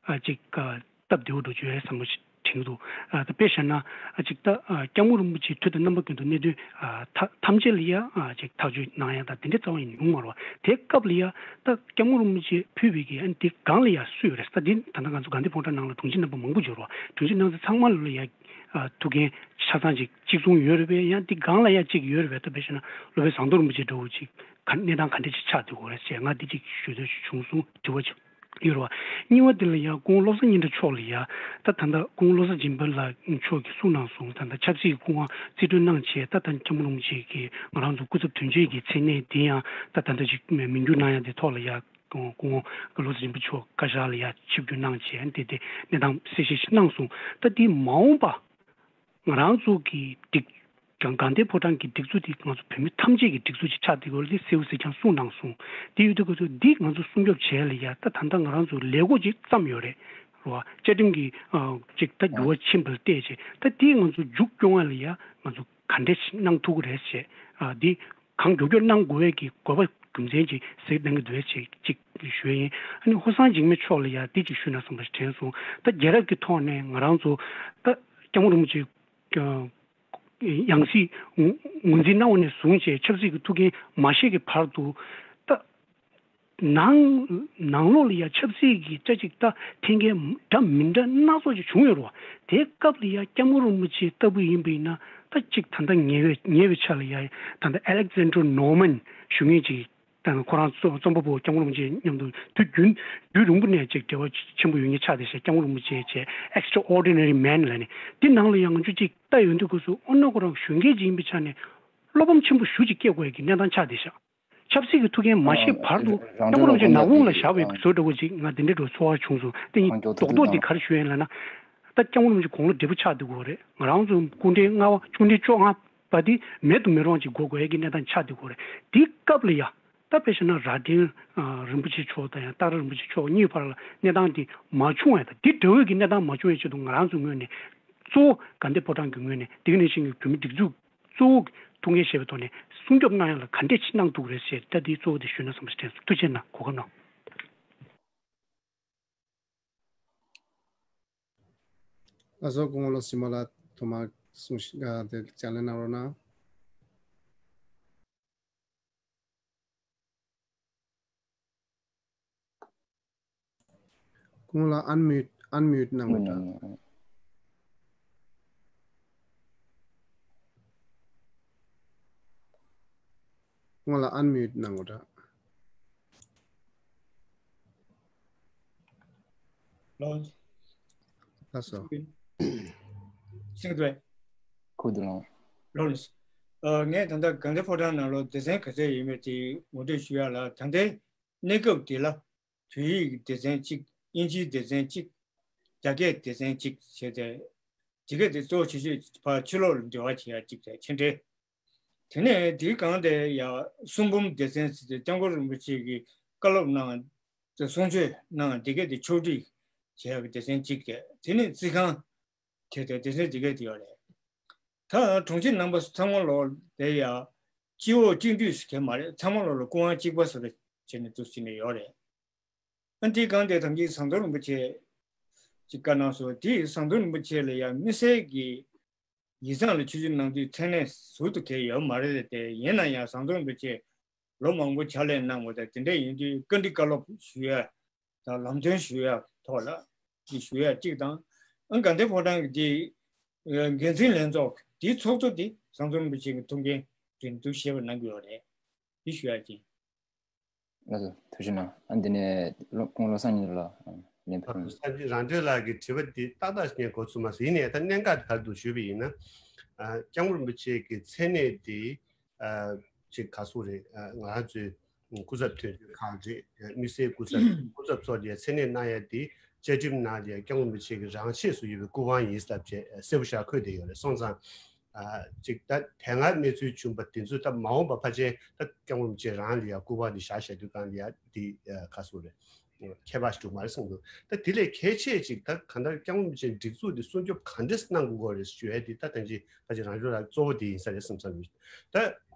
ཨ། ཅིག་ཨ། སྟབས་བདེ་བོ་འགྲོ་རྒྱུ་ཡོད་བསམ་པ་ཞིག་དྲན་གྱི་འདུག་ཨ། ད་དཔེ་བཞག་ན། ཨ། ཅིག་ད་ཨ། སྐྱབས་མགོན་རིན་པོ་ཆེ་དུས་དང་རྣམ་པ་ཀུན་ཏུ་གནད་དོན་ཨ། ཐ་ཐམས་ཅད་ལ་ཡ་ཨ། ཅིག་ཐག་གཅོད་གནང་ཡ་དང་དེ་འདྲ་རྩ་བ་ཡིན་ཡོང་མ་རེད་བ། དེ་སྐབས་ལ་ཡ་ད་སྐྱབས་མགོན་རིན་པོ་ཆེ་ཕུལ་བའི་གི་ཨ་ནི་དེ་སྒང་ལ་ཡ་སུ་ཡོད་རེད་ཟེར། ད་དེ་ད་ལྟ་ང་ཚོ་དགའ་ལྡན་ཕོ་བྲང་ནང་ལ་དྲུང་ཆེ་རྣམ་པ་མང་པོ་འབྱོར་བ། དྲུང་ཆེ་རྣམ་པ་ཚང་མ་ལ་ཡ་ཨ། ཐུགས་འགན་ཆ་ཚང་ཅིག་གཅིག་མཚུངས་ཡོད་རེད་པས། ཡང་དེ་སྒང་ལ་ཡ་གཅིག་ཡོད་རེད་པས། ད་དཔེ་བཞག་ན་སློབ་དཔོན་ཟམ་གདོང་རིན་པོ་ཆེ་འདྲ་བོ་ཅིག་ག་གནས་སྟངས་ག་འདྲ་ཅིག་ཆགས་བསྡད་ཡོད་རེད་ཅེས་ང་འདི་གཅིག་ཞུ་འདོད་ཅིག་བྱུང་སོང་། དྲི་བ་ཅིག་ཡོད་རེད་བ། གཉིས་པ་དེ་ལ་ཡ་སྐུ་ངོ་བློ་བཟང་སྙན་གྲགས་མཆོག་ལ་ཡ་ད་ད་ལྟ་སྐུ་ངོ་བློ་བཟང་སྦྱིན་པ་ལགས་མཆོག་གིས་གསུངས་གནང་སོང་། ད་ལྟ་ཆབ་སྲིད་ཀྱི་སྐུ་དབང་རྩིས་སྤྲོད་གནང་བྱས། ད་ད་སྐྱབས་མགོན་རིན་པོ་ཆེ་གིས་ང་རང་ཚོ་སྐུ་ཚབ་དོན་གཅོད་ཀྱི་མཚན་གནས་དེ་ཡང་ད་ད་ལྟ་ཅིག་མི་འགྱུར་གནང་ཡ་དེ་ཐོག་ལ་ཡ་སྐུ་ངོ་བློ་བཟང་སྦྱིན་པ་མཆོག་བཀའ་ཤག་ལ་ཡ་ཆིབས་བསྒྱུར་གནང་བྱས་དེ་དེ་གནས་སྟངས་གསལ་བཤད་ཞིག་གནང་སོང་། ད་དེ་མ་འོངས་པ་ང་རང་ཚོ་གི་སྒྲིག་ཀྱང་དགའ་ལྡན་ཕོ་བྲང་གི་སྒྲིག་འཛུགས་དེ་ང་ཚོ་བོད་མི་ཐམས་ཅད་ཀྱི་སྒྲིག་འཛུགས་ཅིག་ཆགས་བསྡད་ཡོད་རེད། དེ་གསལ་པོ་གསལ་རྐྱང་གསུངས་གནང་སོང་། དེ་ཡོད་དུས་ཁོ་ཚོ་འདི་ང་ཚོ་སྲུང་སྐྱོབ་བྱས་ལ་ཡ་ད་ད་ལྟ་ང་རང་ཚོ་ལས་འགོ་ཅིག་བརྩམས་ཡོད་རེད་རོ། བཅའ་ཁྲིམས་ཀྱི་ཨ་ཅིག་ད་འགྱུར་བ་ཕྱིན་པ་ལ་བལྟས་བྱས་ད་དེ་ང་ཚོ་མཇུག་སྐྱོང་བ་ལ་ཡ་ང་ཚོ་ག་འདྲས་ཤིག་གནང་ཐུབ་ཀྱི་རེད་ཅེས་ཨ་འདི་གང་མགྱོགས་མགྱོགས་གནང་དགོས་པའི་གི་དགོས་པ་རྒྱུ་མཚན་ཅིག་གསལ་གཏང་གི་འདུག་ཅེས་ཅིག་ཞུ་ཡ་ཡིན། ཨ་ནི་ཧོར་སངས་འཇིགས་མེད་མཆོག་ལ་ཡ་འདི་ཅིག་ཞུས་ན་བསམ་པ་ཞིག་དྲན་སོང་། ད་རྒྱལ་རབས་ཀྱི་ཐོག་ནས་ང་རང་ཚོ་ད་སྐྱབས་མགོན་རིན་པོ་ཆེ་ཡང་སྲིད་ངོས་འཛིན་གནང་བ་ནས་བཟུང་བྱས་ཆབ་སྲིད་ཀྱི་ཐུགས་འགན་མ་བཞེས་ཀྱི་བར་དུ་ད་ནང་ནང་ལོགས་ལ་ཡ་ཆབ་སྲིད་ཀྱི་སྐད་ཅིག་ད་འཐེན་མཁན་འདྲ་མི་འདྲ་སྣ་ཚོགས་ཅིག་བྱུང་ཡོད་རེད་བ། དེའི་སྐབས་ལ་ཡ་སྐྱབས་མགོན་རིན་པོ་ཆེ་ལྟ་བུ་ཡིན་པ་ཡིན་ན་ད་ཅིག་ད་ལྟ་ཉེ་བའི་ཉེ་བའི་ཆ་ལ་ཡ་ད་ལྟ་Alexander Norman་ཞུ་མཁན་ཅིག་ད་ཁོ་རང་རྩོམ་པ་པོ་སྐྱབས་མགོན་རིན་པོ་ཆེ་མཉམ་དུ་དུས་རྒྱུན་དུས་རིང་པོ་ནས་ཅིག་འབྲེལ་བ་ཆེན་པོ་ཡོད་མཁན་ཆགས་བསྡད་ཤག་སྐྱབས་མགོན་རིན་པོ་ཆེ་བྱས་Extraordinary Man་ལབ་ནས་དེ་ནང་ལ་ཡང་ང་ཚོས་ཅིག་ལྟ་ཡོང་དུས་སྐབས་སུ་ཨོ་ན་ཁོ་རང་གཞོན་སྐྱེས་ཅིག་ཡིན་པའི་ཆ་ནས་བློ་ཕམ་ཆེན་པོ་ཞེ་པོ་ཅིག་སྐྱེ་དགོས་ཡ་གི་གནས་སྟངས་ཆགས་བསྡད་ཤག་ཆབ་སྲིད་ཀྱི་ཐུགས་འགན་མ་བཞེས་བར་དུ་སྐྱབས་མགོན་རིན་པོ་ཆེ་ནག་ཁུང་ལ་བཞག་པའི་བཟོ་འདྲ་བོ་ཅིག་ང་དེ་འདྲའི་འདྲ་བོ་ཚོར་བ་བྱུང་སོང་། དེ་ཡིན་རྡོག་རྡོག་འདི་ག་རེ་ཞུ་ཡིན་ལབ་ན། ད་སྐྱབས་མགོན་རིན་པོ་ཆེ་དགུང་ལོ་བགྲེས་པོ་ཆགས་འདུག་གོ་རེད། ང་རང་ཚོ་སྐུ་ཕྲེང་ལྔ་པ་སྐུ་ཕྲེང་བཅོ་ལྔ་པ་དེ་མེད་དུ་མི་རུང་ཅིག་དགོས་དགོས་ཡ་གི་གནས་སྟངས་ཆགས་འདུག་གོ་རེད། དེའི་སྐབས་ལ་ཡ་ད་དཔེ་བཞག་ན་རྭ་སྒྲེང་རིན་པོ་ཆེ་མཆོག་དང་ཡང་སྟག་ར་རིན་པོ་ཆེ་མཆོག་གཉིས་བར་ལ་གནས་སྟངས་དེ་མ་བྱུང་བ་དང་དེ་འདྲ་བོའི་གི་གནས་སྟངས་མ་བྱུང་བའི་ཆེད་དུ་ང་རང་ཚོའི་ངོས་ནས་གཙོ་བོ་དགའ་ལྡན་ཕོ་བྲང་གི་ངོས་ནས་དེ་ག་ནང་བཞིན་གྱི་བོད་མི་སྒྲིག་འཛུགས་གཙོ་བོ་ཐུགས་འགན་བཞེས་པའི་ཐོག་ནས་སྲུང་སྐྱོབ་གནང་ཡ་ལ་ག་འདྲས་ཅིག་གནང་ཐུབ་ཀྱི་རེད་ཟེར་ད་དེའི་གཙོ་བོ་དེ་ཞུས་ན་བསམ་པ་ཞིག་དྲན་སོང་། ཐུགས་རྗེ་གནང་། གོ་སྐབས་གནང་། ལགས་སོ། སྐུ་ངོ་བློ་སེང་མོ་ལགས་ཐོག་མར་གསུང་བཤད་དེ་ཕྱག་ལས་གནང་རོགས་གནང་། སྐུ་ངོ་ལགས་ཨན་མིའུ་ཨན་མིའུ་གནང་དགོས་འདྲ། སྐུ་ངོ་ལགས་ཨན་མིའུ་གནང་དགོས་འདྲ། ལགས་སོ། ཤེས་ཀྱི་འདུག་གས། གོ་འདུག་ལགས། ལགས་སོ། ཨ། ངས་ད་ལྟ་དགའ་ལྡན་ཕོ་བྲང་ནང་ལོགས་སྡེ་ཚན་ག་ཚད་ཡོད་མེད་དེ་ངོ་སྤྲོད་ཞུ་ཡ་ལ། ད་ལྟའི་གནས་སྐབས་འདི་ལ་བོད་ཡིག་གི་སྡེ་ཚན་གཅིག་དབྱིན་ཇིའི་སྡེ་ཚན་གཅིག་རྒྱ་སྐད་སྡེ་ཚན་གཅིག་བྱས་ཏེ། དེ་ག་དེ་གཙོ་ཆེ་ཤོས་ཕར་ཕྱི་ལོགས་ལ་འབྲེལ་བ་བྱེད་ཡ་གཅིག་དང་ཕྱི་འབྲེལ། དེ་ནས་དེའི་སྒང་དེ་ཡ་གསུང་འབུམ་སྡེ་ཚན་ཟེར་ཏེ་སྐྱབས་མགོན་རིན་པོ་ཆེ་གིས་བཀའ་སློབ་གནང་དེ་གསུང་ཆོས་གནང་དེ་ག་དེ་ཕྱོགས་སྒྲིག་བྱེད་ཡ་གི་སྡེ་ཚན་གཅིག་དེ། དེ་ནས་རྩིས་ཁང་བྱས་ཏེ་སྡེ་ཚན་དེ་ག་དེ་ཡོད་རེད། ད་དྲུང་ཆེ་རྣམ་པ་ཚང་མ་ལོག་དེ་ཡ་སྤྱི་འོག་གཅིག་སྡུད་ཟེར་མཁན་མ་རེད། ཚང་མ་ལོག་ལ་སྐུ་དབང་གཅིག་པ་ཟེར་བྱས་ནས་འདུག་ཟེར་ནས་ཡོད་རེད། ཨ། དེའི་སྒང་དེ་ཐམས་ཅད་ཟམ་གདོང་རིན་པོ་ཆེ་ཅིག་བཀའ་གནང་སོང་། དེ་ཟམ་གདོང་རིན་པོ་ཆེ་ལ་ཡང་དམིགས་བསལ་གྱི་ཡིག་ཚང་ལ་ཆོས་ཞུ་གནང་དུས་མཚན་གནས་ཟུར་དུ་གང་ཡང་ཡོད་མ་རེད་དེ། ཡིན་ན་ཡང་ཟམ་གདོང་རིན་པོ་ཆེ་ལོ་མང་པོ་ཕྱག་ལས་གནང་བ་དང་། དེ་འདྲ་ཡིན་དུས་བཀའ་འདྲི་བཀའ་སློབ་ཞུ་ཡ་དང་ལམ་སྟོན་ཞུ་ཡ་ཐོག་ལ་ཅིག་ཞུ་ཡ་གཅིག་དང་། ཨ། དགའ་ལྡན་ཕོ་བྲང་གི་དེ་འགན་འཛིན་ལྷན་ཚོགས་དེའི་ཚོགས་གཙོ་དེ་ཟམ་གདོང་རིན་པོ་ཆེ་གི་ཐུགས་འགན་དེ་འདུག་ཞེས་པ་གནང་གི་ཡོད་རེད། དེ་ཞུ་ཡ་ཅིག་ལགས་སོ། ཐུགས་རྗེ་གནང་། ཨ། འདི་ནས་བློ་སྐུ་ངོ་བློ་བཟང་སྙན་གྲགས་ལགས། ལན་ཕུལ། སངས་རྒྱས་རང་གྲོལ་ལགས་ཀྱི་དྲི་བ་འདི་ཏག་ཏག་ཞིག་ངས་གོ་ཚུགས་མ་སོང་། ཡིན་ནའི་ད་གནད་འགག་དེ་ག་རེ་འདུག་ཞུས་པ་ཡིན་ན། ཨ། སྐྱབས་མགོན་རིན་པོ་ཆེ་གི་མཚན་གནས་འདི། ཨ། ཅིག་ག་སུ་རེད། ང་རང་ཚོའི་སྐུ་ཚབ་དོན་གཅོད་ཁང་རེད། དམིགས་བསལ་སྐུ་ཚབ་སྐུ་ཚབ་ཚོ་ལ་མཚན་གནས་གནང་ཡ་དེ་བཅའ་ཁྲིམས་ནང་ལ་སྐྱབས་མགོན་རིན་པོ་ཆེ་གི་རང་ཆས་སུ་ཡོད་པའི་སྐུ་དབང་ཡིན་ཟེར་བྱས་གསལ་པོ་ཞིག་འཁོད་བསྡད་ཡོད་རེད། སོང་ཙང་། ཨ། ཅིག་ད་དེ་སྔ་གནས་ཚུལ་བྱུང་བ་དེ་ཚོ་ད་མ་འོངས་པ་ཕལ་ཆེར་ད་སྐྱབས་མགོན་རིན་པོ་ཆེ་རང་ལ་ཡ་སྐུ་དབང་དེ་བཞག་བཞག་དུས་སྒང་ལ་ཡ་དེ་ག་སུ་རེད། ཁྱད་པར་ཞིག་འདུག་མ་རེད་བསམ་འདུག་ད་དེ་ལས་གལ་ཆེ་ཅིག་ད་གང་ལྟར་སྐྱབས་མགོན་རིན་པོ་ཆེའི་སྒྲིག་འཛུགས་འདི་སྲུང་སྐྱོབ་ག་འདྲས་གནང་དགོས་ཀྱི་རེད་ཞུ་ཡ་དེ་ད་ཐེངས་ཅིག་ཕལ་ཆེར་རང་སྐྱོང་ལགས་གཙོ་བོ་དེ་ཡིན་ས་རེད་བསམ་བསམ་ཡོད། ད་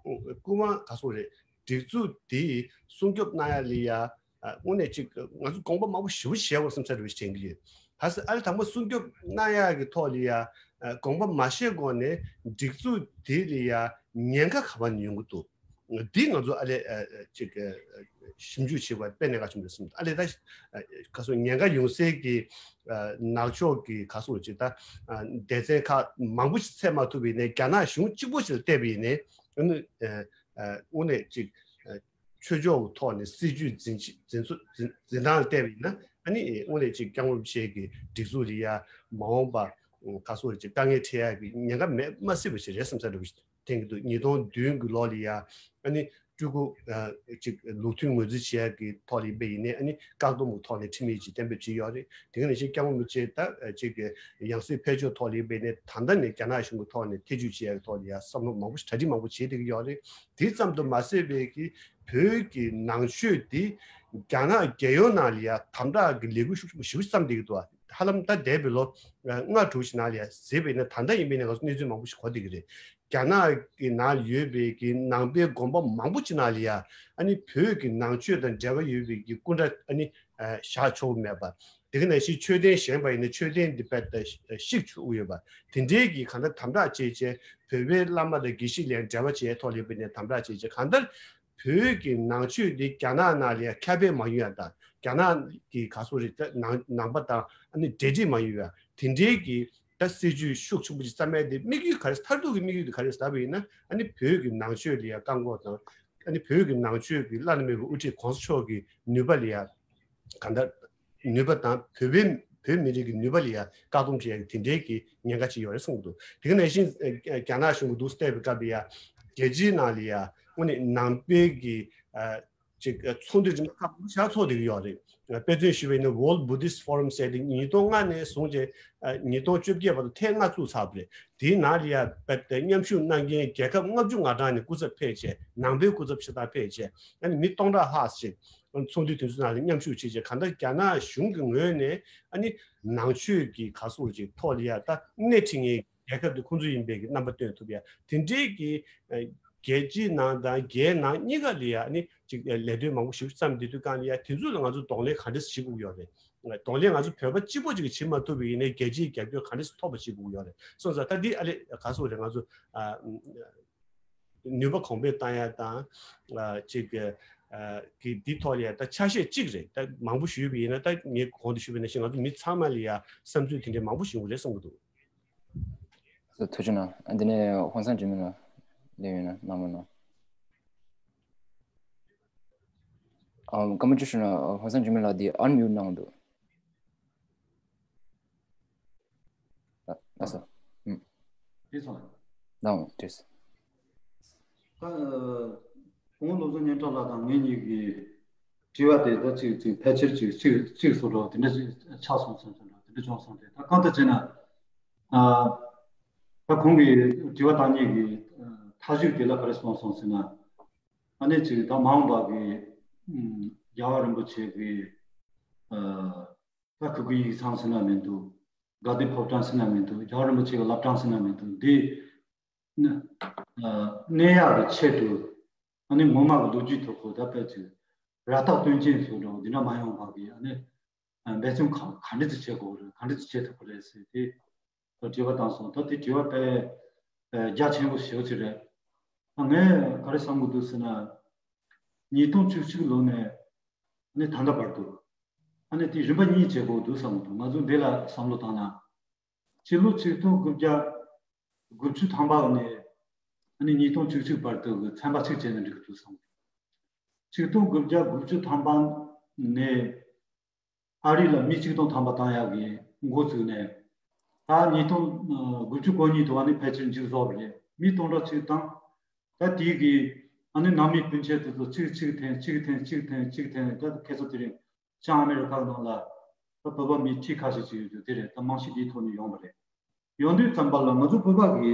སྐུ་དབང་ག་སོ་རེད། སྒྲིག་འཛུགས་དེ་སྲུང་སྐྱོབ་གནང་ཡ་ལ་ཡ། ཨ། དངོས་གནས་ཅིག་ང་ཚོ་དགོངས་པ་མང་པོ་ཞེ་པོ་བཞེས་དགོས་བསམ་ས་རེད་བ་ཞིག་དྲན་གྱི་ཡོད། ད་ས་ཨ་ལས་དང་པོ་སྲུང་སྐྱོབ་གནང་ཡ་གི་ཐོག་ལ་ཡ། ཨ། དགོངས་པ་མ་བཞེས་གོང་ནས་སྒྲིག་འཛུགས་དེ་ལ་ཡ་ཉེན་ཁ་ག་པར་ནས་ཡོང་གི་འདུག་འདི་ང་ཚོ་ཨ་ལས། ཨ། ཅིག་ཨ། ཞིབ་འཇུག་བྱེད་པ་དཔེ་གནད་འགག་ཆེན་པོ་རེད་བསམ། ཨ་ལས་ད། ཨ། ག་སོ་ཉེན་ཁ་ཡོང་སའི་གི། ཨ། ནག་ཕྱོགས་ཀྱི་ག་སོ་ཅིག་ད། ཨ། སྡེ་ཚན་ཁག་མང་པོ་ཞིག་ཚད་མ་ཐུབ་པ་ཡིན་ནའི་རྒྱ་ནག་གཞུང་གཅིག་པོ་ཞིག་ལ་བལྟས་པ་ཡིན་ནའི། ཨ་ནི། ཨ། ཨ། དངོས་གནས་ཅིག་ཨ། ཆོས་ཕྱོགས་ཀྱི་ཐོག་ནས་སྲིད་ཇུས་འཛིན་འཛིན་འཛིན་འཛིན་སྟངས་ལ་བལྟས་པ་ཡིན་ན། ཨ་ནི་དངོས་གནས་ཅིག་སྐྱབས་མགོན་རིན་པོ་ཆེ་གི་སྒྲིག་འཛུགས་ལ་ཡ་མ་འོངས་པ་ག་སོ་ཅིག་དཀའ་ངལ་འཕྲད་ཡ་གི་ཉེན་ཁ་མེད་མ་སྲིད་པ་ཞིག་རེད་བསམ་ས་རེད་བ་ཞིག་དྲན་གྱི་འདུག་ཉིས་སྟོང་བདུན་གྱི་ལོ་ལ་ཡ་ཨ་ནི་སྤྲུལ་སྐུ་ཨ་ཅིག་ལུགས་མཐུན་ངོས་འཛིན་བྱེད་ཡ་གི་ཐོག་ལ་ཡིན་པ་ཡིན་ནའི། ཨ་ནི་བཀག་སྡོམ་གྱི་ཐོག་ནས་ཁྲིམས་ཡིག་ཅིག་གཏན་འབེབས་བྱས་ཡོད་རེད། དེ་ག་ནང་བཞིན་སྐྱབས་མགོན་རིན་པོ་ཆེ་ད་ཅིག་ཡང་སྲིད་ཕེབས་ཕྱོགས་ཐོག་ལ་ཡིན་པ་ཡིན་ནའི་ད་ལྟ་ནས་རྒྱ་ནག་གཞུང་གི་ཐོག་ནས་ཐེ་ཇུས་བྱེད་ཡ་གི་ཐོག་ལ་ཡ་བསམ་བློ་མང་པོ་ཞིག་གྲ་སྒྲིག་མང་པོ་བྱེད་བསྡད་ཀྱི་ཡོད་རེད། དེ་ཙམ་དུ་མ་ཟད་པའི་གི་བོད་ཀྱི་ནང་ཆོས་འདི་རྒྱ་ནག་རྒྱལ་ཡོངས་ནང་ལ་ཡ་དམ་དྲག་གི་ལས་འགུལ་ཤུགས་ཆེན་པོ་ཞེ་པོ་བརྩམས་བསྡད་ཀྱི་འདུག་ཧ་ལམ་ད་འདས་པའི་ལོ་ལྔ་དྲུག་ཅིག་ནང་ལ་ཡ་གཟིགས་པ་ཡིན་ན། ད་ལྟ་ཡིན་པའི་ནས་ང་ཚོ་གནས་ཚུལ་མང་པོ་ཞིག་གོ་བསྡད་ཀྱི་རེད། རྒྱ་ནག་གི་ནང་ཡོད་པའི་གི་ནང་པའི་དགོན་པ་མང་པོ་ཅིག་ནང་ལ་ཡ་ཨ་ནི་བོད་ཀྱི་ནང་ཆོས་དང་འབྲེལ་བ་ཡོད་པའི་གི་སྐུ་འདྲ་ཨ་ནི་བཞག་ཆོག་གི་མེད་པ། དེ་ག་ནང་བཞིན་མཆོད་རྟེན་བཞེངས་པ་ཡིན་ན་མཆོད་རྟེན་འདི་རྦད་དེ་བཤིག་ཆོག་གི་ཡོད་པ། དེ་འདྲའི་གི་གང་ལྟར་དམ་དྲག་བྱས་བྱས། བོད་པའི་བླ་མ་དང་དགེ་བཤེས་ལ་འབྲེལ་བ་བྱས་ཐོག་ལ་ཡིན་པ་ནས་དམ་དྲག་བྱས་བྱས། གང་ལྟར་བོད་ཀྱི་ནང་ཆོས་འདི་རྒྱ་ནག་ནང་ལ་ཡ་ཁྱབ་སྤེལ་མ་ཡོང་ཡ་དང་། རྒྱ་ནག་གི་ག་སོ་རེད། ད་ནང་ནང་པ་དང་ཨ་ནི་འབྲེལ་འདྲིས་མ་ཡོང་ཡ་དེ་འདྲའི་གི་ད་སྲིད་ཇུས་ཤུགས་ཆེན་པོ་ཅིག་བརྩམས་ཡ་དེ་དམིགས་ཡུལ་ག་རེ། མཐར་ཐུག་གི་དམིགས་ཡུལ་དེ་ག་རེ་ཟེར་བ་ཡིན་ན། ཨ་ནི་བོད་ཀྱི་ནང་ཆོས་ལ་ཡ་བཀག་འགོག་དང་། ཨ་ནི་བོད་ཀྱི་ནང་ཆོས་ཀྱི་བླ་ན་མེད་པའི་དབུ་ཁྲིད་གོང་ས་མཆོག་གི་ནུས་པ་ལ་ཡ་གང་ལྟར་ནུས་པ་དང་། བོད་པའི་བོད་མི་རིགས་ཀྱི་ནུས་པ་ལ་ཡ་བཀག་སྡོམ་བྱེད་ཡ་གི་དེ་འདྲའི་གི་ཉེན་ཁ་ཅིག་ཡོད་རེད་བསམ་གྱི་འདུག་དེ་ག་ནང་བཞིན་ཨ་རྒྱ་ནག་གཞུང་གིས་འདུག་སེ་བལྟས་པའི་སྐབས་ལ་ཡ་རྒྱལ་སྤྱིའི་ནང་ལ་ཡ་དངོས་གནས་ནང་པའི་གི་ཨ་ཅིག་ཚོགས་འདུ་རིམ་པ་ཁག་པོ་ཞིག་ཚོགས་བསྡད་ཀྱི་ཡོད་རེད། དཔེ་མཚོན་ཞུས་པ་ཡིན་ན་World Buddhist Forum ཟེར་དེ་ཉིས་སྟོང་ལྔ་ནས་བཟུང་བྱས་ཨ་ཉིས་སྟོང་བཅོ་བརྒྱད་བར་དུ་ཐེངས་ལྔ་བཙུགས་ཚར་བ་རེད། དེའི་ནང་ལ་ཡ་རྦད་དེ་མཉམ་ཞུགས་གནང་མཁན་རྒྱལ་ཁབ་ལྔ་བཅུ་ང་གྲངས་ནས་སྐུ་ཚབ་ཕེབས་བྱས། ནང་པའི་སྐུ་ཚབ་ཆེ་ཐག་ཕེབས་བྱས། ཨ་ནི་མི་སྟོང་ཕྲག་ལྷག་ཅིག་ཚོགས་འདུ་དེ་ཚོའི་ནང་ལ་མཉམ་ཞུགས་བྱས་བྱས། གང་ལྟར་རྒྱ་ནག་གཞུང་གི་ངོས་ནས་ཨ་ནི་ནང་ཆོས་ཀྱི་ག་སོ་ཅིག་ཐོག་ལ་ཡ་ད་སྣེ་ཁྲིད་མཁན་རྒྱལ་ཁབ་དེ་ཁོང་ཚོ་ཡིན་པའི་གི་རྣམ་པ་སྟོན་ཐུབ་ཡ། དེ་འདྲའི་གི་ཨ་རྒྱལ་སྤྱིའི་ནང་དང་རྒྱལ་ནང་གཉིས་ཀ་ལ་ཡ་ཨ་ནི་ཅིག་ལས་དོན་མང་པོ་ཞིག་བརྩམས་བསྡད་དུས་སྒང་ལ་ཡ། དེ་ཚོ་ལ་ང་ཚོ་གདོང་ལེན་ག་འདྲས་བྱེད་དགོས་ཡོད་རེད། གདོང་ལེན་ང་ཚོ་བོད་པ་གཅིག་པོ་ཅིག་གིས་བྱེད་མ་ཐུབ་པ་ཡིན་ནའི་རྒྱལ་སྤྱིའི་རྒྱབ་སྐྱོར་ག་འདྲས་ཐོབ་པ་བྱེད་དགོས་ཡོད་རེད། སོང་ཙང་ད་འདི་ཨ་ལས་ག་སོ་རེད། ང་ཚོ་ཨ་ནུས་པ་གོང་འཕེལ་བཏང་ཡ་དང་ཨ་ཅིག་ཨ་གི་འདི་ཐོག་ལ་ཡ་ད་ཆ་ཤས་གཅིག་རེད། ད་མང་པོ་ཞུས་པ་ཡིན་ན། ད་ངས་གོང་དུ་ཞུས་པ་ནང་བཞིན་ང་ཚོ་མི་ཚང་མ་ལ་ཡ་བསམ་ཚུལ་དེ་འདྲའི་མང་པོ་ཞིག་ཡོང་གི་རེད་བསམ་གྱི་འདུག་ཐུགས་རྗེ་གནང་། འདི་ནས་ཧོན་སང་འཇིགས་མེད་ལགས་སླེབས་ཡོད་ན་གནང་མ་གནང་། ཨ། སྐར་མ་བཅུ་ཞུ་ན་ཧོན་སང་འཇིགས་མེད་ལགས་འདི་ཨན་མིའུཊ་གནང་འདུག་ལགས་སོ། ཨུམ། བྲིས་སོང་། གནང་བྲིས། ད་སྐུ་ངོ་བློ་བཟང་སྙན་གྲགས་ལགས་དང་ངེད་གཉིས་ཀྱི་དྲི་བ་དེ་ད་ཅིག་ཅིག་ཕལ་ཆེར་ཅིག་གཅིག་གཅིག་བཟོ་འདྲ་དེ་འདྲ་ཅིག་ཆགས་སོང་བསམ་བསམ་འདྲ་དེ་འདྲ་བྱུང་སོང་སྟེ། ད་གང་ལྟར་བྱས་ན། ཨ། ད་ཁོང་གིས་དྲི་བ་བཏང་མཁན་གྱི་མཐའ་གཞུག་དེ་ལ་ག་རེ་གསུངས་སོང་ཟེར་ན། ཨ་ནི་ཅིག་ད་མ་འོངས་པ་གི་ཨུམ་རྒྱལ་བ་རིན་པོ་ཆེ་གི་ཨ་ད་གུ་གུལ་ཡིག་ཚང་ཟེར་ན་མི་འདུག་དགའ་ལྡན་ཕོ་བྲང་ཟེར་ན་མི་འདུག་རྒྱལ་བ་རིན་པོ་ཆེ་གི་བླ་བྲང་ཟེར་ན་མི་འདུག་འདི་ནི་ཨ་གནས་ཡག་གི་ཆེད་དུ། ཨ་ནི་ངོ་མ་གི་ལོ་རྒྱུས་ཐོག་གི་ད་དཔེ་ཅིག་ར་སྟག་སྟོན་ཅན་བཟོ་འདྲ་འདི་འདྲ་མ་ཡོང་བ་གི་ཨ་ནི་འབད་བརྩོན་ག་ག་འདྲ་ཅིག་བྱེད་དགོས་རེད། ག་འདྲ་ཅིག་བྱེད་ཐུབ་ཀྱི་རེད་ཟེར་ཏེ། དྲི་བ་བཏང་སོང་། ད་དེ་དྲི་བ་དཔེ་རྒྱ་ཆེན་པོ་ཞེ་པོ་ཅིག་རེད། ད་ངས་ག་རེ་བསམ་གྱི་འདུག་ཟེར་ན། ཉིས་སྟོང་བཅུ་གཅིག་ལོ་ནས་ཨ་ནི་ད་ལྟ་བར་དུ་ཨ་ནི་དེ་རིམ་པ་གཉིས་བྱེད་དགོས་འདུག་བསམ་གྱི་འདུག་ང་ཚོ་འདི་ལ་བསམ་བློ་བཏང་ན། སྤྱི་ལོ་ཆིག་སྟོང་དགུ་བརྒྱ་དགུ་བཅུ་ཐམ་པ་ནས་ཨ་ནི་ཉིས་སྟོང་བཅུ་གཅིག་བར་དུ་གི་ཚན་པ་གཅིག་བྱས་ན་འགྲིག་གི་འདུག་བསམ་གྱི་འདུག་ཆིག་སྟོང་དགུ་བརྒྱ་དགུ་བཅུ་ཐམ་པ་ནས། ཨ་རི་ལ་མི་གཅིག་སྟོང་ཐམ་པ་བཏང་ཡག་གི་འགོ་བཙུགས་ནས། ད་ཉིས་སྟོང་དགུ་བཅུ་གོ་གཉིས་དུ་བ་ནི་ཕལ་ཆེར་མཇུག་རྫོགས་པ་རེད། མི་སྟོང་ཕྲག་གཅིག་བཏང་། ད་དེའི་གི་ཨ་ནི་ནང་མི་སྤུན་མཆེད་དེ་ཚོ་གཅིག་གཅིག་འཐེན་གཅིག་འཐེན་གཅིག་འཐེན་གཅིག་འཐེན། ད་ཁ་སང་དེ་རིང་བྱང་ཨ་མེ་རི་ཁ་ནང་ལ་ད་བོད་པ་མི་ཁྲི་ཁ་ཤས་ཅིག་ཡོད་རྒྱུ་དེ་རེད། ད་རྨང་གཞི་དེའི་ཐོག་ནས་ཡོང་བ་རེད། ཡོང་དུས་ཙམ་པ་ལ་ང་ཚོ་བོད་པ་གི་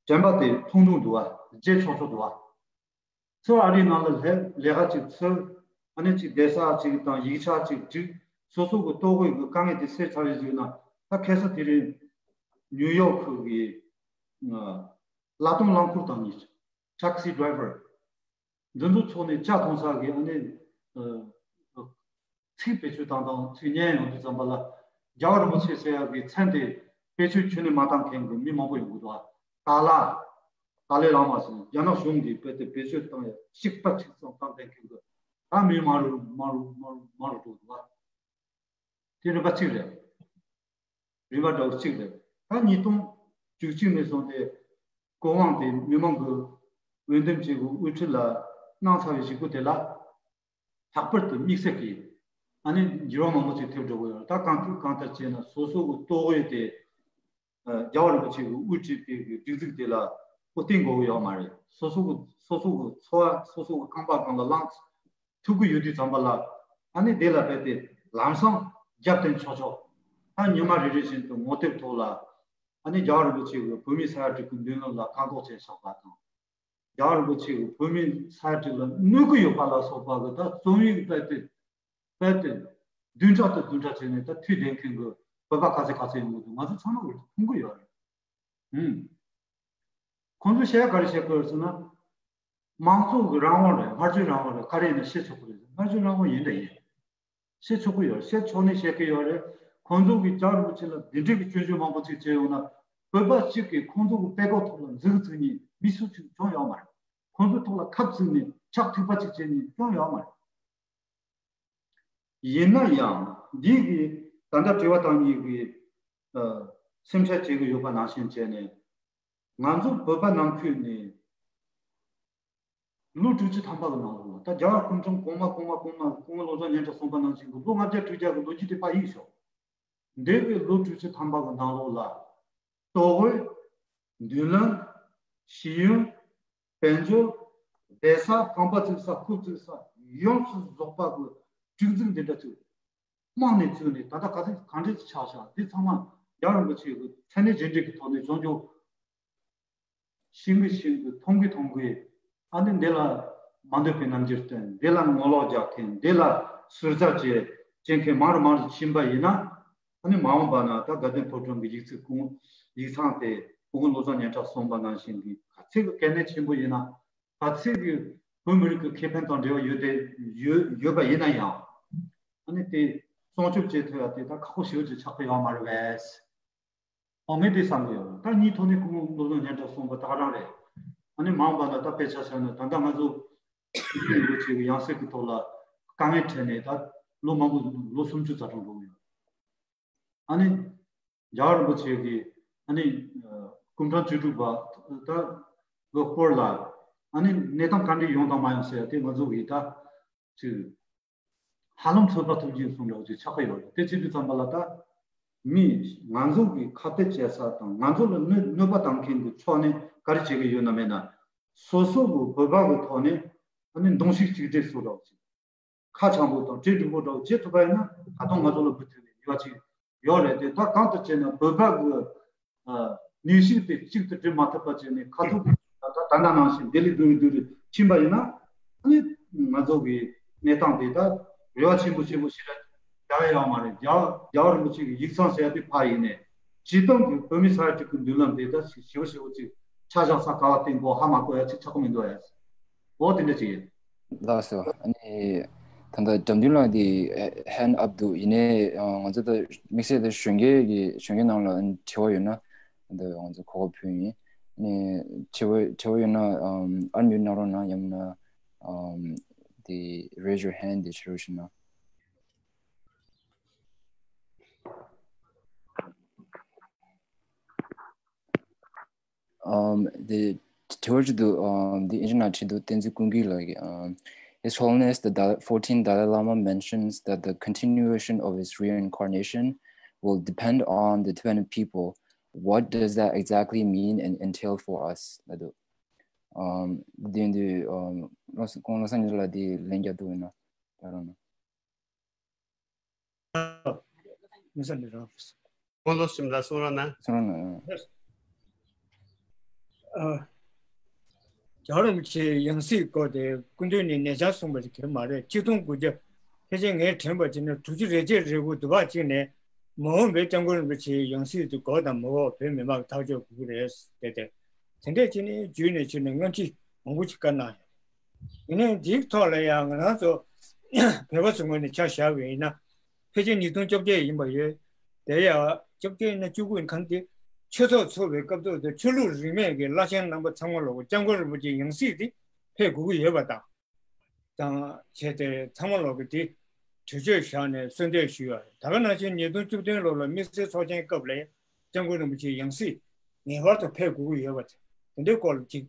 དྲན་པ་དེ་ཐུང་ཐུང་འདུག་བ། བརྗེད་ཆོག་ཆོག་འདུག་བ། ཚུར་ཨ་རིའི་ནང་ལ་ལས་ལས་ཀ་ཅིག་འཚོལ། ཨ་ནི་ཅིག་བསྡད་ས་ཅིག་དང་ཡིག་ཆ་ཅིག་སྒྲིག། སོ་སོ་གི་ལྟོ་གོས་ཀྱི་དཀའ་ངལ་དེ་སེལ་ཚར་བའི་གཞུག་ན། ད་ཁ་སང་དེ་རིང་ནིའུ་ཡོག་གི་ཨ་གླ་གཏོང་རླངས་འཁོར་བཏང་ནི། ཊེག་སི་ཌ་རའི་ཝར་འདི་ཚོ་ཚོགས་ནས་ཇ་འཐུང་ས་གི་ཨ་ནི་ཨ་ཚིག་བེད་སྤྱོད་བཏང་སྟངས་ཚིག་ཉན་ཡོང་དུས་ཙམ་པ་ལ། རྒྱལ་བ་རིན་པོ་ཆེ་ཟེར་ཡག་གི་མཚན་དེ་བེད་སྤྱོད་ཁྱོན་ནས་མ་བཏང་མཁན་གྱི་མི་མང་པོ་ཡོང་གི་འདུག་བ། ཏཱ་ལ། ཏཱ་ལའི་བླ་མ་ཟེར་རྒྱ་ནག་གཞུང་གིས་རྦད་དེ་བེད་སྤྱོད་བཏང་ཡག་གཅིག་པ་གཅིག་ཙམ་བཏང་བསྡད་མཁན་གྱི་ད་མི་མང་རུ་མང་རུ་མང་རུ་མང་རུ་འགྲོ་འདུག་བ། དེ་རིམ་པ་གཅིག་རེད། རིམ་པ་འདྲ་བོ་གཅིག་རེད། ད་ཉིས་སྟོང་བཅུ་གཅིག་ནས་བཟུང་སྟེ་གོ་དབང་དེ་མི་མང་གི་འོས་འདེམས་བྱེད་དགོས་དབུ་ཁྲིད་ལ་གནང་ཚར་བའི་གཞུག་གུ་དེ་ལ། ལྷག་པར་དུ་དམིགས་བསལ་གྱིས་ཨ་ནི་འགྱུར་བ་མང་པོ་ཅིག་ཐེབས་འགྲོ་གི་ཡོད་རེད། ད་གང་ཐུབ་གང་ལྟར་བྱས་ན་སོ་སོ་གི་ལྟོ་གོས་དེ་ཨ་རྒྱལ་བ་རིན་པོ་ཆེ་གི་དབུ་ཁྲིད་པའི་གི་སྒྲིག་འཛུགས་དེ་ལ་བསྟེན་དགོས་ཀྱི་ཡོད་མ་རེད། སོ་སོ་གི་སོ་སོ་གི་འཚོ་བ་སོ་སོ་གི་ཁང་པ་སྒང་ལ་ལངས་ཐུབ་ཀྱི་ཡོད་དུས་ཙམ་པ་ལ། ཨ་ནི་དེ་ལ་རྦད་དེ་ལམ་སང་རྒྱབ་བརྟེན་ཆོག་ཆོག་ད་ཉི་མ་རེ་རེ་བཞིན་དུ་ངོ་དེབ་ཐོག་ལ་ཨ་ནི་རྒྱལ་བ་རིན་པོ་ཆེ་གི་བོད་མིའི་ས་ཡ་དྲུག་གི་མདུན་ལམ་ལ་བཀག་འགོག་བྱས་བཞག་པ་དང་། རྒྱལ་བ་རིན་པོ་ཆེ་གི་བོད་མིའི་ས་ཡ་དྲུག་ལ་གནོད་ཀྱི་ཡོད་པ་ལ་སོགས་པ་གི་ད་རྩོམ་ཡིག་རྦད་དེ་རྦད་དེ་བདུན་ཕྲག་དང་བདུན་ཕྲག་བྱས་ནས་ད་མཐུད་བསྡད་མཁན་གྱི་བོད་པ་ག་ཚད་ག་ཚད་ཡོང་གི་འདུག་ང་ཚོ་ཚང་མ་གིས་མཐོང་གི་ཡོད་རེད། ཧུམ། ཁོང་ཚོས་བཤད་ཡ་ག་རེ་བཤད་ཀྱི་ཡོད་ཟེར་ན། མང་གཙོ་གི་རང་དབང་རེད། སྨྲ་བརྗོད་རང་དབང་རེད། ག་རེ་ཡིན་ན་བཤད་ཆོག་གི་རེད། སྨྲ་བརྗོད་རང་དབང་ཡིན་དང་ཡིན། བཤད་ཆོག་གི་ཡོད། བཤད་ཆོག་ནས་བཤད་ཀྱི་ཡོད་རེད། ཁོང་ཚོ་གིས་རྒྱལ་བ་རིན་པོ་ཆེ་ལ་འདི་འདྲའི་གི་སྐྱོན་བརྗོད་མང་པོ་ཅིག་བྱས་ཡོང་ན། བོད་པ་གཅིག་གིས་ཁོང་ཚོ་གི་དཔྲལ་ཁོག་ཐོག་ལ་མཛུབ་གུ་བཙུགས་ནས་མི་སུ་གཅིག་བྱུང་ཡོད་མ་རེད། ཁོང་ཚོའི་ཐོག་ལ་ཁབ་བཙུགས་ནས་ཕྱག་མཐུག་པ་ཅིག་བྱས་ནས་བྱུང་ཡོད་མ་རེད། ཡིན་ན་ཡང་འདི་གི་ད་ལྟ་དྲི་བ་བཏང་མཁན་གྱི་ཨ་སེམས་ཤུགས་བྱེད་ཀྱི་ཡོད་པ་ནང་བཞིན་བྱས་ནས། ང་ཚོ་བོད་པ་ནང་ཁུལ་ནས་ལོ་དྲུག་ཅུ་ཐམ་པ་གི་ནང་ལོགས་ལ། ད་རྒྱལ་བ་སྐུ་ཕྲེང་གོང་མ་གོང་མ་གོང་མ་སྐུ་ངོ་བློ་བཟང་སྙན་གྲགས་གསུངས་པ་ནང་བཞིན་གྱི་ལོ་ལྔ་བརྒྱ་དྲུག་བརྒྱ་གི་ལོ་རྒྱུས་དེ་ཕར་གཡུགས་ཤོག་འདས་པའི་ལོ་དྲུག་ཅུ་ཐམ་པ་གི་ནང་ལོགས་ལ། ལྟོ་གོས། མདུན་ལམ། ཤེས་ཡོན། དཔལ་འབྱོར། བསྡད་ས། ཁང་པ་བརྩིགས་ས། ཁུག་བརྩིགས་ས། ཡོངས་སུ་རྫོགས་པ་གི་སྒྲིག་འཛུགས་འདི་འདྲ་ཚོ་དམངས་ནས་བཙུགས་ནས་ད་ལྟ་ག་ཚོད་གང་འདྲ་ཆགས་ཤག་འདི་ཚང་མ་རྒྱལ་བ་རིན་པོ་ཆེ་གི་མཚན་གནས་རྗེས་འབྲེལ་གྱི་ཐོག་ནས་བྱུང་རྒྱུ། ཤེས་གི་ཤེས་གི་མཐོང་གི་མཐོང་གི་ཨ་ནི་འདི་ལ་མ་འདོད་པའི་རྣམ་འགྱུར་སྟོན། འདི་ལ་ངོ་ལོག་རྒྱག་མཁན། འདི་ལ་ཟུར་ཟ་བྱེད་བྱེད་མཁན་མང་རུ་མང་རུ་ཕྱིན་པ་ཡིན་ན། ཨ་ནི་མ་འོངས་པ་ན་ད་དགའ་ལྡན་ཕོ་བྲང་གི་ཡིག་ཚིག་ཀུན། ཡིག་ཚང་དེ་སྐུ་ངོ་བློ་བཟང་སྙན་གྲགས་གསུངས་པ་ནང་བཞིན་གྱི་ག་ཚད་ཀྱི་གལ་གནད་ཆེན་པོ་ཡིན་ན། ག་ཚད་ཀྱི་བོད་མི་རིགས་ཀྱི་ཁེ་ཕན་དང་འབྲེལ་བ་ཡོད་དེ་ཡོད་ཡོད་པ་ཡིན་ན་ཡང་། ཨ་ནི་དེ་སྲུང་སྐྱོབ་བྱེད་ཐུབ་ཡ་དེ་ད་ཁག་པོ་ཞེ་པོ་ཅིག་ཆགས་ཀྱི་ཡོད་མ་རེད་པས། ཨོ་ངས་དེ་བསམ་གྱི་ཡོད། ད་ངའི་ཐོག་ནས་སྐུ་ངོ་བློ་བཟང་སྙན་གྲགས་གསུངས་པ་ད་ག་རང་རེད། ཨ་ནི་མ་འོངས་པ་ན་ད་དཔེ་ཆ་བཞག་ན་ད་ལྟ་ང་ཚོ་སྐུ་ངོ་རིན་པོ་ཆེ་གི་ཡང་སྲིད་ཀྱི་ཐོག་ལ་དཀའ་ངལ་འཕྲད་ནས་ད་ལོ་མང་པོ་ལོ་སུམ་ཅུ་རྩ་གྲངས་འགྲོ་གི་ཡོད། ཨ་ནི་རྒྱལ་བ་རིན་པོ་ཆེ་གི་ཨ་ནི་སྐུ་ཕྲེང་བཅུ་དྲུག་པ་ད་གི་སྐོར་ལ་ཨ་ནི་གནས་སྟངས་ག་འདྲ་ཡོང་དང་མ་ཡོང་ཟེར་ཡ་དེ་ང་ཚོ་གི་ད་ཅིག་ཧ་ལམ་ཚོད་དཔག་ཐུབ་ཀྱི་སོང་འདྲ་བོ་ཅིག་ཆགས་ཀྱི་ཡོད་རེད། དེ་བྱེད་དུས་ཙམ་པ་ལ་ད་མི་ང་ཚོ་གི་ཁ་གཏད་བཅད་ས་དང་ང་ཚོ་ལ་གནོད་གནོད་པ་བཏང་མཁན་གྱི་ཕྱོགས་ནས་ག་རེ་བྱེད་ཀྱི་ཡོད་ན་མེད་ན། སོ་སོ་གི་བོད་པ་གི་ཐོག་ནས་ཨ་ནི་གདོང་ཤུགས་གཅིག་སྒྲིལ་བཟོ་འདྲ་བོ་ཅིག་ཁ་འཆམ་པོ་དང་གྲལ་འགྲིག་པོ་འདྲ་བོ་བྱེད་ཐུབ་པ་ཡིན་ན་ད་དུང་ང་ཚོ་ལ་འབུལ་ཐུབ་པའི་ནུས་པ་ཅིག་ཡོད་རེད་དེ། ད་གང་ལྟར་བྱས་ན་བོད་པ་གི་ཨ་ནུས་ཤུགས་དེ་གཅིག་ཏུ་སྒྲིལ་མ་ཐུབ་པ་བྱས་ནས་ཁ་ཐུག་ད་ད་ལྟ་ནང་བཞིན་ལྡི་ལི་སྡུག་རུ་སྡུག་རུ་ཕྱིན་པ་ཡིན་ན། ཨ་ནི་ང་ཚོ་གི་གནས་སྟངས་དེ་ད་རེ་བ་ཆེན་པོ་ཆེན་པོ་ཞིག་ལ་རྒྱག་ཡ་ཡོད་མ་རེད། རྒྱལ་རྒྱལ་བ་རིན་པོ་ཆེ་གི་ཡིག་ཚང་ཟེར་ཡ་དེ་ཕར་ཡིན་ནས་སྤྱིར་བཏང་གི་བོད་མི་ས་ཡ་དྲུག་གི་མདུན་ལམ་དེ་ད་ཞི་བ་ཞི་བ་ཅིག་ཆ་བཞག་ས་ག་བ་བརྟན་པོ་ཧ་མ་གོ་ཡ་ཅིག་ཆགས་ཀྱི་མི་འདུག་ཡ། འོ་དེ་འདྲ་ཅིག་ཡིན། ལགས་སོ། ཨ་ནི་ད་ལྟ་འགྲམ་མདུན་ལགས་དེ་ཧེན་ཨབ་འདུག་ཡིན་ནའི་ང་ཚོ་ད་དམིགས་བསལ་དེ་གཞོན་སྐྱེས་ཀྱི་གཞོན་སྐྱེས་ནང་ལ་དྲི་བ་ཡོད་ན་ད་ང་ཚོ་གོ་སྐབས་ཕུལ་ཡིན། ཨ་ནི་དྲི་བ་དྲི་བ་ཡོད་ན་ཨམ་ཨན་མིའུ་གནང་རོགས་གནང་། ཡང་ན་ཨམ་དེ་raise your hand དེ་བྱེད་རོགས་ཞུ་ན། ཨམ་དེ་དྲི་བ་ཅིག་འདུག་ཨམ་དེ་ཨིན་ཇི་ནང་བྲིས་འདུག་བསྟན་འཛིན་ཀུན་དགའ་ལགས་ཀྱིས། ཨམ་ His Holiness the Dalai, fourteenth Dalai Lama mentions that the continuation of his reincarnation will depend on the Tibetan people. What does that exactly mean and entail for us? ལབ་འདུག་ཨམ། འདི་འདི་ཨམ། ལོ་ས་ཁོང་ལོ་སང་ཉིན་ལ་འདི་ལན་རྒྱག་འདུག་ཡིན་ན་ད་རུང་ན། མི་ས་འདི་རང་རེད། ཁོང་ཚོ་ཞིམ་ལ་གསུང་རོགས་གནང་། གསུང་རོགས་གནང་། ཨ། རྒྱལ་བ་རིན་པོ་ཆེའི་ཡང་སྲིད་སྐོར་དེ་སྐུ་མདུན་ནས་ཉེ་ཆར་གསུངས་པ་ཞིག་གང་ཡང་མ་རེད། ཆིག་སྟོང་དགུ་བརྒྱ་ཕལ་ཆེར་ངས་དྲན་པ་བྱས་ན་དྲུག་ཅུ་རེ་གཅིག་རེ་དགུ་དུ་བ་གཅིག་ནས་མ་འོངས་པའི་སྐྱབས་མགོན་རིན་པོ་ཆེའི་ཡང་སྲིད་དེ་འགོ་དང་མ་འོག་བོད་མི་མང་གིས་ཐག་གཅོད་དགོས་ཀྱི་རེད་ཟེར་ཏེ། དེ་འདྲས་བྱས་ནས་བརྒྱུད་ནས་བྱས་ནས་སྔ་ཕྱི་མང་པོ་ཞིག་བཀའ་གནང་ཡོད། ཡིན་ནའི་འདིའི་ཐོག་ལ་ཡང་ང་རང་ཚོ་བོད་པ་ཚོའི་ངོས་ནས་ཆ་བཞག་པ་ཡིན་ན། ཕལ་ཆེར་ཉིས་སྟོང་བཅོ་བརྒྱད་ཡིན་པ་ཡོད། དེ་ཡང་བཅོ་བརྒྱད་ཡིན་ན་བཅུ་དགུ་ཡིན་གང་དེ་ཆོས་ཚོགས་ཚོགས་པའི་སྐབས་ཐོག་ཏུ་ཆོས་ལུགས་རིས་མེད་ཀྱི་བླ་ཆེན་རྣམ་པ་ཚང་མ་ལོག་སྐྱབས་མགོན་རིན་པོ་ཆེའི་ཡང་སྲིད་དེ་ཕེབས་དགོས་ཀྱི་ཡོད་པ་དང་། དང་བྱས་ཏེ་ཚང་མ་ལོག་གིས་དེ་གྲོས་ཆོད་བཞག་ནས་གསོལ་འདེབས་ཞུས་ཡོད་རེད། ད་ག་ནང་བཞིན་ཉིས་སྟོང་བཅུ་བདུན་ལོ་ལ་དམིགས་བསལ་ཚོགས་ཆེན་སྐབས་ལ་སྐྱབས་མགོན་རིན་པོ་ཆེའི་ཡང་སྲིད་ངེས་པར་དུ་ཕེབས་དགོས་ཀྱི་ཡོད་པ་དེ་འདྲའི་སྐོར་ལ་ཅིག་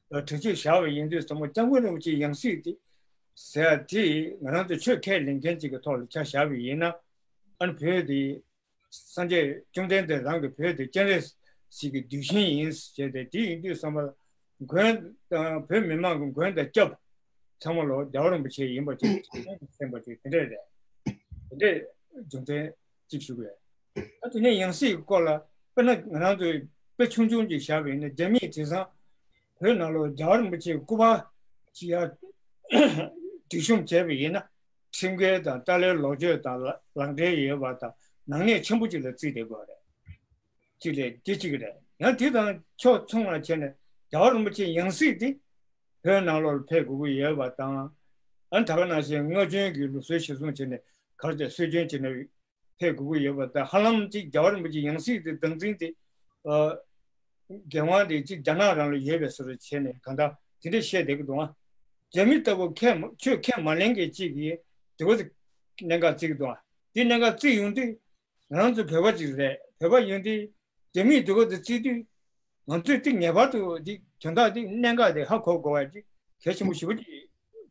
གྲོས་ཆོད་བཞག་པ་ཡིན་དུས་ཙམ་པ་སྐྱབས་མགོན་རིན་པོ་ཆེའི་ཡང་སྲིད་དེ་ཟེར་ཡ་དེ་ང་རང་ཚོ་ཆོས་ཁས་ལེན་མཁན་ཅིག་གི་ཐོག་ལ་ཆ་བཞག་པ་ཡིན་ན། ཨ་ནི་བོད་དེ་སངས་རྒྱས་བཅོམ་ལྡན་འདས་རང་གི་བོད་དེ་སྤྱན་རས་གཟིགས་ཀྱི་གདུལ་ཞིང་ཡིན་ཟེར་ཏེ། དེ་ཡིན་དུས་ཙམ་པ་ལ་མགོན་དང་བོད་མི་མང་གི་མགོན་དང་སྐྱབས་ཚང་མ་ལོ་རྒྱལ་བ་རིན་པོ་ཆེ་ཡིན་པ་ཅིག་སེམས་པ་ཅིག་དེ་འདྲས་རེད། དེ་འདྲས་རྒྱུ་མཚན་གཅིག་ཞུ་དགོས། ཨ། དེ་ནས་ཡང་སྲིད་ཀྱི་སྐོར་ལ་དཔེར་ན་ང་རང་ཚོའི་དཔེ་ཆུང་ཆུང་ཅིག་བཞག་པ་ཡིན་ན། རྒྱ་མིས་དེང་སང་བོད་ནང་ལོགས་རྒྱལ་བ་རིན་པོ་ཆེའི་སྐུ་པར་ཅིག་ཡར་སྒྲིག་གཤོམ་བྱས་པ་ཡིན་ན། ཁྲིམས་འགལ་དང་ཏཱ་ལའི་ལོག་སྤྱོད་དང་ལག་འབྲེལ་ཡོད་པ་དང་ནག་ཉེས་ཆེན་པོ་ཅིག་ལ་བརྩིས་བསྡད་དགོས་རེད། གཅིག་ལས་དེ་གཅིག་རེད། ཡང་དེ་དང་ཕྱོགས་མཚུངས་ལ་བྱས་ནས་རྒྱལ་བ་རིན་པོ་ཆེའི་ཡང་སྲིད་དེ་བོད་ནང་ལོགས་ལ་ཕེབས་དགོས་ཀྱི་ཡོད་པ་དང་། ཨ། ད་ག་ནང་བཞིན་སྔ་བྱོན་གྱི་ལུགས་སྲོལ་གཞིར་བཟུང་བྱས་ནས་ག་རེ་ཟེར། སྲོལ་རྒྱུན་བྱས་ནས་ཕེབས་དགོས་ཀྱི་ཡོད་པ་དང་། ཧ་ལམ་ཅིག་རྒྱལ་བ་རིན་པོ་ཆེའི་ཡང་སྲིད་དེ་བདག་འཛིན་དེ། ཨ། འགན་དབང་དེ་ཅིག་རྒྱ་ནག་རང་ལ་ཡོད་པའི་བཟོ་འདྲ་བྱས་ནས་གང་ལྟར་དེ་འདྲས་བཤད་བསྡད་ཀྱི་འདུག་ཨ། རྒྱ་མི་ལྟ་བུ་ཁས་མ་ཆོས་ཁས་མ་ལེན་མཁན་ཅིག་གིས་དེ་འདྲ་གནད་འགག་བརྩི་གི་འདུག་ཨ། དེ་གནད་འགག་བརྩིས་ཡོང་དུས། ང་རང་ཚོ་བོད་པ་ཅིག་རེད། བོད་པ་ཡིན་དུས་རྒྱ་མིས་དེ་འདྲ་བརྩི་དུས། ང་ཚོས་དེ་ངེས་པར་དུ་དེ་དོན་དག་དེ་གནད་འགག་དེ་ཧ་གོ་དགོས་པ་ཅིག་གལ་ཆེན་པོ་ཞེ་པོ་ཅིག་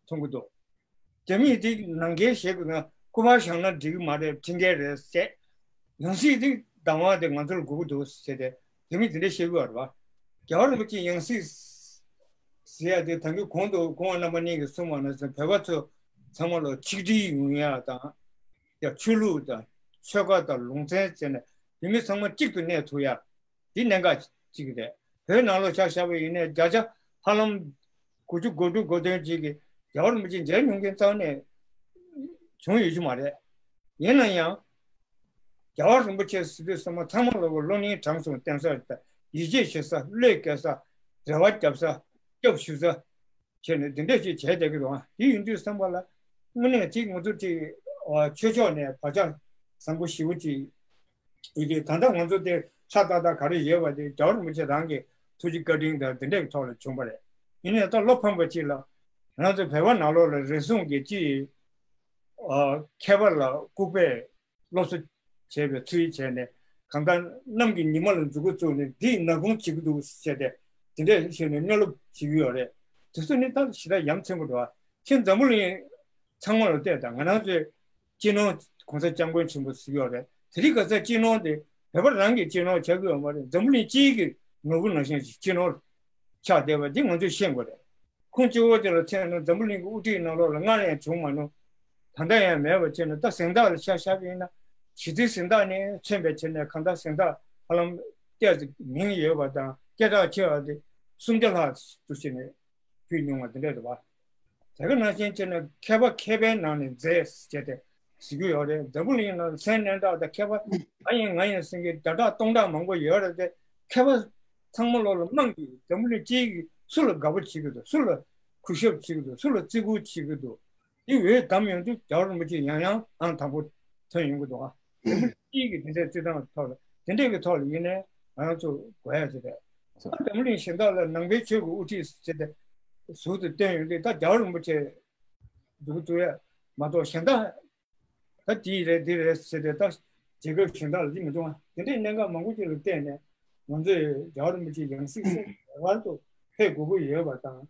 མཐོང་གི་འདུག་རྒྱ་མིས་དེ་ནང་འགལ་བྱེད་དགོས་ན་སྐུ་པར་བཞག་ན་འགྲིག་གི་མ་རེད། ཁྲིམས་འགལ་རེད་ཟེར། ཡང་སྲིད་དེ་བདག་དབང་དེ་ང་ཚོར་དགོས་ཀྱི་འདུག་ཟེར་ཏེ་རྒྱ་མིས་དེ་འདྲ་བཤད་ཀྱི་ཡོད་རེད་པ། རྒྱལ་བ་རིན་པོ་ཆེའི་ཡང་སྲིད་ཟེར་ཡ་དེ་ད་གིན་གོང་དུ་སྐུ་ངོ་རྣམ་པ་གཉིས་ཀྱིས་གསུངས་པ་ནང་བཞིན་བོད་པ་ཚོ་ཚང་མ་ལ་ཆིག་སྒྲིལ་ཡོང་ཡ་དང་། ཡ། ཆོས་ལུགས་དང་ཆོལ་ཁ་དང་ལུང་ཚན་བྱས་ནས་བོད་མི་ཚང་མ་གཅིག་ཏུ་གནས་ཐུབ་ཡ། འདི་གནད་འགག་ཅིག་རེད། བོད་ནང་ལོགས་ཆ་བཞག་པ་ཡིན་ནའི་བརྒྱ་ཆ་ཧ་ལམ་དགུ་བཅུ་གོ་དྲུག་གོ་བདུན་ཅིག་གིས་རྒྱལ་བ་རིན་པོ་ཆེ་མཇལ་མྱོང་མཁན་རྩ་བ་ནས་བྱུང་ཡོད་རྒྱུ་མ་རེད། ཡིན་ན་ཡང་རྒྱལ་བ་རིན་པོ་ཆེ་ཟེར་དུས་ཙམ་པ་ཚང་མ་ལོག་གི་བློ་སྙིང་བྲང་གསུམ་བསྟེན་ས་དང་། ཡིད་ཆེས་བྱེད་ས། བློས་འགེལ་ས། རེ་བ་བརྒྱབ་ས། སྐྱབས་ཞུ་ས། བྱས་ནས་འདི་འདྲས་ཅིག་བྱས་བསྡད་ཀྱི་འདུག་ཨ། དེ་ཡིན་དུས་ཙམ་པ་ལ་དངོས་གནས་ཅིག་ང་ཚོ་ཅིག་ཨ། ཆོས་ཕྱོགས་ནས་བག་ཆགས་བཟང་པོ་ཞེ་པོ་ཅིག་ཡོད་དུས། ད་ལྟ་ང་ཚོ་དེ་ཤ་སྟག་སྟག་ག་རེ་ཡོད་པ་དེ་རྒྱལ་བ་རིན་པོ་ཆེ་རང་གི་ཐུགས་རྗེ་བཀའ་དྲིན་དང་འདི་འདྲས་ཀྱི་ཐོག་ལ་བྱུང་བ་རེད། ཡིན་ནའི་ད་བློ་ཕམ་པ་ཅིག་ལ་ང་ཚོ་བོད་པ་ནང་ལོགས་ལ་རེ་ཟུང་གིས་ཅིག་ཨ། མཁས་པ་ལ་ལྐུགས་པས་སློབ་གསོ་བྱས་པའི་ཚུལ་བྱས་ནས། གང་ལྟར་གནམ་གྱི་ཉི་མ་ལ་མཛུབ་གུ་བཙུགས་ནས་འདིས་ནག་ཁུང་བྱེད་ཀྱི་འདུག་ཟེར་ཏེ་དེ་འདྲས་བྱས་ནས་གནོད་ལོག་བྱེད་ཀྱི་ཡོད་རེད། དེ་ཚོ་ནི་ད་ཞེ་དྲག་ཡ་མཚན་པོ་འདུག་ཨ། ཁྱེད་འཛམ་བུ་གླིང་ཚང་མ་ལ་བལྟས་དང་། ང་རང་ཚོའི་སྤྱི་ནོར་༸གོང་ས་༸སྐྱབས་མགོན་ཆེན་པོ་ཟེར་གྱི་ཡོད་རེད། དེ་རིང་ཁ་སང་སྤྱི་ནོར་དེ་བོད་པ་རང་གི་སྤྱི་ནོར་ཆགས་ཀྱི་ཡོད་མ་རེད། འཛམ་བུ་གླིང་སྤྱིའི་གི་ནོར་བུ་ནང་བཞིན་ཞིག་སྤྱི་ནོར་ཆགས་བསྡད་པ་འདི་ང་ཚོས་ཤེས་དགོས་རེད། ཁོང་སྤྱི་བོ་དེ་ལ་མཚོན་ན་འཛམ་བུ་གླིང་གི་དབུ་ཁྲིད་ནང་ལོགས་ལ་སྔར་ཡང་བྱུང་མ་མྱོང་། ད་ལྟ་ཡང་མེད་པ་བྱས་ནས། ད་གཟེངས་རྟགས་ལ་ཆ་བཞག་པ་ཡིན་ན། གཞི་རྩའི་གཟེངས་རྟགས་ནས་མཚོན་པའི་ཆ་ནས་གང་ལྟར་གཟེངས་རྟགས་ཧ་ལམ་ཏོག་ཙམ་མིང་ཡོད་པ་དང་སྐད་གྲགས་ཆེ་བ་དེ་སུམ་བརྒྱ་ལྷག་ཏུ་བྱས་ནས་ཕུལ་མྱོང་བ་དེ་འདྲ་རེད་པ། དེ་ག་ནང་བཞིན་བྱས་ནས་མཁས་པ་མཁས་པའི་ནང་ནས་མཛེས་ཟེར་ཏེ་ཟེར་གྱི་ཡོད་རེད། འཛམ་བུ་གླིང་ནང་མཚན་སྙན་གྲགས་དང་མཁས་པ་ང་ཡིན་ང་ཡིན་ཟེར་མཁན་བརྒྱ་ཕྲག་སྟོང་ཕྲག་མང་པོ་ཡོད་རེད་དེ། མཁས་པ་ཚང་མ་ལོགས་ལ་དམངས་ཀྱིས་འཛམ་བུ་གླིང་སྤྱིའི་གི་སུ་ལ་དགའ་པོ་བྱེད་ཀྱི་འདུག་སུ་ལ་གུས་ཞབས་བྱེད་ཀྱི་འདུག་སུ་ལ་བརྩི་བཀུར་བྱེད་ཀྱི་འདུག་དེ་འོས་བདམས་ཡོང་དུས་རྒྱལ་བ་རིན་པོ་ཆེ་ཡང་ཡང་ཨང་དང་པོ་ཐོན་ཡོང་གི་འདུག་ཨ། འཛམ་བུ་གླིང་སྤྱིའི་གི་དེ་འདྲའི་བརྩི་སྟངས་ཐོག་ལ། དེ་འདྲའི་གི་ཐོག་ལ་ཡིན་ནའི་ང་རང་ཚོ་དགོས་ཡ་ཅིག་རེད། ད་འཛམ་བུ་གླིང་གཞན་དག་ལ་ནང་པའི་ཆོས་ཀྱི་དབུ་ཁྲིད་ཟེར་ཏེ་ཟུར་དུ་བསྟན་ཡོང་དུས། ད་རྒྱལ་བ་རིན་པོ་ཆེ་ཟུར་དུ་བཙུགས་ཡ་མ་གཏོགས། གཞན་དག་ད་འདི་རེད་འདི་རེད་ཟེར་ཏེ་ད་རྒྱལ་ཁབ་གཞན་དག་ལ་འདི་མི་འདུག་ཨ། དེ་འདྲའི་གནད་འགག་མང་པོ་ཅིག་ལ་བརྟེན་ནས་ང་ཚོས་རྒྱལ་བ་རིན་པོ་ཆེའི་ཡང་སྲིད་ཟེར་ངེས་པར་དུ་ཕེབས་དགོས་ཀྱི་ཡོད་པ་དང་།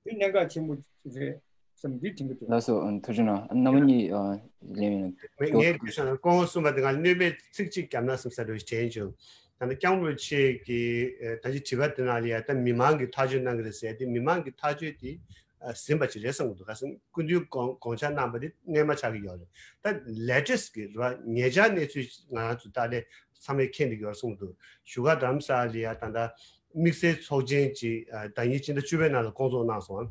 འདི་གནད་འགག་ཆེན་པོ་རེད། བསམ་འདི་དྲན་གྱི་འདུག་ལགས་སོ། ཨ། ཐུགས་རྗེ་གནང་། ཨ། རྣམ་པ་གཉིས། ཨ། ལན་ཡོད་ན། ངས་ངས་དུས་སང་སྐུ་ངོ་གསུངས་པ་དེ་ང་གནོད་པའི་ཚིག་གཅིག་བརྒྱབ་ན་བསམ་ས་འདྲ་བོ་ཞིག་དྲན་བྱུང་། ད་ནི་སྐྱབས་མགོན་རིན་པོ་ཆེ་གིས། ཨ། ད་ཅི་དྲི་བ་དེ་ནང་ལ་ཡ་ད་མི་མང་གིས་ཐག་གཅོད་གནང་གི་རེད་ཟེར་ཏེ། མི་མང་གིས་ཐག་གཅོད་དེ། ཨ། ཟིན་པ་ཅིག་རེད་བསམ་གྱི་འདུག་ཁ་སང་སྐུ་མདུན་དགོངས་དགོངས་འཆར་གནང་པ་དེ་རྣལ་མ་ཆགས་ཀྱི་ཡོད་རེད། ད་ལེ་ཊེ་སི་གི་རེད་བ། ཉེ་ཆར་གནས་ཚུལ་ང་རང་ཚོ་ལྟ་ལས་ཚང་མས་མཁྱེན་བསྡད་ཀྱི་ཡོད་རེད་བསམ་གྱི་འདུག་བཞུགས་སྒར་རྡ་རམ་ས་ལ་ཡ་ད་ལྟ་དམིགས་བསལ་ཚོགས་ཆེན་ཅིག་ཨ། ཟླ་ཉེར་གཅིག་ཟླ་བཅུ་པའི་ནང་ལ་བསྐོང་ཚོགས་གནང་སོང་།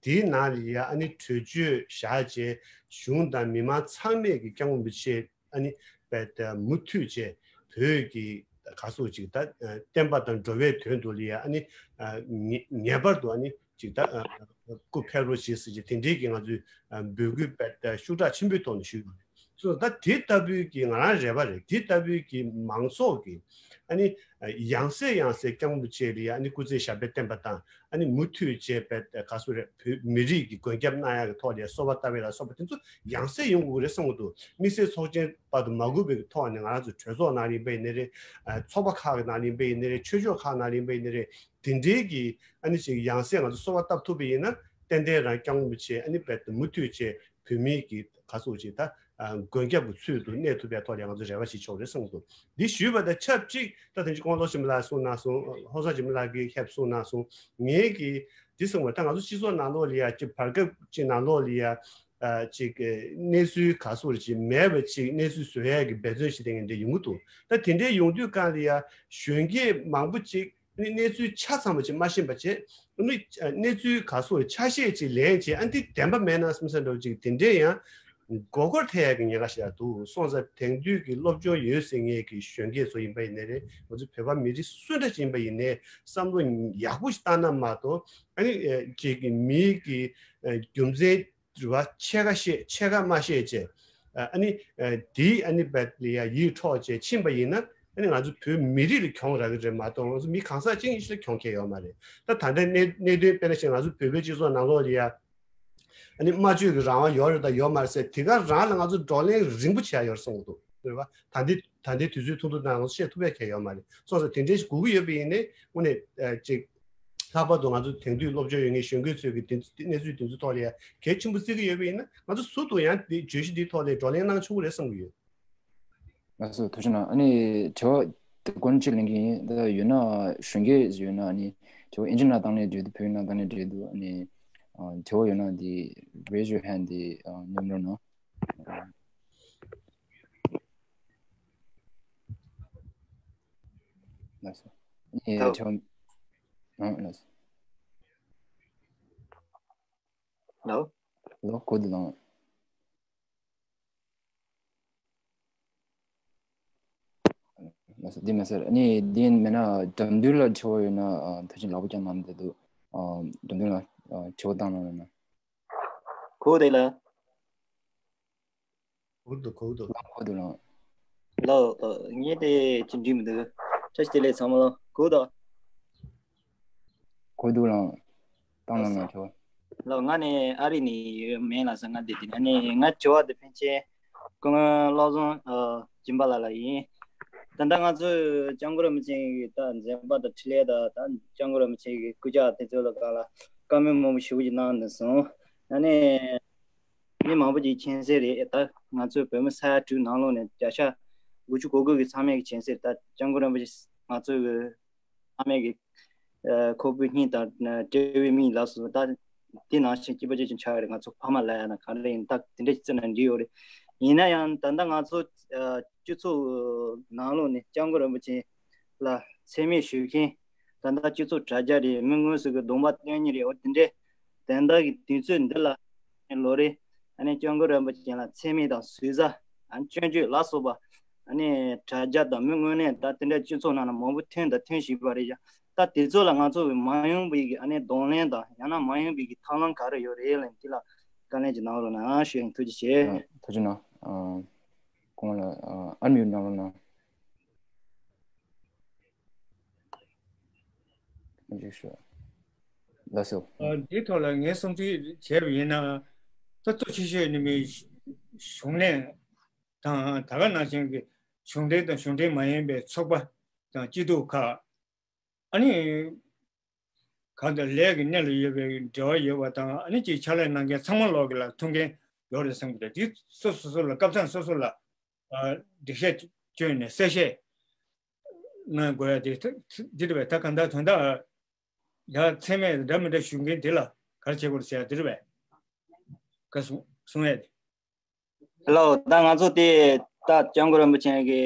དེའི་ནང་ལ་ཡ་ཨ་ནི་གྲོས་ཆོད་བཞག་བྱས། གཞུང་དང་མི་མང་ཚང་མས་ཀྱི་སྐྱབས་མགོན་རིན་པོ་ཆེ་ཨ་ནི་བས་མུ་མཐུད་བྱས། བོད་ཀྱི་ག་སོགས་ཅིག་ད་བསྟན་པ་དང་འགྲོ་བའི་དོན་དུ་ལ་ཡ་ཨ་ནི་ངེས་ངེས་པར་དུ་ཨ་ནི་ཅིག་ད་སྐུ་ཕེབས་རོགས་བྱེད་ཟེར་གྱི་དེ་འདྲའི་གི་ང་ཚོས་འབོད་སྐུལ་བས་ཤུགས་དྲག་ཆེན་པོའི་ཐོག་ནས་ཞུས་ཡོད་རེད། སོ་ད་དེ་ལྟ་བུའི་གི་ང་རང་རེ་བ་རེད། དེ་ལྟ་བུའི་གི་མང་ཚོགས་ཀྱི་ཨ་ནི་ཡང་སེ་ཡང་སེ་སྐྱབས་མགོན་རིན་པོ་ཆེ་ལ་ཡ་ཨ་ནི་སྐུ་ཚེ་ཞབས་པད་བརྟན་པ་དང་། ཨ་ནི་མུ་མཐུད་བྱས་པའི་ག་སོགས་རེད། བོད་མི་རིགས་ཀྱི་མགོན་སྐྱབས་གནང་ཡག་གི་ཐོག་ལ་གསོལ་བ་བཏབ་པ་ལ་སོགས་པ་དེ་ཚོ་ཡང་སེ་ཡོང་དགོས་རེད་བསམ་གྱི་འདུག་དམིགས་བསལ་ཚོགས་ཆེན་བར་དུ་མ་གུས་པའི་ཐོག་ནས་ང་རང་ཚོ་གྲོས་ཚོགས་ནང་ལ་ཡིན་པ་ཡིན་ནའི་རེད། ཨ། ཚོགས་པ་ཁག་གི་ནང་ལ་ཡིན་པ་ཡིན་ནའི་རེད། ཆོས་ཕྱོགས་ཁག་ནང་ལ་ཡིན་པ་ཡིན་ནའི་རེད། དེ་འདྲའི་གི་ཨ་ནི་ཅིག་ཡང་སེ་ང་ཚོ་གསོལ་བ་བཏབ་ཐུབ་པ་ཡིན་ན། ཏན་ཏན་རང་སྐྱབས་མགོན་རིན་པོ་ཆེ་ཨ་ནི་རྦད་དེ་མུ་མཐུད་བྱས་བོད་མིའི་གི་ག་སོགས་ཅིག་ད་ཨ་མགོན་སྐྱབས་ཀྱི་ཚུལ་དུ་གནས་ཐུབ་པའི་ཐོག་ལ་ང་ཚོ་རེ་བ་ཞིག་ཆོག་རེད་བསམ་གྱི་འདུག་འདི་ཞུས་པ་དང་ཆབས་ཅིག་ད་དེང་ཕྱི་ཁོང་ལོ་ཆེན་པོ་ལགས་གསུངས་གནང་སོང་། ཧོར་གཙང་ཆེན་པོ་ལགས་ཀྱིས་ཞབས་གསུངས་གནང་སོང་། ངས་ཀྱིས་འདི་གསུངས་པ། ད་ང་ཚོ་སྤྱི་ཚོགས་ནང་ལོགས་ལ་ཡ་ཅིག་བར་སྐབས་ཅིག་ནང་ལོགས་ལ་ཡ་ཨ་ཅིག་གནས་ཚུལ་ག་སོགས་ཅིག་མེད་པ་ཅིག་གནས་ཚུལ་བཟོ་ཡ་གི་འབད་བརྩོན་བྱེད་མཁན་འདྲ་ཡོང་གི་འདུག་ད་དེ་འདྲའི་ཡོང་དུས་སྒང་ལ་ཡ་གཞོན་སྐྱེས་མང་པོ་ཅིག་ནི་གནས་ཚུལ་ཆ་ཚང་བ་ཅིག་མ་ཤེས་པ་བྱས། ཨ་ནི་གནས་ཚུལ་ག་སོགས་ཆ་ཤས་ཅིག་ལེན་བྱས། ཨ་འདི་བདེན་པ་མེད་ན་བསམ་ས་འདྲ་བོ་ཅིག་དེ་འདྲའི་ཡང་མགོ་སྐོར་ཐེབས་ཡག་གི་ཉེན་ཁ་ཞིག་ཡང་འདུག་སོང་ཙང་དེང་དུས་ཀྱི་སློབ་སྦྱོང་ཡོད་ཟེར་མཁན་གྱི་གཞོན་སྐྱེས་ཚོ་ཡིན་པ་ཡིན་ནའི་རེད། ང་ཚོ་བོད་པ་མི་རིགས་སུ་འདྲ་ཅིག་ཡིན་པ་ཡིན་ནའི་བསམ་བློ་ཡག་པོ་ཞིག་བཏང་ན་མ་གཏོགས། ཨ་ནི་ཅིག་གི་མིའི་གི་རྒྱུ་མཚན་རེད་བ། ཕྱེད་ཀ་ཤེས་ཕྱེད་ཀ་མ་ཤེས་བྱས། ཨ་ནི་དེའི་ཨ་ནི་བད་ལ་ཡ་ཡིད་འཕྲོག་བྱས་ཕྱིན་པ་ཡིན་ན། ཨ་ནི་ང་ཚོ་བོད་མི་རིགས་ལ་གྱོང་རག་གི་རེད་མ་གཏོགས། ང་ཚོ་མི་གང་ཟག་ཅིག་ཡིན་ཕྱིར་གྱོང་ཁེལ་ཡོད་མ་རེད། ད་ད་ལྟའི་གནད་གནད་དོན་དཔེར་ན་ཞིག་ང་ཚོ་བོད་པའི་སྤྱི་ཚོགས་ནང་ལོགས་ལ་ཡ་ཨ་ནི་སྨྲ་བརྗོད་ཀྱི་རང་དབང་ཡོད་རེད་དང་ཡོད་མ་རེད་ཟེར། དེ་ག་རང་ལ་ང་ཚོ་བགྲོ་གླེང་རིང་པོ་བྱས་ཡོད་རེད་བསམ་གྱི་འདུག་རེད་བ། ད་ལྟའི་ད་ལྟའི་དུས་ཚོད་ཐུང་ཐུང་ནང་ལ་བཤད་ཐུབ་ཡ་གང་ཡང་ཡོད་མ་རེད། སོང་ཙང་དེ་འདྲའི་ཞིག་དགོས་ཀྱི་ཡོད་པ་ཡིན་ནའི་དངོས་གནས་ཨ་ཅིག་ལྷག་པར་དུ་ང་ཚོ་དེང་དུས་སློབ་སྦྱོང་ཡོད་མཁན་གཞོན་སྐྱེས་ཚོས་ཀྱི་དེ་གནས་ཚུལ་དེ་ཚོའི་ཐོག་ལ་ཡ་གལ་ཆེན་པོ་བརྩི་གི་ཡོད་པ་ཡིན་ན། ང་ཚོ་ཟུར་དུ་ཡང་དེ་བརྗོད་གཞི་འདིའི་ཐོག་ལ་བགྲོ་གླེང་གནང་ཆོག་གི་རེད་བསམ་གྱི་ཡོད། ལགས་སོ། ཐུགས་རྗེ་གནང་། ཨ་ནི་དྲི་བ་དེ་སྐོར་གཅིག་ལེན་གྱི་ཡིན། ད་ཡོད་ན་གཞོན་སྐྱེས་ཡོད་ན། ཨ་ནི་དྲི་བ་ཨིན་ཇི་ནང་བཏང་ནའི་འགྲིག་འདུག་བོད་ཡིག་ནང་བཏང་ནའི་འགྲིག་འདུག་ཨ་ནི་ཨ་དྲི་བ་ཡོད་ན་འདི་raise your hand འདི་ཨ་མཉམ་རུབ་གནང་། ལགས་སོ། ཨེ། ཧེ་ལོ། ཁྱོད། ཨང་། ལགས་སོ། ཧེ་ལོ། ཧེ་ལོ། གོ་བསྡད་དང་། ལགས་སོ། འདི་མ་ཟེར། ཨ་ནི་འདི་མེད་ན་འགྲམ་མདུན་ལ་དྲི་བ་ཡོད་ན། ཨ། ཐུགས་རྗེ་ཆེ། ལག་པ་བརྐྱངས་གནང་བསྡད་འདུག་ཨ། འགྲམ་མདུན་ལ་ཨ་དྲི་བ་བཏང་གནང་ན། གོ་བསྡད་ལ། གོ་འདུག་གོ་འདུག་གོ་འདུག་ལགས། ལགས། ངས་དེ་ཅི་འདྲི་མི་འདུག་བཀྲ་ཤིས་བདེ་ལེགས་ཚང་མ་ལ། གོ་འདུག་གོ་འདུག་ལགས། བཏང་གནང་ན་ཆོག་ལགས། ང་ནི་ཨ་རི་ནས་ཡོད་མེད་ལ་ཟེར། ང་འདི་དེ་ནས་ནི་ང་དྲི་བ་དེ་ཕན་ཆད་སྐུ་ངོ་བློ་བཟང་ཨ་སྦྱིན་པ་ལགས་ལ་ཡིན། ད་ལྟ་ང་ཚོས་སྐྱབས་མགོན་རིན་པོ་ཆེ་གི་ད་མཛད་པ་དང་འཕྲིན་ལས་དང་། ད་སྐྱབས་མགོན་རིན་པོ་ཆེ་གི་སྐུ་ཕྱྭ་དེ་ཚོ་ལ་ག་ལ་བཀའ་མོལ་མང་པོ་ཞེ་པོ་ཅིག་གནང་འདུག་སོང་། ཨ་ནི། མི་མང་པོ་ཅིག་མཁྱེན་གསལ་རེད། ད་ང་ཚོའི་བོད་མི་ས་ཡ་དྲུག་ནང་ལོགས་ནས་བརྒྱ་ཆ་དགུ་བཅུ་གོ་དགུ་གི་ཚང་མས་ཀྱི་མཁྱེན་གསལ་རེད། ད་སྐྱབས་མགོན་རིན་པོ་ཆེ་ང་ཚོའི་ཚང་མས་ཀྱི་ཨ་ཁོག་པའི་སྙིང་དང་འབྲེལ་བའི་མི་ལགས་སོ། ད་འདི་ནང་བཞིན་སྐྱིད་པོ་ཅིག་ཅིག་ཆགས་ཡོད་རེད། ང་ཚོ་ཕ་མ་ལ་ཡ་ན་ག་རེ་ཡིན། ད་དེ་འདྲ་ཅིག་བརྩི་ན་འགྲིག་ཡོད་རེད། ཡིན་ན་ཡང་ད་ལྟ་ང་ཚོ་ཨ་སྤྱི་ཚོགས་ནང་ལོགས་ནས་སྐྱབས་མགོན་རིན་པོ་ཆེ་ལ་མཚན་སྨད་ཞུ་མཁན། ད་ལྟ་སྤྱི་ཚོགས་དྲ་རྒྱ་རེད། མི་མངོན་སུམ་གྱི་གདོང་པ་སྟོན་མཁན་རེད། འོ་དེ་འདྲའི་དོན་དག་གི་དུས་ཚོད་འདི་ལ་ལོ་རེ་ཨ་ནི་སྐྱབས་མགོན་རིན་པོ་ཆེ་ལ་མཚན་སྨད་དང་ཟུར་ཟ། ཨ་ནི་སྐྱོན་བརྗོད་ལ་སོགས་པ། ཨ་ནི་དྲ་རྒྱ་དང་མི་དངོས་གནས་ད་དེ་འདྲའི་སྤྱི་ཚོགས་ནང་ལ་མང་པོ་ཐོན་དང་ཐོན་བཞིན་པ་རེད་ཀྱང་། ད་དེ་ཚོ་ལ་ང་ཚོ་མ་ཡོང་བའི་གི་ཨ་ནི་གདོང་ལེན་དང་། ཡང་ན་མ་ཡོང་བའི་གི་ཐབས་ལམ་ག་རེ་ཡོད་རེད་ལབ་ཡིན། དེ་ལ་བཀའ་ལན་ཅིག་གནང་རོགས་གནང་ཞུ་ཡིན། ཐུགས་རྗེ་ཆེ། ཨ། ཐུགས་རྗེ་གནང་། ཨ། སྐུ་ངོ་ལགས། ཨ། ཨན་མིའུཊ་གནང་རོགས་གནང་། ལགས་སོ། ཨ། འདིའི་ཐོག་ལ་ངས་གསུང་ཚུལ་བྱས་པ་ཡིན་ན། ད་གཙོ་ཆེ་ཤོས་ནི་མི་གཞུང་ལས་དང་། ད་ག་ནང་བཞིན་གྱི་གཞུང་འབྲེལ་དང་གཞུང་འབྲེལ་མ་ཡིན་པའི་ཚོགས་པ་དང་སྐྱིད་སྡུག་ཁག་ཨ་ནི། གང་ལྟར་ལས་ཀྱི་གནས་ལ་ཡོད་པའི་འབྲེལ་བ་ཡོད་པ་དང་། ཨ་ནི་ཅིག་ཕྱག་ལས་གནང་མཁན་ཚང་མ་ལོག་གི་ལ་ཐུག་མཁན་ཡོད་རེད་བསམ་གྱི་འདུག་འདི་སོ་སོ་སོ་ལ་སྐབས་མཚམས་སོ་སོ་ལ་ཨ་འགྲེལ་བཤད་བསྐྱོན་ནས་གསལ་བཤད་གནང་དགོས་ཡ་དེ་འདི་རེད་པས། ད་གང་ལྟར་དོན་དག་ཡ་མཚན་སྨད་འདྲ་མི་འདྲ་ཞུ་མཁན་དེ་ལ་ག་རེ་བྱེད་དགོས་རེད་ཟེར་ཡ་དེ་རེད་པས། ག་གསུང་གསུང་ཡ་དེ། ཧེ་ལོ། ད་ང་ཚོ་དེ་ད་སྐྱབས་མགོན་རིན་པོ་ཆེ་གི་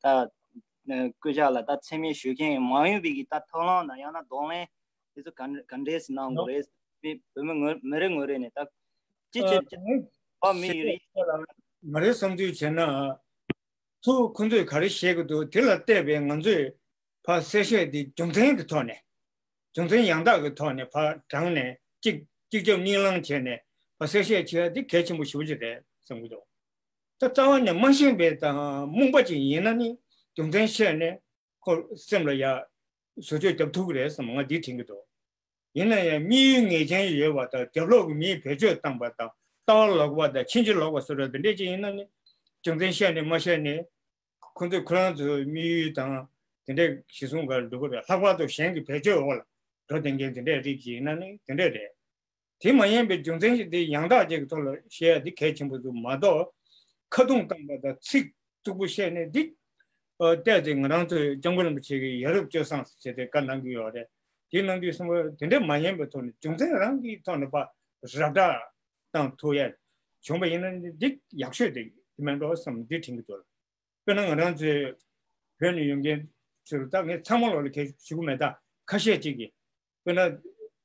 ད་ཨ་སྐུ་ཕྱག་ལ་ད་མཚན་སྨད་ཞུ་མཁན་མ་ཡིན་པའི་གི་ད་ཐབས་ལམ་དང་ཡང་ན་གདོང་ལེན་དེ་ཚོ་ག་ག་འདྲས་སེ་གནང་དགོས་རེད། མི་བོད་མི་ངོ་མི་རེ་ངོ་རེ་ནས་ད་ཅི་ཨ་བྱེད་ཅི་ངས་བ་མི་ཡི་རིགས། ང་རའི་བསམ་ཚུལ་བྱས་ན། ཐུགས་ཁོ་ཚོས་ག་རེ་བཤད་ཀྱི་འདུག་དེ་ལ་བལྟས་པའི་ང་ཚོས་ཕར་གསལ་བཤད་འདི་རྒྱུ་མཚན་གྱི་ཐོག་ནས། རྒྱུ་མཚན་ཡང་དག་གི་ཐོག་ནས་ཕར་དྲངས་ནས་གཅིག་གཅིག་རྒྱབ་གཉིས་ལངས་བྱས་ནས་ཕར་གསལ་བཤད་བྱེད་ཡ་འདི་གལ་ཆེན་པོ་ཞེ་པོ་ཅིག་རེད་བསམ་གྱི་འདུག་ད་རྩ་བ་ནས་མ་ཤེས་པའི་དང་རྨོངས་པ་ཅིག་ཡིན་ན་ནི་རྒྱུ་མཚན་བཤད་ནས་ཁོ་སེམས་ལ་ཡ་བཟོ་བཅོས་རྒྱབ་ཐུབ་ཀྱི་རེད་བསམ་ང་འདི་དྲན་གྱི་འདུག་ཡིན་ན་ཡང་དམིགས་ཡུལ་ངེས་ཅན་ཡོད་པ་དང་། རྒྱབ་ལོགས་ཀྱི་མིས་བེད་སྤྱོད་བཏང་པ་དང་། ལྟ་བ་ལོག་པ་དང་། ཕྱིན་ཅི་ལོག་པ་བཟོ་འདྲ་འདི་འདྲས་ཅིག་ཡིན་ན་ནི་རྒྱུ་མཚན་བཤད་ནས་མ་བཤད་ནས་ཁོ་ཚོས་ཁོ་རང་ཚོའི་དམིགས་ཡུལ་དང་དེ་འདྲས་གཞི་བཟུང་ག་ལ་འགྲོ་གི་རེད། ལྷག་པར་དུ་གཞན་གྱི་བེད་སྤྱོད་འོག་ལ་འགྲོ་བསྡད་མཁན་དེ་འདྲས་རིགས་ཅིག་ཡིན་ན་ནི་དེ་འདྲས་རེད། དེ་མ་ཡིན་པའི་རྒྱུ་མཚན་ཞིག་དེ་ཡང་དག་ཅིག་གི་ཐོག་ལ་བཤད་ཡ་འདི་གལ་ཆེན་པོ་འདུག་མ་གཏོགས་ཁ་རྡུང་བཏང་པ་དང་ཚིག་རྩུབ་པོ་བཤད་ནས་འདི། ཨ་བལྟས་ཏེ་ང་རང་ཚོའི་སྐྱབས་མགོན་རིན་པོ་ཆེ་གིས་ཡ་རབས་སྤྱོད་བཟང་ཟེར་ཏེ་བཀའ་གནང་གི་ཡོད་རེད། དེ་གནང་དུས་ཙམ་པ་དེ་འདྲ་མ་ཡིན་པའི་ཐོག་ནས་རྒྱུ་མཚན་རང་གི་ཐོག་ནས་ཕར་ར་སྤྲོད་བཏང་ཐུབ་ཡ་བྱུང་པ་ཡིན་ན་འདི་ཡག་ཤོས་དེ་མིན་འགྲོ་བསམ་འདི་དྲན་གྱི་འདུག་དཔེར་ན་ང་རང་ཚོའི་བོད་ནས་ཡོང་མཁན་ཚོས་ད་ངས་ཚང་མ་ལོག་ལ་གས་ཞུ་གི་མེད། ད་ཁ་ཤས་ཅིག་གིས། དཔེར་ན།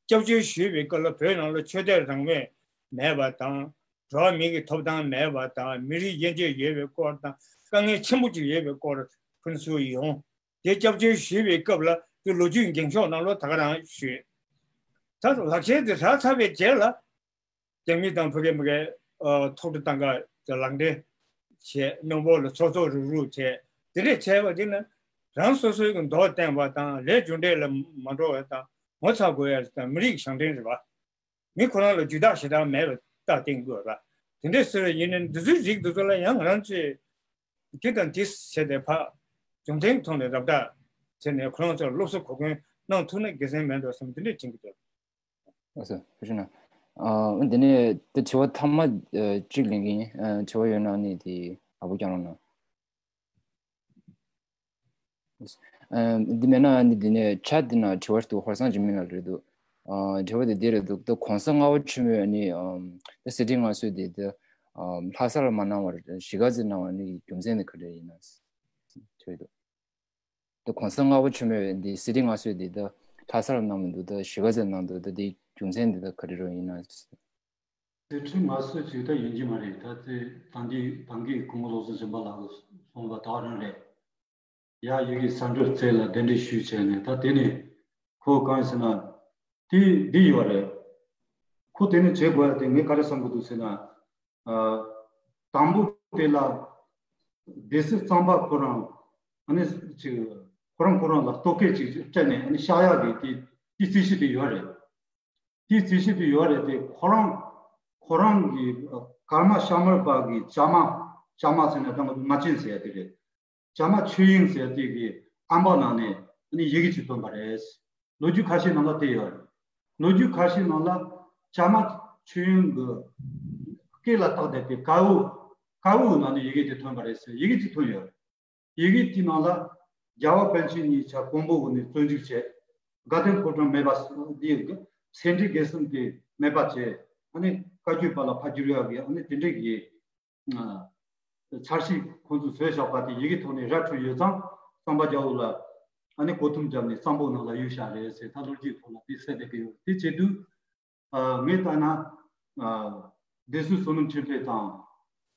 སྐྱབས་བཅོལ་ཞུས་པའི་སྐབས་ལ་བོད་ནང་ལ་ཆོས་དད་རང་མོས་མེད་པ་དང་། འགྲོ་བ་མིའི་གི་ཐོབ་ཐང་མེད་པ་དང་། མི་རིགས་དབྱེ་འབྱེད་ཡོད་པའི་སྐོར་དང་། དཀའ་ངལ་ཆེན་པོ་ཅིག་ཡོད་པའི་སྐོར་ཕུན་སུམ་ཡོང་། དེ་སྐྱབས་བཅོལ་ཞུས་པའི་སྐབས་ལ་དེ་ལོ་རྒྱུས་འགེངས་ཤོག་ནང་ལོགས་ད་ག་རང་ཞུས། ད་ལག་ཁྱེར་དེ་རག་ཚར་བའི་རྗེས་ལ། རྒྱ་མི་དང་ཕ་གི་མ་གི་ཨ་ཐོག་ཏུ་བཏང་ག་ལག་འབྲེལ་བྱས། སྙོབ་པོ་ལ་ཚོགས་ཚོགས་རུག་རུག་བྱས། དེ་འདྲས་བྱས་པ་དེ་ནི་རང་སོ་སོའི་གི་མདོག་བསྟན་པ་དང་། ལས་རྒྱུ་འབྲས་ལ་མ་འགྲོ་བ་དང་། ངོ་ཚ་དགོས་ཡ་དང་། མི་རིགས་ཞང་ཕྲན་རེད་པ། མི་ཁོ་རང་ལ་རྒྱུ་དག་ཞེ་དྲག་མེད་པ་རྟགས་བསྟན་དགོས་པ། དེ་འདྲས་ཟེར་བ་ཡིན་ན་འདི་ཚོའི་རིགས་འདི་ཚོ་ལ་ཡང་ང་རང་ཚོས་དེ་དང་དེ་བྱས་ཏེ་ཕར་རྒྱུ་མཚན་ཐོག་ནས་ར་སྤྲོད་བྱས་ནས་ཁོ་རང་ཚོར་སློབ་གསོ་གོ་སྐོན་གནང་ཐུབ་ན་དགེ་མཚན་མེད་འགྲོ་བསམ་དེ་འདྲས་དྲན་གྱི་འདུག་ལགས་སོ། ཐུགས་རྗེ་གནང་། ཨ་འདི་ནས་དེ་དྲི་བ་ཐ་མ་ཨ་གཅིག་ལེན་གྱི་ཡིན། ཨ་དྲི་བ་ཡོད་ན་ནི་དེ་ཨ་བོ་རྒྱག་རོགས་གནང་། ཨ་འདི་མེད་ན་ནི་འདི་ནས་ཆ་འདི་ན་དྲི་བ་འདུག་ཧོར་སང་འཇིགས་མེད་ལགས་རེད་འདུག་ཨ་དྲི་བ་དེ་འདི་རེད་འདུག་ད་གོང་ས་ལྔ་པ་ཆེན་མོས་ནི་ཨ་ད་གསེར་ཁྲི་མངའ་གསོལ་དེ་ད་ཨ་ལྷ་ས་ལ་མ་གནང་བར་གཞིས་ཀ་རྩེ་གནང་བ་ནི་རྒྱུ་མཚན་དེ་ག་རེ་ཡིན་ན་དྲི་བ་འདུག་ད་གོང་ས་ལྔ་པ་ཆེན་མོས་འདི་གསེར་ཁྲི་མངའ་གསོལ་འདི་ད་ལྷ་སར་གནང་མི་འདུག་ད་གཞིས་ཀ་རྩེར་གནང་འདུག་ད་དེའི་རྒྱུ་མཚན་འདི་ད་ག་རེ་རུ་ཡིན་ན། གསེར་ཁྲི་མངའ་གསོལ་ཅིག་ད་ཡིན་གྱི་མ་རེད། ད་དེ་ད་འདི་ད་གིན་སྐུ་ངོ་བློ་བཟང་སྦྱིན་པ་ལགས་ཀྱིས་གསུངས་པ་ད་ག་རང་རེད། ཡ་ཡི་གེ་ས་འབྲུ་རྩེ་ལ་གདན་འདྲེན་ཞུས་བྱས་ནས། ད་དེ་ནས་ཁོ་གང་ཟེར་ན་དེ་འདི་ཡོད་རེད། ཁོ་དེ་ནས་བྱེད་དགོས་ཡ་དེ་ངས་ག་རེ་བསམ་གྱི་འདུག་ཟེར་ན། ཨ་དང་པོ་དེ་ལ་སྡེ་སྲིད་གཙང་པ་ཁོ་རང་ཨ་ནི་ཅིག་ཁོ་རང་ཁོ་རང་ལ་ལྟོ་གོས་ཅིག་སྤྲད་ནས་ཨ་ནི་བཞག་ཡག་གི་དེ་དེ་རྩིས་གཞི་དེ་ཡོད་རེད། དེ་རྩིས་གཞི་དེ་ཡོད་རེད་དེ། ཁོ་རང་ཁོ་རང་གི་ཨ་ཀརྨ་ཤ་མར་པ་གི་བྱ་མ་བྱ་མ་ཟེར་ན་ད་ང་ཚོ་མ་བྱན་ཟེར་ཡ་དེ་རེད། བྱ་མ་ཆོས་དབྱིངས་ཟེར་དེ་གི་ཨམ་བག་ནང་ནས་ཨ་ནི་ཡི་གེ་ཅིག་ཐོན་པ་རེད། ལོ་རྒྱུས་ཁ་ཤས་ནང་ལ་དེ་ཡོད་རེད། ལོ་རྒྱུས་ཁ་ཤས་ནང་ལ་བྱ་མ་ཆོས་དབྱིངས་ཀྱི་སྐེ་ལ་བཏགས་བསྡད་པའི་དཀར་འོད་དཀར་འོད་ནང་ནས་ཡི་གེ་དེ་ཐོན་པ་རེད་ཟེར་ཡི་གེ་ཅིག་ཐོན་ཡོད་རེད། ཡི་གེ་དེའི་ནང་ལ་རྒྱལ་བ་པཎ་ཆེན་གཉིས་ཆར་དཔོན་པོ་འོག་ནས་བཙོན་འཇུག་བྱས། དགའ་ལྡན་ཕོ་བྲང་མེད་པ་འདི་སེ་འབྲས་དགེ་གསུམ་དེ་མེད་པ་བྱས། ཨ་ནི་བཀའ་བརྒྱུད་པ་ལ་ཕར་བསྒྱུར་ཡག་གི་ཨ་ནི་དེ་འདྲས་ཀྱི་ཨ་འཆར་གཞི་ཁོང་ཚོས་བཟོས་བཞག་པ་དེ་ཡི་གེ་ཐོག་ནས་ར་འཕྲོད་ཡོད་ཙང་གཙང་པ་རྒྱལ་པོ་ལ་ཨ་ནི་གོ་ཐུམ་བརྒྱབ་ནས་གཙང་པོ་ནང་ལ་གཡུགས་བཞག་རེད་ཟེར་ད་ལོ་རྒྱུས་ཐོག་ལ་དེ་གསལ་བསྡད་ཀྱི་ཡོད། དེ་བྱེད་དུས་ཨ་ངས་ལྟ་ན་ཨ་སྡེ་སྲིད་བསོད་ནམས་འཕྲིན་ལས་དང་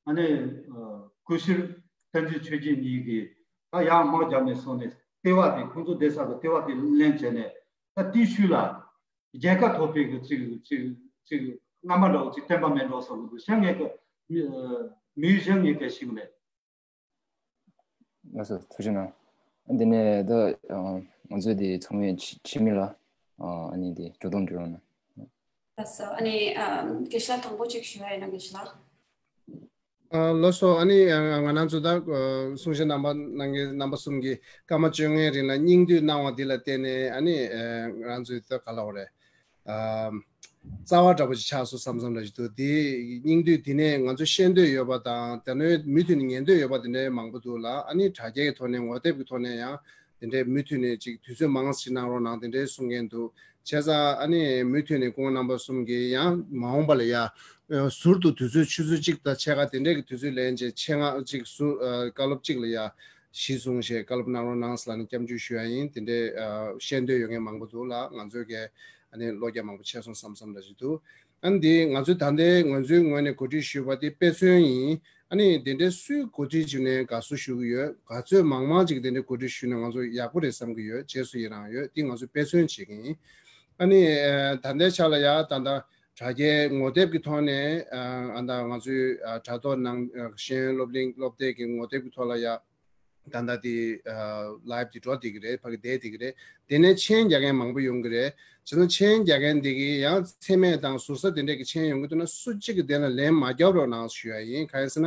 ཨ་ནི་ཨ་སྐུ་ཞབས་བསྟན་འཛིན་ཆོས་རྒྱན་གཉིས་ཀྱིས་ད་ཡར་དམག་བརྒྱབ་ནས་སོང་ནས་ལྟེ་བ་དེ་ཁོང་ཚོ་སྡོད་ས་གི་ལྟེ་བ་དེ་ལེན་བྱས་ནས་ད་དེའི་ཤུལ་ལ། རྒྱལ་ཁ་ཐོབ་པའི་གི་ཅིག་ཅིག་ཅིག་རྣམ་པ་འདྲ་བོ་ཅིག་བསྟན་པ་མེད་འགྲོ་བསམ་གི་འདུག་གཞན་ངས་གི་མི་མི་གཞན་ངས་གི་ཤེས་གི་མེད། ལགས་སོ། ཐུགས་རྗེ་གནང་། འདི་ནས་ད་ང་ཚོའི་འདི་ཚང་མས་འཆི་འཆི་མེད་ལ་ཨ་ནི་འདི་གྲོས་བསྡུར་འགྲོ་རོགས་གནང་། ལགས་སོ། ཨ་ནི་ཨ་དགེ་བཤེས་ལགས་དང་པོ་ཅིག་ཞུ་ཡ་ཡིན་ན་དགེ་བཤེས་ལགས། ཨ་ལགས་སོ། ཨ་ནི་ཨ་ང་རང་ཚོ་ད་ཨ་གསུང་བཤད་གནང་བ་གནང་མཁན་རྣམ་པ་གསུམ་གྱིས་སྐར་མ་བཅོ་ལྔའི་རིང་ལ་སྙིང་བསྡུས་གནང་བ་འདི་ལ་བརྟེན་ནས། ཨ་ནི་ཨ་ང་རང་ཚོའི་ད་ག་ལབ་དགོས་རེད། ཨ་རྩ་བ་འདྲ་པོ་ཅིག་ཆགས་སོང་བསམ་བསམ་འདྲ་ཞིག་འདུག་དེ་སྙིང་བསྡུས་དེ་ནས་ང་ཚོ་ཤེས་འདོད་ཡོད་པ་དང་། དེ་ནས་མུ་མཐུད་ནས་ཉན་འདོད་ཡོད་པ་དེ་འདྲའི་མང་པོ་འདུག་ལ། ཨ་ནི་དྲ་རྒྱའི་ཐོག་ནས་ངོ་དེབ་ཀྱི་ཐོག་ནས་ཡང་དེ་འདྲའི་མུ་མཐུད་ནས་ཅིག་དུས་ཚོད་མང་ཙམ་ཞིག་གནང་རོགས་གནང་དེ་འདྲའི་གསུང་མཁན་འདུག་བྱས་ཙང་ཨ་ནི་མུ་མཐུད་ནས་སྐུ་ངོ་རྣམ་པ་གསུམ་གྱིས་ཡང་མ་འོངས་པ་ལ་ཡ་ཟུར་དུ་དུས་ཚོད་ཆུ་ཚོད་གཅིག་དང་ཕྱེད་ཀ་དེ་འདྲའི་གི་དུས་ཚོད་ལེན་བྱས། ཆེད་མངགས་གཅིག་ཟུར་ཨ་བཀའ་སློབ་གཅིག་ལ་ཡ་གཞི་བཟུང་བྱས་བཀའ་སློབ་གནང་རོགས་གནང་ཟེར་ལབ་ནས་སྐྱབས་འཇུག་ཞུ་ཡ་ཡིན། དེ་འདྲའི་ཨ་ཤེས་འདོད་ཡོད་མཁན་མང་པོ་འདུག་ལ། ང་ཚོས་ཀྱི་ཨ་ནི་བློ་རྒྱ་མང་པོ་ཆེ་སོང་བསམ་བསམ་འདྲ་ཞིག་འདུག་ཨ་ནི་འདི་ང་ཚོས་ད་ལྟའི་ང་ཚོའི་ངོས་ནས་གོ་སྒྲིག་ཞུས་པ་དེ་དཔེ་མཚོན་ཡིན། ཨ་ནི་དེ་འདྲའི་སུས་གོ་སྒྲིག་ཞུས་ནས་དགའ་བསུ་ཞུ་གི་ཡོད། ག་ཚོད་མང་མང་ཅིག་དེ་འདྲའི་གོ་སྒྲིག་ཞུས་ན་ང་ཚོ་ཡག་པོ་རེད་བསམ་གྱི་ཡོད། རྗེས་སུ་ཡི་རང་ཡོད། དེ་ང་ཚོས་དཔེ་མཚོན་བྱེད་ཀྱི་ཡིན། ཨ་ནི་ཨ་ད་ལྟའི་ཆ་ལ་ཡ་ད་ལྟ་དྲ་རྒྱའི་ངོ་དེབ་ཀྱི་ཐོག་ནས་ཨ་ཨ་ད་ང་ཚོའི་ཨ་དྲ་ཐོག་ནང་ཨ་ཤེས་ཡོན་སློབ་གླིང་སློབ་སྡེ་གི་ངོ་དེབ་ཀྱི་ཐོག་ལ་ཡ་ད་ལྟ་དེ་ཨ་ལའེབ་དེ་འགྲོ་བསྡད་ཀྱི་རེད། ཕ་གི་བསྡད་བསྡད་ཀྱི་རེད། དེ་ནས་མཆན་རྒྱག་མཁན་མང་པོ་ཡོང་གི་རེད། བྱས་ཙང་མཆན་རྒྱག་མཁན་འདི་གི་ཡང་མཚན་སྨད་དང་ཟུར་ཟ་དེ་འདྲས་ཀྱི་མཆན་ཡོང་གི་འདུག་ན་སུ་གཅིག་གི་དེ་ལ་ལན་མ་རྒྱབ་རོགས་གནང་ཞུ་ཡ་ཡིན། གང་ཡིན་ཟེར་ན་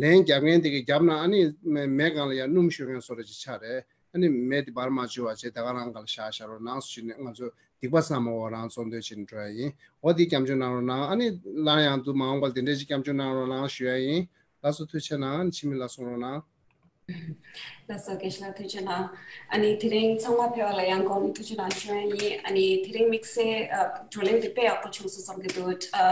ལན་རྒྱབ་མཁན་འདི་གི་རྒྱབ་ན་ཨ་ནི་མེ་མེ་སྒང་ལ་ཡང་སྣུམ་གཞུ་མཁན་བཟོ་འདྲ་ཅིག་ཆགས་རེད། ཨ་ནི་མེ་དེ་འབར་མ་བཅུག་པ་བྱས་ད་ག་རང་སྒང་ལ་བཞག་བཞག་རོགས་གནང་ཞུས་ནས་ང་ཚོ་སྡིག་པ་བསམ་མ་འོ་རང་ཚོགས་འདུ་བྱེད་འགྲོ་ཡ་ཡིན། འོ་དེ་སྐྱབས་འཇུག་གནང་རོགས་གནང་། ཨ་ནི་སླར་ཡང་དུ་མ་འོངས་པར་དེ་འདྲས་ཅིག་སྐྱབས་འཇུག་གནང་རོགས་གནང་ཞུ་ཡ་ཡིན། ལགས་སོ། ཐུགས་རྗེ་གནང་། ཕྱི་མི་ལ་གསུང་རོགས་གནང་། ལགས་སོ། དགེ་བཤེས་ལགས་ཐུགས་རྗེ་གནང་། ཨ་ནི་དེ་རིང་ཚང་མ་ཕེབས་པ་ལ་ཡང་དགོང་ནས་ཐུགས་རྗེ་གནང་ཞུ་ཡ་ཡིན། ཨ་ནི་དེ་རིང་དམིགས་བསལ་ཨ་བགྲོ་གླེང་འདི་དཔེ་ཡག་པོ་བྱུང་སོང་བསམ་གྱི་འདུག་ཨ་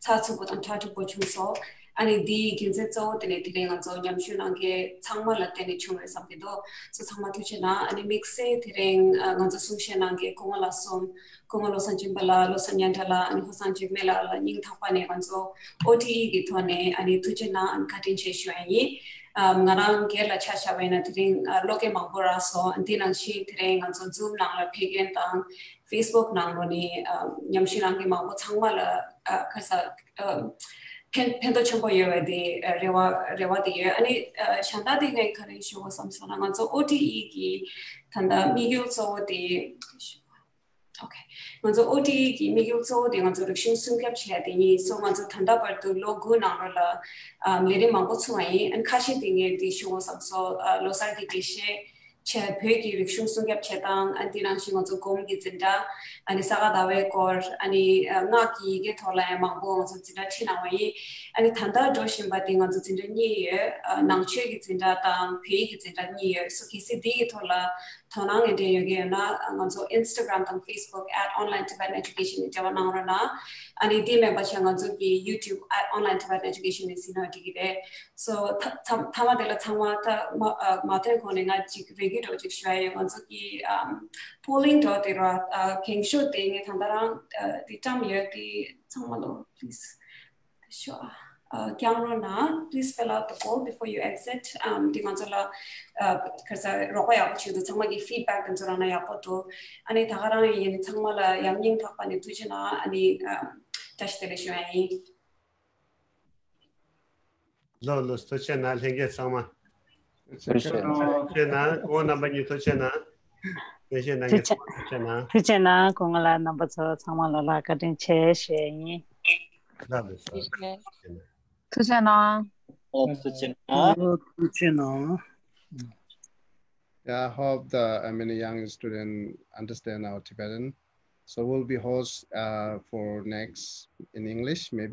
ཚགས་ཚུད་པོ་དང་ཁྲ་ཁྲིག་པོ་བྱུང་སོང་། ཨ་ནི་འདིའི་རྒྱུ་མཚན་གཙོ་བོ་དེ་ནི་དེ་རིང་ང་ཚོ་མཉམ་ཞུགས་གནང་མཁན་ཚང་མ་ལ་བརྟེན་ནས་བྱུང་བས་བསམ་གྱི་འདུག་སོ་ཚང་མ་ཐུགས་རྗེ་གནང་། ཨ་ནི་དམིགས་བསལ་དེ་རིང་ཨ་ང་ཚོ་གསུང་བཤད་གནང་མཁན་སྐུ་ངོ་ལགས་གསུམ། སྐུ་ངོ་བློ་བཟང་སྦྱིན་པ་ལགས། བློ་བཟང་སྙན་གྲགས་ལགས། ཨ་ནི་ཧོར་གཙང་འཇིགས་མེད་ལགས་ལ་སྙིང་ཐག་པ་ནས་ང་ཚོ་ཨོ་ཊི་ཨི་གི་ཐོག་ནས་ཨ་ནི་ཐུགས་རྗེ་གནང་། ཨ་ནི་བཀའ་དྲིན་ཆེ་ཞུ་ཡ་ཡིན། ཨ་ང་རང་སྒེར་ལ་ཆ་བཞག་པ་ཡིན་ན་དེ་རིང་ཨ་བློ་འགྱོད་མང་པོ་རག་སོང་། འདི་ནང་བཞིན་དེ་རིང་ང་ཚོ་ཛུམ་ནང་ལ་ཕེབས་མཁན་དང་ཕེ་སི་བུག་ནང་ལོ་ནས་ཨ་མཉམ་ཞུགས་གནང་མཁན་མང་པོ་ཚང་མ་ལ་ཨ་ཁ་ས་ཨ་ཕན་ཕན་ཐོགས་ཆེན་པོ་ཡོད་པའི་དེ་ཨ་རེ་བ་རེ་བ་དེ་ཡོད། ཨ་ནི་ཨ་གཞན་དག་དེ་ངས་ག་རེ་ཞུ་དགོས་བསམ་སོང་ན་ང་ཚོ་ཨོ་ཊི་ཨི་གི་ད་ལྟ་དམིགས་ཡུལ་གཙོ་བོ་དེ། ཨོ་ཁེ། ང་ཚོ་ཨོ་ཊི་ཨི་གི་དམིགས་ཡུལ་གཙོ་བོ་དེ་ང་ཚོ་རིག་གཞུང་སྲུང་སྐྱོབ་བྱེད་ཡ་དེ་ཡིན། སོ་ང་ཚོ་ད་ལྟ་བར་དུ་ལོ་དགུ་ནང་ལོགས་ལ་ཨམ་ལས་རིམ་མང་པོ་ཚུགས་པ་ཡིན། ཨ་ནི་ཁ་ཤས་དེ་ངས་དེ་ཞུ་དགོས་བསམ་སོང་། ཨ་ལོ་གསར་གྱི་འགྲེལ་བཤད་བྱས། བོད་ཀྱི་རིག་གཞུང་སྲུང་སྐྱོབ་བྱེད་སྟངས། ཨ་ནི་དེ་ནང་བཞིན་ང་ཚོ་སྒོམ་གྱི་འཛིན་གྲྭ། ཨ་ནི་ས་ག་ཟླ་བའི་སྐོར། ཨ་ནི་ཨ་སྔགས་ཀྱི་ཡི་གེ་ཐོག་ལ་ཡང་མང་པོ་ང་ཚོ་འཛིན་གྲྭ་ཁྲིད་གནང་བ་ཡིན། ཨ་ནི་ད་ལྟ་འགྲོ་བཞིན་པ་དེ་ང་ཚོ་འཛིན་གྲྭ་གཉིས་ཡོད། ཨ་ནང་ཆོས་ཀྱི་འཛིན་གྲྭ་དང་བོད་ཡིག་གི་འཛིན་གྲྭ་གཉིས་ཡོད། སོ་གལ་སྲིད་འདི་ཡི་ཐོག་ལ་དོ་སྣང་ངེས་འབྲེལ་ཡོད་མཁན་ཡོད་ན་ང་ཚོ་Instagram་དང་Facebook at online Tibetan education ནས་འབྲེལ་བ་གནང་རོགས་གནང་། ཨ་ནི་དེ་མིན་པ་བྱས་ང་ཚོ་གི་YouTube at online Tibetan education ནས་གཟིགས་ན་འགྲིག་གི་རེད། སོ་ཐ་ཐ་མ་དེ་ལ་ཚང་མ་ད་མ་ཨ་མ་ཐོན་གོང་ནས་ང་ཅིག་རེ་སྐུལ་འདྲ་ཅིག་ཞུ་ཡ་ཡོད། ང་ཚོ་གི་ཨམ་polling་འདྲ་དེ་ར་ཨ་གང་ཤོས་དེ་ངས་ད་ལྟ་རང་ཨ་དེ་བཀྲམ་ཡོད། དེ་ཚང་མ་ལོ་please ཤོ་ཨ་བསྐྱང་རོགས་གནང་། Please fill out the poll before you exit. ཨམ་དེ་ང་ཚོ་ལ་ཨ་ཁ་ས་རོགས་པ་ཡག་པོ་བྱེད་འདུག་ཚང་མ་གི་feedback་དེ་ཚོ་རག་ན་ཡག་པོ་འདུག་ཨ་ནི་ད་ག་རང་ཡིན་ཚང་མ་ལ་ཡང་སྙིང་ཐག་པ་ནས་ཐུགས་རྗེ་གནང་། ཨ་ནི་ཨམ་བཀྲ་ཤིས་བདེ་ལེགས་ཞུ་ཡ་ཡིན། ལགས་ལགས། ཐུགས་རྗེ་གནང་ལྷན་རྒྱས་ཚང་མ། ཐུགས་རྗེ་གནང་། སྐུ་ངོ་རྣམ་པ་གཉིས་ཐུགས་རྗེ་གནང་། ལྷན་རྒྱས་རྣམ་པ་ཐུགས་རྗེ་གནང་། ཐུགས་རྗེ་གནང་། སྐུ་ངོ་ལགས། རྣམ་པ་ཚོ་ཚང་མ་ལ་ལ་བཀའ་དྲིན་ཆེ་ཞུ་ཡ་ཡིན། ལགས་ལགས་སོ། ཐུགས་རྗེ་གནང་། ཐུགས་རྗེ་གནང་། ཐུགས་རྗེ་གནང་། ཐུགས་རྗེ་གནང་། Yeah, I hope the, I mean, young student understand our Tibetan. So we'll be host uh, for next in English, maybe.